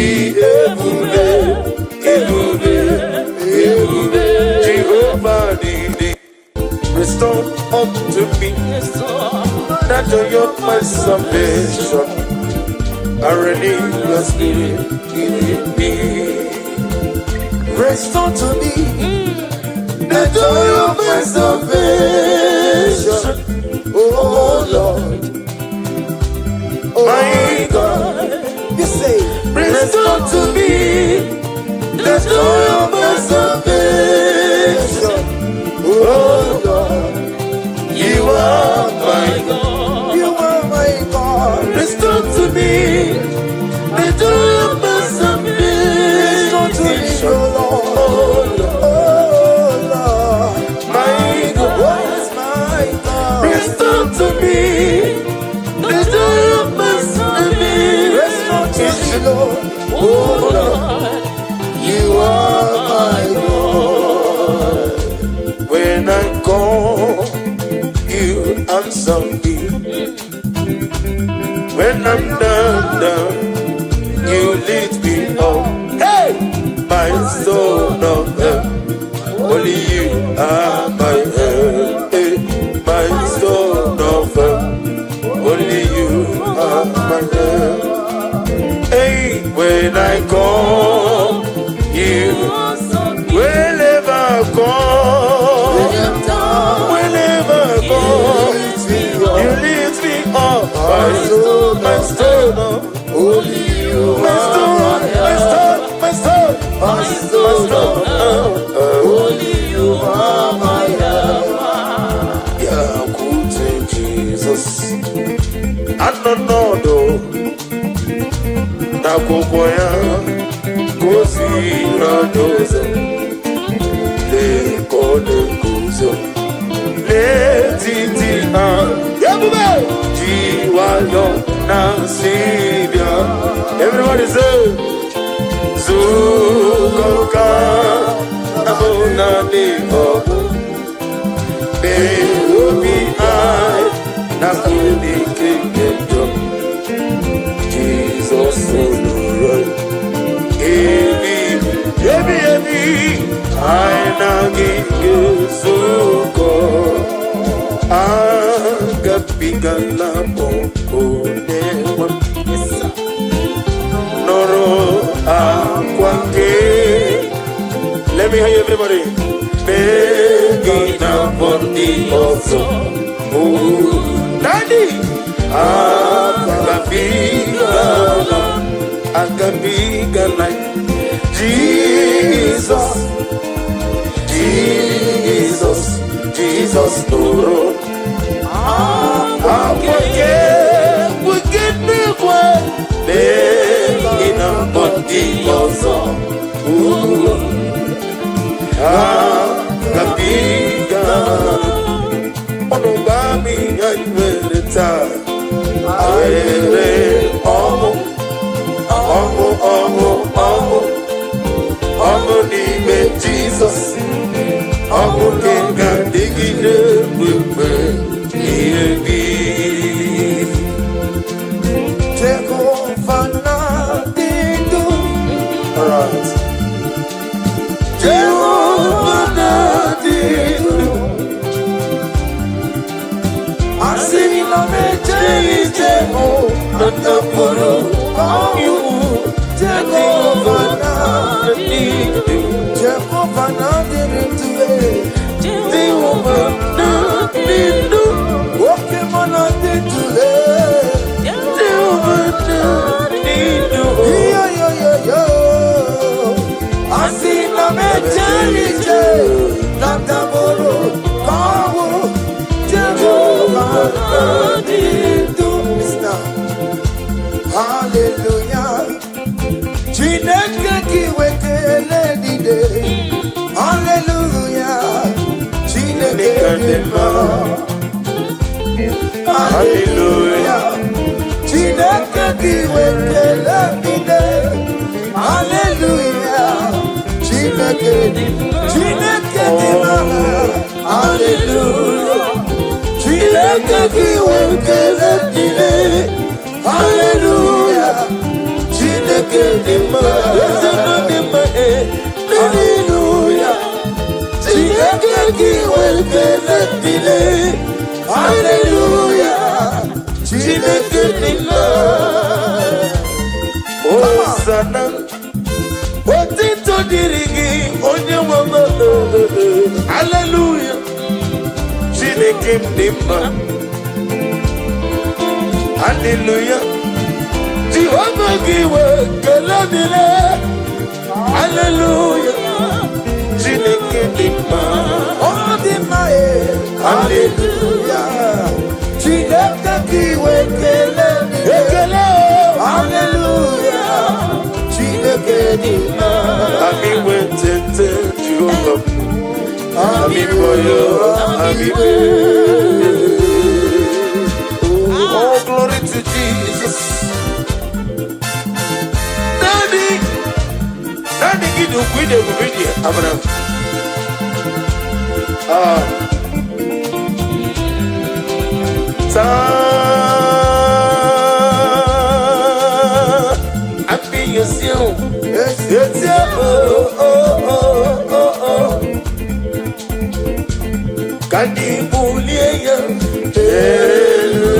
ebube, ebube, ebube. Jehova dị. Restore unto me the joy of my salvation. I renew your spirit in me. Restore to me the joy of my salvation. Oh Lord. Oh My God, You say, restore to me the joy of my salvation. Oh Lord, You are my God. you are my God. Restore to me the joy of my Restore to me, salvation. oh Lord. Oh Lord, Oh Lord. my God. Oh yes, my God. Restore to me the joy of my Restore to me, salvation. Lord. Oh Lord, You are My stone of help. Only you are my help. Eh, my stone of help. Only you are my help. Hey, when I call you, whenever I call, whenever I call, you lift me up. My stone, of Only you my stone, my stone, my stone, my my stone. Stone. Only you are my help. Bịakwute Jizọs, anọ n'ọdụ n'akwụkwọ ya gosiri anyị ụzọ. Lee ka ọ na-eguzo n'etiti ha, ebube ji nwayọ na-asị bịa. Everybody say, zukọ ka abụ naanị ọgụ. Mee obi anyị na ike nke njọ. Jizọs nụrụ ebi ebi ebi anyị na gị ga-ezukọ. Agabigala m onye nwe m. Nụrụ akwa nke. Let me hear you, everybody. Mee gị na mbọ ndị ọzọ. Oh, Daddy, agabigala, agabigala. Jesus, Jesus, Jesus nụrụ akwa nke n'igwe. Mee gị na mbọ ndị ọzọ. Oh, agabigala. Ọnụ gba m ihe anyị nwere taa. Nwere ọṅụ, ọṅụ, ọṅụ, ọṅụ, ọṅụ n'ime Jizọs. Ọṅụ nke ga-adịgide mgbe ihe bi. Jehova na-adị ndụ. Alright. Jehova na-adị ndụ. Asị na m ejeghị ije hụ na ndapụrụ ọnwụ. Jehova na-adị ndụ. Jehova na-adịrị ndụ. Jehova na-adị ndụ. Oke mụ na-adị ndụ. Jehova na-adị ndụ. Yo, yo, yo, yo. Asị na m ejeghị ije na ndapụrụ ọnwụ. Jehova na-adị ndụ. Mr. Hallelujah. Chineke gị wekele niile. Hallelujah. Chineke dị mma. Hallelujah. Chineke gị wekele niile. Hallelujah. Chineke dị Chineke dị mma. Hallelujah. Chineke gị wekele niile. Hallelujah. Chineke dị mma. Eze nọ dị mma, eh. Hallelujah. Chineke gị wekele niile. Hallelujah. Chineke dị mma. Hosanna. Otito dịrị gị, onye nwe m. Hallelujah. Chineke m dị mma. Hallelujah. Jehova gị wee kele dịrị. Hallelujah. Chineke dị mma. Ọ dị mma e. Hallelujah. Chineke gị wekele niile. Ekele o. Hallelujah. Chineke dị mma. Ami wetete Jehova. Ami boyo, ami be. Oh, glory to Jesus. Daddy, Daddy, gị dị ukwu ịdị ebube dị Abraham. Ah. Taa, abiyesi o. Etie o o o o o. Ka ndị bulie ya elu.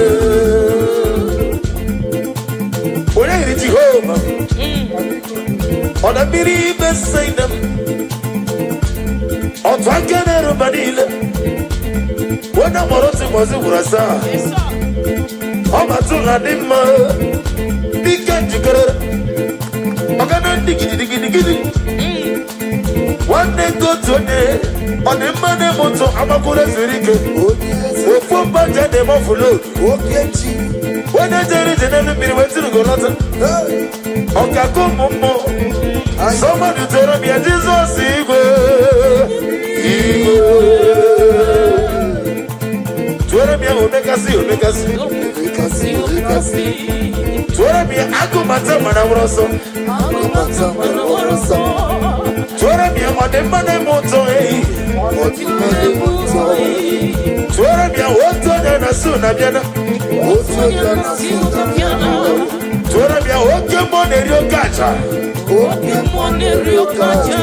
Onye yiri Jehova? Ọ na mmiri Besaida m. Otu aka na-eruba niile. Onye mụrụ otu ụbọchị gwụrụ asaa. Ọ batụla dị mma. Dike njikere. Ọgana ndị gidigidigidi. Nwanne nke otu onye. Ọ dị mma na-eme ụtọ amakwụrụ ezuru ike. Onye eze. Ofu mgbaja na-eme ọfụlod. Oke chi. Onye jere ije n'elu mmiri wee tiri golọta. Hey. Ọkaka ụmụ mmụọ. Somebody tell me Jizọs igwe. Igwe. Tụọrọ m ya omekasị omekasị. Omekasị, omekasị. Tụọrọ m ya agụmata mana nwụrụ ọsọ. Agụmata mana nwụrụ ọsọ. Tụọrọ m ya ọ dị mma na-eme ụtọ ehi. Ọ dị mma na-eme ụtọ. Tụọrọ m ya otu onye na su na bịana. Otu onye na-asụ na bịana. Tụọrọ m ya oke mmụọ na-eri oke aja. Oke mmụọ na-eri oke aja.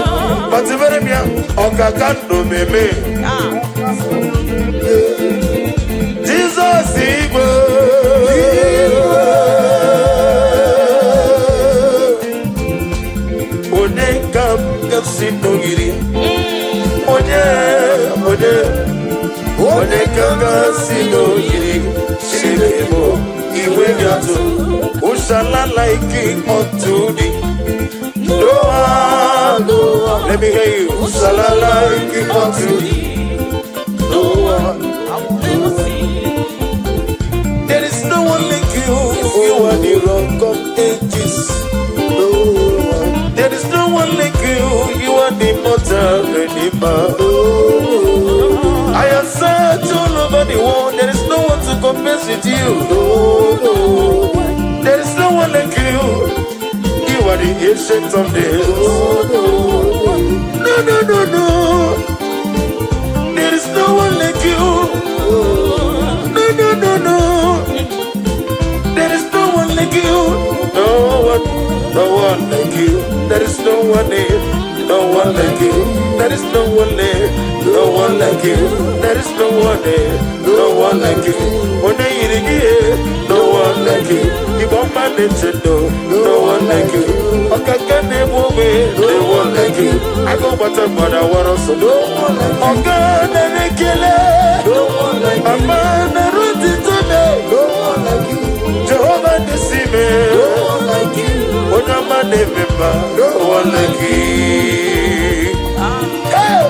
Kpatụbere m ya ọkaka ndụ meme. Jizọs igwe. Onye ka m ga-esi n'ogiri? Onye, onye, onye ka m ga-esi n'ogiri? Chineke m, iwe ga-atụ. Ushala like unto thee. No one, no one. Let me hear you. Ushala like unto thee. No one. There is no one like you. You are the rock of ages. No one. There is no one like you. You are the immortal redeemer. I have searched all over the world. There is no one to compare with you. There is no one like you. You are the ancient of days. No, no, no, no. There is no one like you. No, no, no, no. There is no one like you. No one, no one like you. There is no one there. No one like you. There is no one there. No one like you. There is no one there. No one like you. Onye yiri gị, no one like you. Igbo mma na-eche ndo, no one like you. Ọkaka na-egbu ogbe, no one like you. Agụ gbata mgbada wara ọsọ, no one like you. Ọga na-ekele, no one like you. Mama na-eru ntịtị me, no one like you. Jehova na-esi me, no one like you. Onye ọma na-eme mma, no one like you. Hey!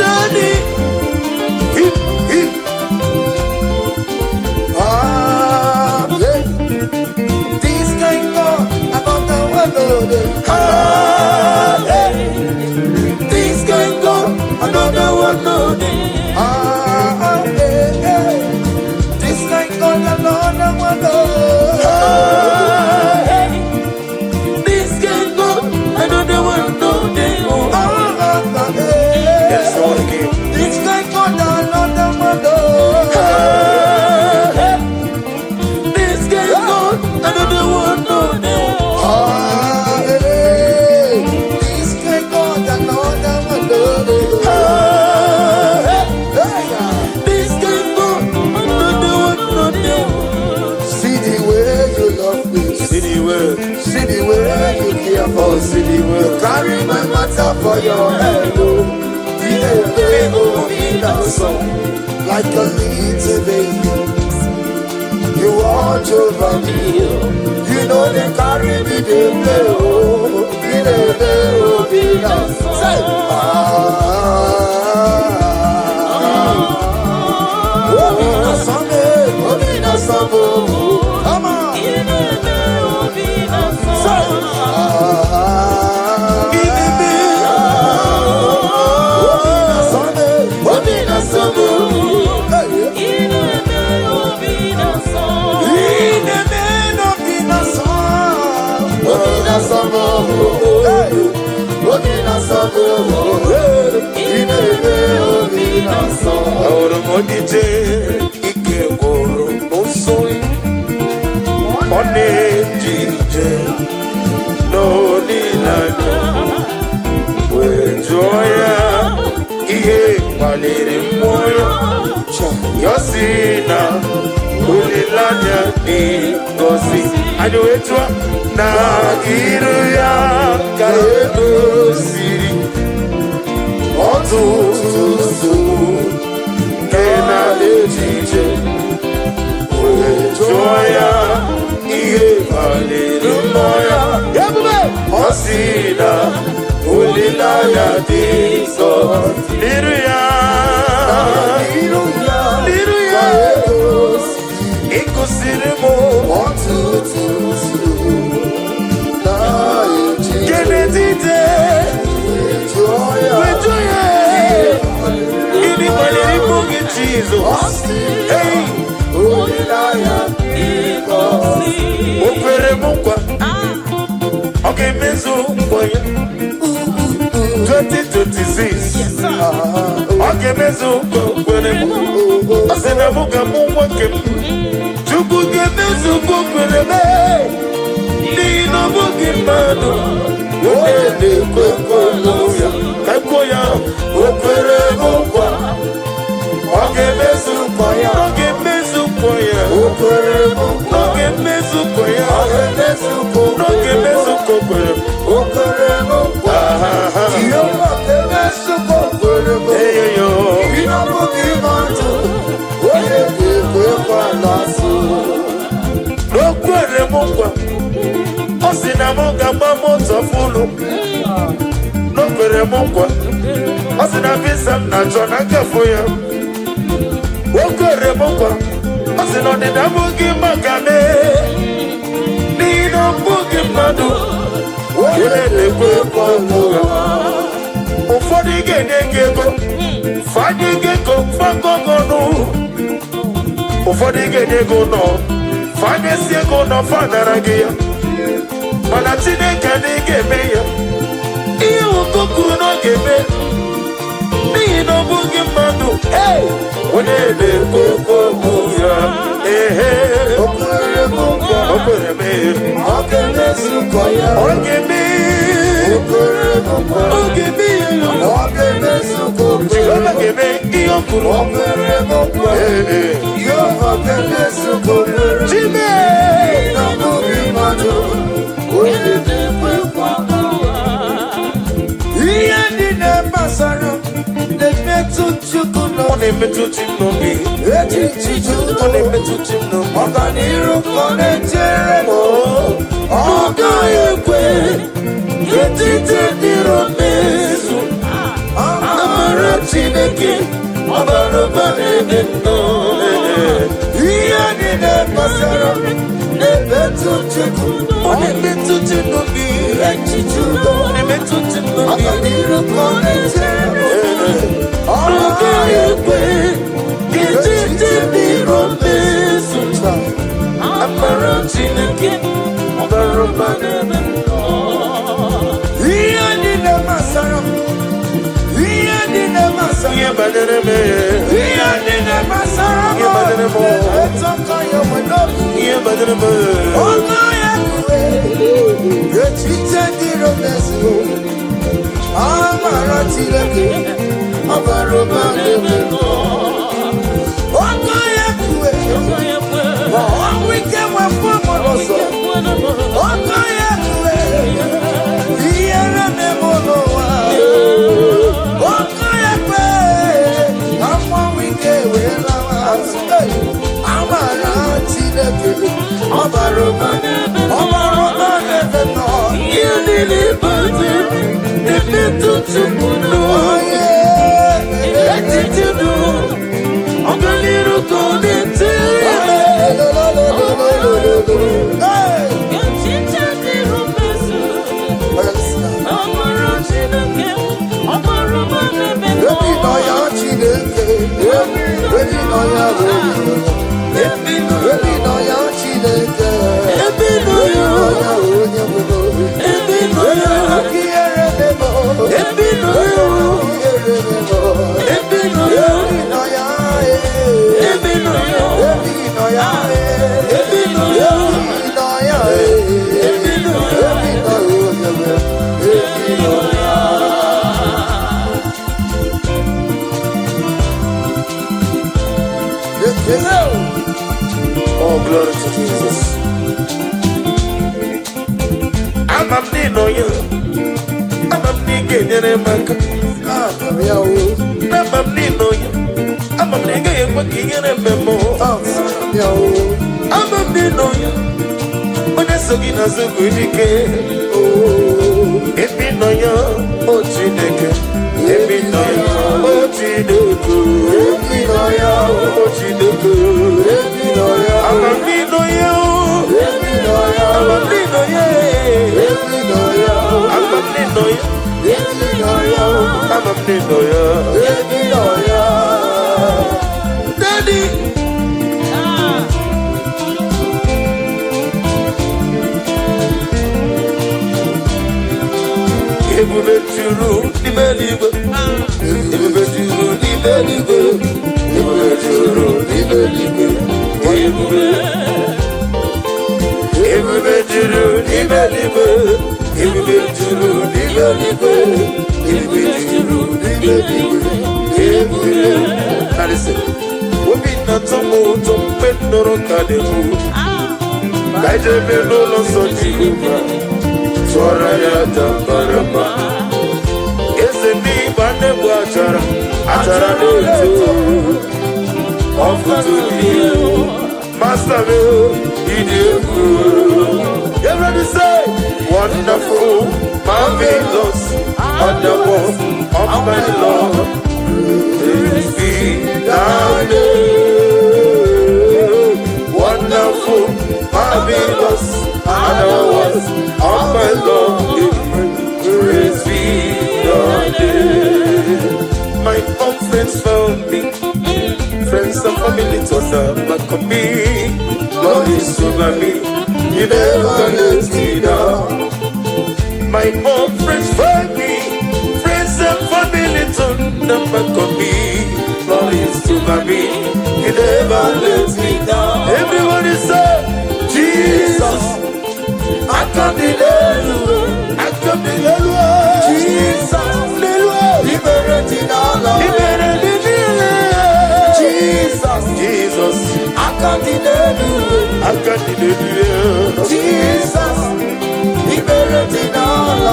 Daddy, hip, hip. Ah, yeah. This kind God, another one, no dey. Ah, hey. This kind God, another one no dey. Ah, ah, eh, eh. This kind God, another one, no. Ah, hey. This kind God, another one no dey. Oh. Ah, ah, ah, eh. There's no one again. This kind God, another one, no. Ah, hey. This kind God, another one no dey. Ah, eh. This kind God, another one, no. Ah, hey. Hey, ah. This kind God, another one no dey. See the way you love me. See the way, See the way you care for oh, me. see the way. Carry my matter for your head, oh. The oh, in the song, like a little baby. You watch over me. You know they carry me, they play, oh. The oh, be the say, ah. Oh, be the song, eh. Oh, be the song, oh. Come on. Say, ah. Obi na sọmọ. Hey. Ineme n'obi na sọ. Obi na sọmọ. Hey. Obi na sọmọ. Hey. Ineme obi na sọ. Ahụrụ m onye ike gwụrụ n'ụsọ. Ọ na-eje ije n'olileanya, wee jụọ ya ihe kpaliri mmụọ ya. Ya sị na olileanya dị ngọzi. Anyị wee jụọ na iru ya ka edoziri ọtụtụ nsogbu nke na-eje ije, wee jụọ ya ihe kpaliri mmụọ ya. Ebube. Ọ sị na olileanya dị nsọ n'iru ya. N'iru ya. N'iru ya. Ka edoziri Ịkụziri m ọtụtụ nsogbu na-eji Kenedide. Jụọ ya. Wee jụọ ya gịnị kpaliri mmụọ gị, Jizọs? Ọ sị Hey! olileanya dị ngọzi. O kwere m nkwa, ọ ga-emezu nkwa ya. 2026, ọ ga-emezu nkwa o kwere m. Ọ sị na mụ ga-amụ nwa nke m. Chukwu ga-emezu nkwa o kwere m, n'ihi na ọ bụghị mmadụ onye na-ekwe nkwa ya. Ka kwuo ya, o kwere m nkwa, ọ ga-emezu nkwa ya. Ọ ga-emezu nkwa ya. O kwere m nkwa. Ọ ga-emezu nkwa ya. Ọ ga-emezu nkwa o Ọ ga-emezu nkwa o kwere m. O kwere m nkwa. Ahaha. Jehova ga-emezu nkwa o kwere m. Eyoyo. Ị na-abụghị mmadụ onye ga-ekwe nkwa n'azụ. N'okwere m nkwa, ọ sị na m ga-agba moto fụlụ. N'okwere m nkwa, ọ sị na visa m na-achọ na nkafụ ya. O kwere m nkwa, ọ sị na ọdịda abụghị maka m, n'ihi na ọ bụghị mmadụ onye na-ekwe nkwa ụgha. Ụfọdụ ga-enye gị ego, fanye gị ego fagọgọnụ. Ụfọdụ ga-enye gị ụlọ, fanyesi ego ụlọ, fanara gị ya. Mana Chineke adịghị ga-eme ya ihe ụkọ kwuru na ọ ga-eme, n'ihi na ọ bụghị mmadụ onye na-ekwe okwu ya. Ehe. O kwere m nkwa. O kwere m. Ọ ga-emezu nkwa ya. Ọ ga-eme. O kwere m nkwa. Ọ ga-eme ya. Ọ ga-emezu nkwa o kwere Jehova m. ga-eme ihe o kwuru. O kwere m nkwa. Ee. Jehova ga-emezu nkwa o kwere m. Chime. Na ọ bụghị mmadụ onye na-ekwe nkwa. Ihe niile gbasara na-emetụ Chukwu Ọ n'obi. na-emetụ chi m n'obi. Echiche Ọ na-emetụ chi m n'obi. Ọganiru ka ọ na-echere m. Ọ gaghị ekwe Etiti dịrị mmezu. Amara Chineke ọbara ụba na-ede nnọọ. Ihe niile gbasara m na-emetụ Chukwu. Ọ na-emetụ chi m n'obi. Echiche udo. Ọ na-emetụ chi m n'obi. Ọganiru ka ọ na-echere m. Ọ Ọ gaghị ekwe ka etiti dịrị mmezu. Amara Chineke ọbara ụba na-ede nnọọ. Ihe niile gbasara m, ihe niile gbasara Ihe banyere m, ihe niile gbasara m Ihe banyere m. na-emetụ aka ya nwe n'obi. Ihe banyere m. Ọnụ ya kwue echiche dịrị omezu. Amara Chineke ọbara ụba na-eme. Ọnụ ya kwue ma ọnwụ ike nwepụ m n'ụzọ. Ọnụ ya kwue ihere na-eme n'ụwa. Ọnụ ya kwe ka mmanwụ ike wee lawa azụ. Hey! Amara Chineke ọbara ụba, ọbara ụba na-eme nọ. Ihe niile banyere na-emetụ Chukwu n'obi. Echiche udo, ọganiru ka ọ na-echere. Ama m n'ịnọ ya, ama m na ị ga-enyere m aka. Ama m ya o. Ama m n'ịnọ ya, ama m na ị gaghị ekwe ka ihere eme m. Ama m ya o. Ama m n'ịnọ ya, onye so gị n'azụ bụ ike. Ebe ị nọ ya, o Chineke. Ebe ị nọ ya, o Chineke. Ebe ị nọ ya o. O Chineke. Ebe ị nọ ya o. Ama m n'ịnọ ya o. Ebe ị nọ ya o. Ama m n'ịnọ ya. Ebe ị nọ ya o. Ama m n'ịnọ ya. Ebe ị nọ ya o. Ama m n'ịnọ ya. Ebe ị nọ ya. Daddy. Ebube juru n'ime eluigwe. Ebube juru n'ime eluigwe. Ebube juru n'ime eluigwe. Ebube. Ebube juru n'ime eluigwe. Ebube juru n'ime eluigwe. Ebube juru n'ime eluigwe. Ebube. Now listen. Obi na-atọ m ụtọ mgbe m nụrụ ka na-ekwu ka anyị jebe n'ụlọ nsọ Jehova, tụọrọ ya aja mara mma. Eze n'ịgba na-egbu achara achara na-eto ọfụtụ dị. Master m, ịdị egwu. Everybody say, wonderful, marvelous, wonderful of my Lord. Praise be thy name. Wonderful, marvelous, and the works of my Lord. Praise be thy name. My own friends found me, friends and family turned their back on me. Lord is over me, He never lets me down. My own friends find me, friends and family turn their back on me. Lord is over me, He never lets me down. Everybody say, Jesus, aka m dị n'elu, aka m dị n'elu. Jesus, n'elu. Ibere dị n'ala. Ibere dị niile. Jesus, Jesus, aka dị n'elu. Aka dị n'elu. Jesus, ibere dị n'ala.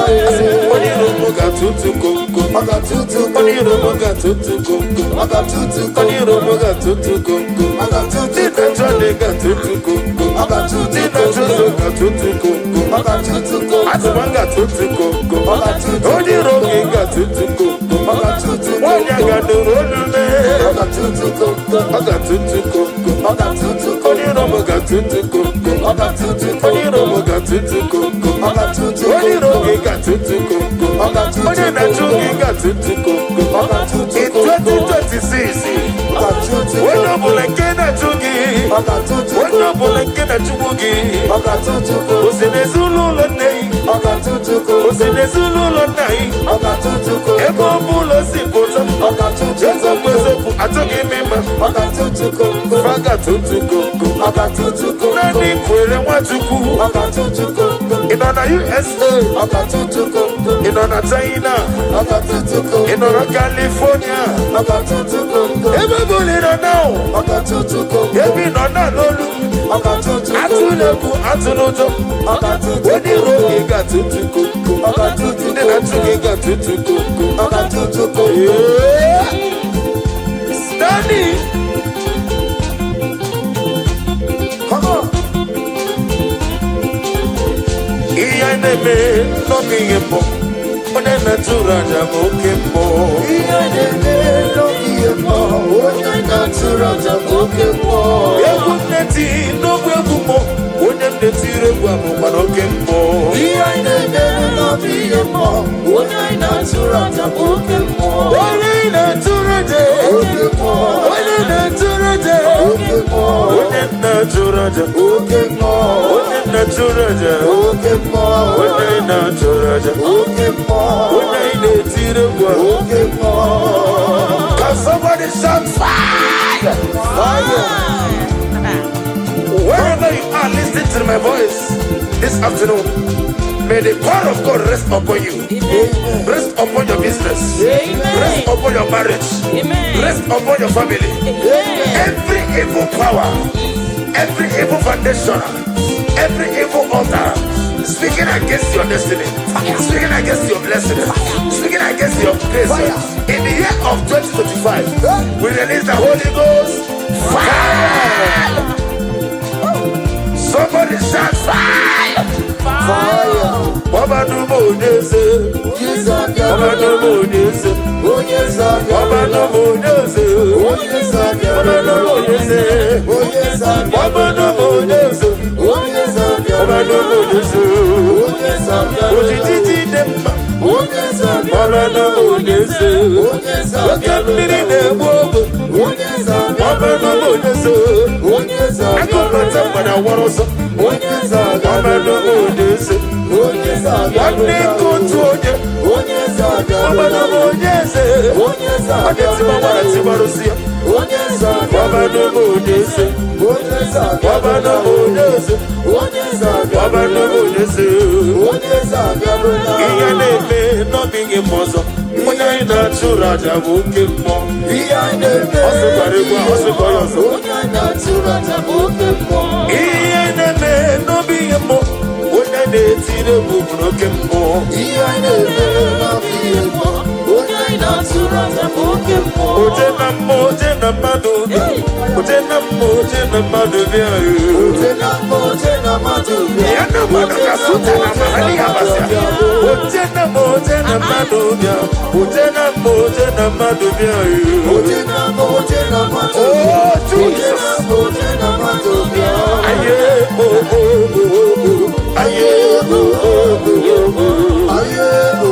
Onye iro m ga-atụtụ komkom. Ọ ga-atụtụ. Onye iro m ga-atụtụ komkom. Ọ ga-atụtụ. Onye iro m ga-atụtụ komkom. Ọ ga-atụtụ. Ndị na-achọ ndị ga-atụtụ komkom. Ọ ga-atụtụ. Ndị na-achọ ụzọ ga-atụtụ komkom. Ọ ga-atụtụ. Atụma ga-atụtụ komkom. Ọ ga-atụtụ. Onye iro gị ga-atụtụ komkom. Ọ ga-atụtụ. Nwaanyị a ga-anụrụ olu mee. Ọ ga-atụtụ komkom. Ọ ga-atụtụ komkom. Ọ ga-atụtụ. Onye iro m ga-atụtụ komkom. Ọ ga-atụtụ. Onye iro m ga-atụtụ komkom. Ọ ga-atụtụ. Onye iro gị ga-atụtụ komkom. Ọ ga-atụtụ. Onye na-achụ gị ga-atụtụ komkom. Ọ ga-atụtụ. In 2026, Ọ ga-atụtụ. onye ọbụla nke na-achụ gị, Ọ ga-atụtụ. onye ọbụla nke na-achụgbu gị, Ọ ga-atụtụ. O si n'ezinụlọ nne gị, Ọ ga-atụtụ. O si n'ezinụlọ nna gị, Ọ ga-atụtụ. Ebe ọ bụla o si pụta, Ọ ga-atụtụ. Eziokwu eziokwu, achọghị m ịma, Ọ ga-atụtụ komkom. Fa ga-atụtụ komkom. Ọ ga-atụtụ komkom. Naanị kwere Nwachukwu. Ọ ga-atụtụ komkom. Ị nọ na USA, Ọ ga-atụtụ komkom. Ị nọ na China, Ọ ga-atụtụ komkom. Ị nọ na California, Ọ ga-atụtụ komkom. Ebe ọbụla ị nọ now, Ọ ga-atụtụ komkom. Ebe ị nọ na n'olu, Ọ ga-atụtụ komkom. Atụla egwu, atụla ụjọ. Ọ ga-atụtụ Onye iro gị ga-atụtụ komkom. Ọ ga-atụtụ. Ndị na-achụ gị ga-atụtụ komkom. Ọ ga-atụtụ komkom. Yeah. Stanley. Come on. Ihe anyị na-eme n'oge ihe mbụ, onye na-achụrụ aja bụ oke mmụọ. Ihe na-eme n'oge ihe mmụọ, onye na-atụrụ aja bụ oke mmụọ. Egwu m na-eti n'ogbe egwu mmụọ, onye m na-etiri egwu abụkwa n'oke mmụọ. Ihe anyị na-eme n'oge ihe mmụọ, onye anyị na-atụrụ aja bụ oke mmụọ. Onye na-atụrụ aja, Oke mmụọ. Onye na-atụrụ aja, Oke mmụọ. Onye na-atụrụ aja, Oke mmụọ. Onye na-atụrụ aja, Oke mmụọ. Onye na-atụrụ aja, Oke mmụọ. Onye na-etiri egwu a. Oke mmụọ. Can somebody shout fire? Fire. Wherever you are listening to my voice this afternoon, may the power of God rest upon you. Amen. Rest upon your business. Amen. Rest upon your marriage. Amen. Rest upon your family. Amen. Every evil power, every evil foundation, every evil altar Speaking against your destiny. Speaking against your blessing. Speaking against your grace. Fire. In the year of 2025, we release the Holy Ghost. Fire! Somebody shout fire! Fire. Ọba Onye-eze. Jesus. Ọba Onye-eze. Onye eze. Ọba Onye-eze. Onye eze. Ọba Onye-eze. Onye eze. Ọba Onye-eze. Onye eze. Ọba Onye-eze. Onye eze. Ojiji dị mma. Onye eze. Ọba Onye-eze. Onye eze. Oke mmiri na-egbu ogbe. Onye eze. Ọba Onye-eze. Onye eze. Akụkọta mgbada wara ọsọ. Onye eze. Ọba Onye-eze. Onye eze. Nwanne nke otu onye. Onye eze. Ọba Onye-eze. Onye eze. Onye tigbawara tigbarụsi ya. Onye eze. Ọba Onye-eze. Onye eze. Ọba Onye-eze. Onye eze. Ọba Onye-eze. Onye eze. Ihe na-eme n'ọbịghị m ọzọ. Onye anyị na-achụrụ aja bụ oke mmụọ. Ihe anyị na-eme. Ọ sịkwara egwu a, ọ sịkwa ya ọzọ. Onye anyị na-achụrụ aja bụ oke mmụọ. Ihe na-eme n'ọbịghị mmụọ. Onye na-etiri egwu bụ oke mmụọ. Ihe anyị na-eme n'ọbịghị mmụọ. Onye anyị na-achụrụ aja bụ oke mmụọ. Oje na mmụọ, oje na mmadụ bịa. Oje na mmụọ, oje na mmadụ bịa. Oje na mmụọ, oje na mmadụ bịa. Ya na mmadụ ka suta na mahali ya basịa. Oje na mmụọ, oje na mmadụ bịa. Oje na mmụọ, oje na mmadụ bịa. Oje na mmụọ, oje na mmadụ bịa. Oh, Oje Jesus. na mmụọ, oje na mmadụ bịa. Aye, oh, oh, oh, oh. Aye, oh, oh, oh, oh. Aye, oh,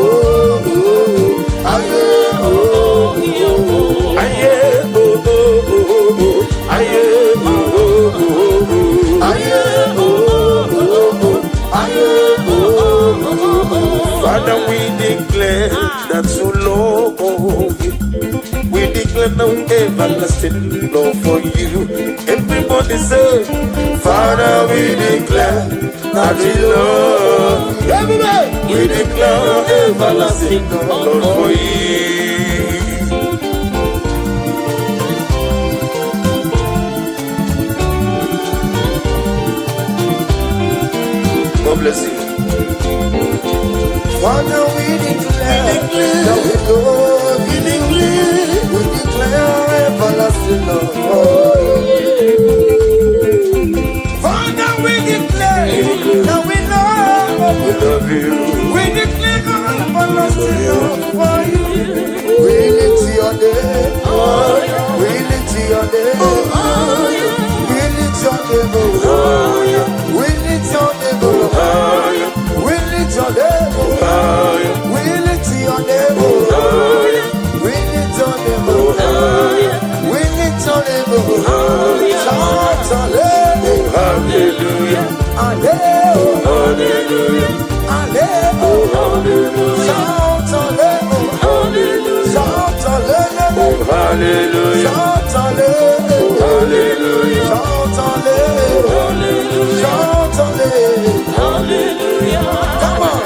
oh, aye, oh, oh. Aye, oh, oh, oh, oh. Aye, oh, oh, oh, oh. Aye, oh, oh, oh. Aye, oh, oh, oh. Father, we declare that you love you. We declare no everlasting love for you. Everybody say, Father, we declare that you love. Everybody, we declare everlasting love for you. God bless you. Father, we declare that we love you. We declare everlasting love for you. Father, we declare that we love We you. love you. We declare everlasting love for you. We lift your name. We lift your name. We lift your name. We lift your name. We lift your name. We lift your name. We lift your name. We lift your name. Shout hallelujah. Hallelujah. Hallelujah. Hallelujah. Hallelujah. Shout hallelujah. Shout hallelujah. Hallelujah. Shout hallelujah. Hallelujah. Shout hallelujah. Shout hallelujah. Come on.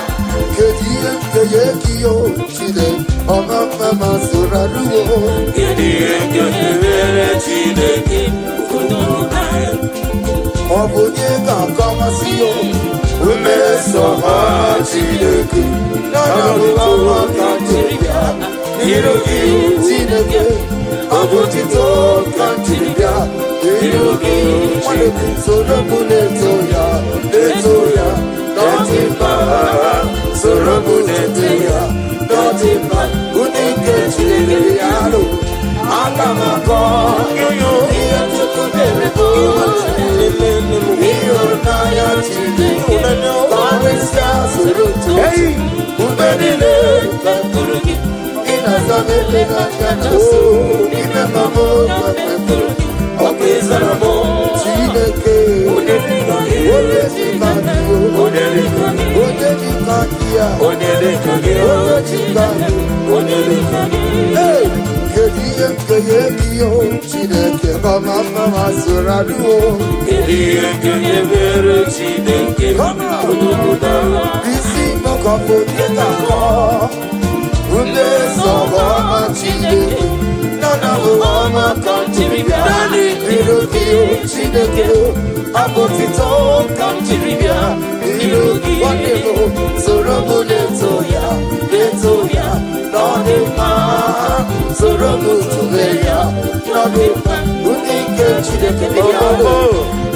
Kedu ihe m ga-enye gị o Chineke ọma mma ma soro arụwo? Kedu ihe ga-emere Chineke? Ọ bụ onye ga-akọwasị o mmeso ọma Chineke n'ọnọdụ ọma ka m jiri bịa n'iru gị Chineke? Ọ bụ otito ka m jiri bịa n'iru gị. Nwanne m, soro m na-eto ya, na-eto ya n'ọdị mma. Soro m na-eto ya n'ọdị mma. Ụdị nke Chineke ya lụ aga m akọ ihe Chukwu mere m. Ịhụnanya Chineke karịsịa soro otu mgbe niile ị na-aza m ekpere anya na nso n'ime mama ọkụ ịzara m. Chineke, onye dịka gị, onye dịka gị ya, Onye dịka gị, onye dịka gị. Onye dịka gị. Hey! Kedu ihe m ga-enye gị o Chineke ọma mma ma soro arụo? Kedu ihe ga-emere Chineke? Isi mọkọpụ onye ga-akọ mmeso ọma Chineke nana bụ ọma ka m jiri bịa n'iru gị Chineke? Abụ otito ka m jiri bịa n'iru gị. Nwanne m. Soro m tobe ya n'ọdị mma, ndị nke Chineke bịa.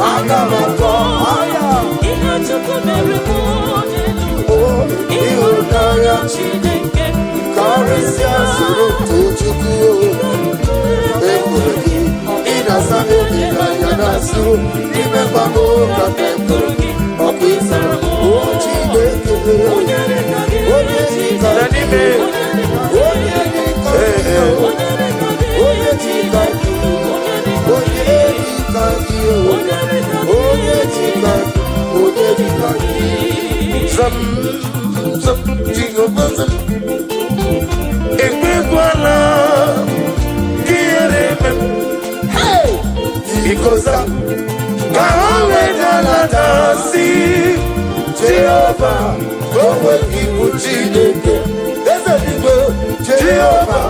Aga m akọ aya. Ihe Chukwu mere mụ n'elu. Ịhụnanya Chineke karịsịa, soro too Chukwu. Ekwuru gị, ị na-asa m obi n'anya na-asụ n'ime mgbagbo ka m ekwuru gị, ọkụ ịsara o Chineke. Onye dịka gị? Onye dịka Na n'ime. Onye dịka gị? Onye dịka gị? Onye dịka gị? Onye dịka gị? Onye dịka gị? Onye dịka gị? Zam, zam, Jehova zam. Ekwekwala ka ihere eme m. Biko zam, ka ha wee dalata si Jehova, O nweghị bụ Chineke, eze n'igwe. Jehova,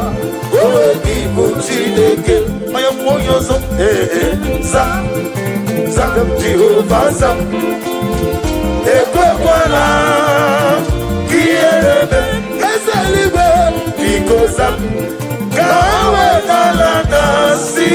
o nweghị bụ Chineke. Onye kwuo onye ọzọ, ee, ee, zam, zam, Jehova zam. Ekwekwala ka ihere eme m. Eze eluigwe. Biko zam, ka ha wee dalata si.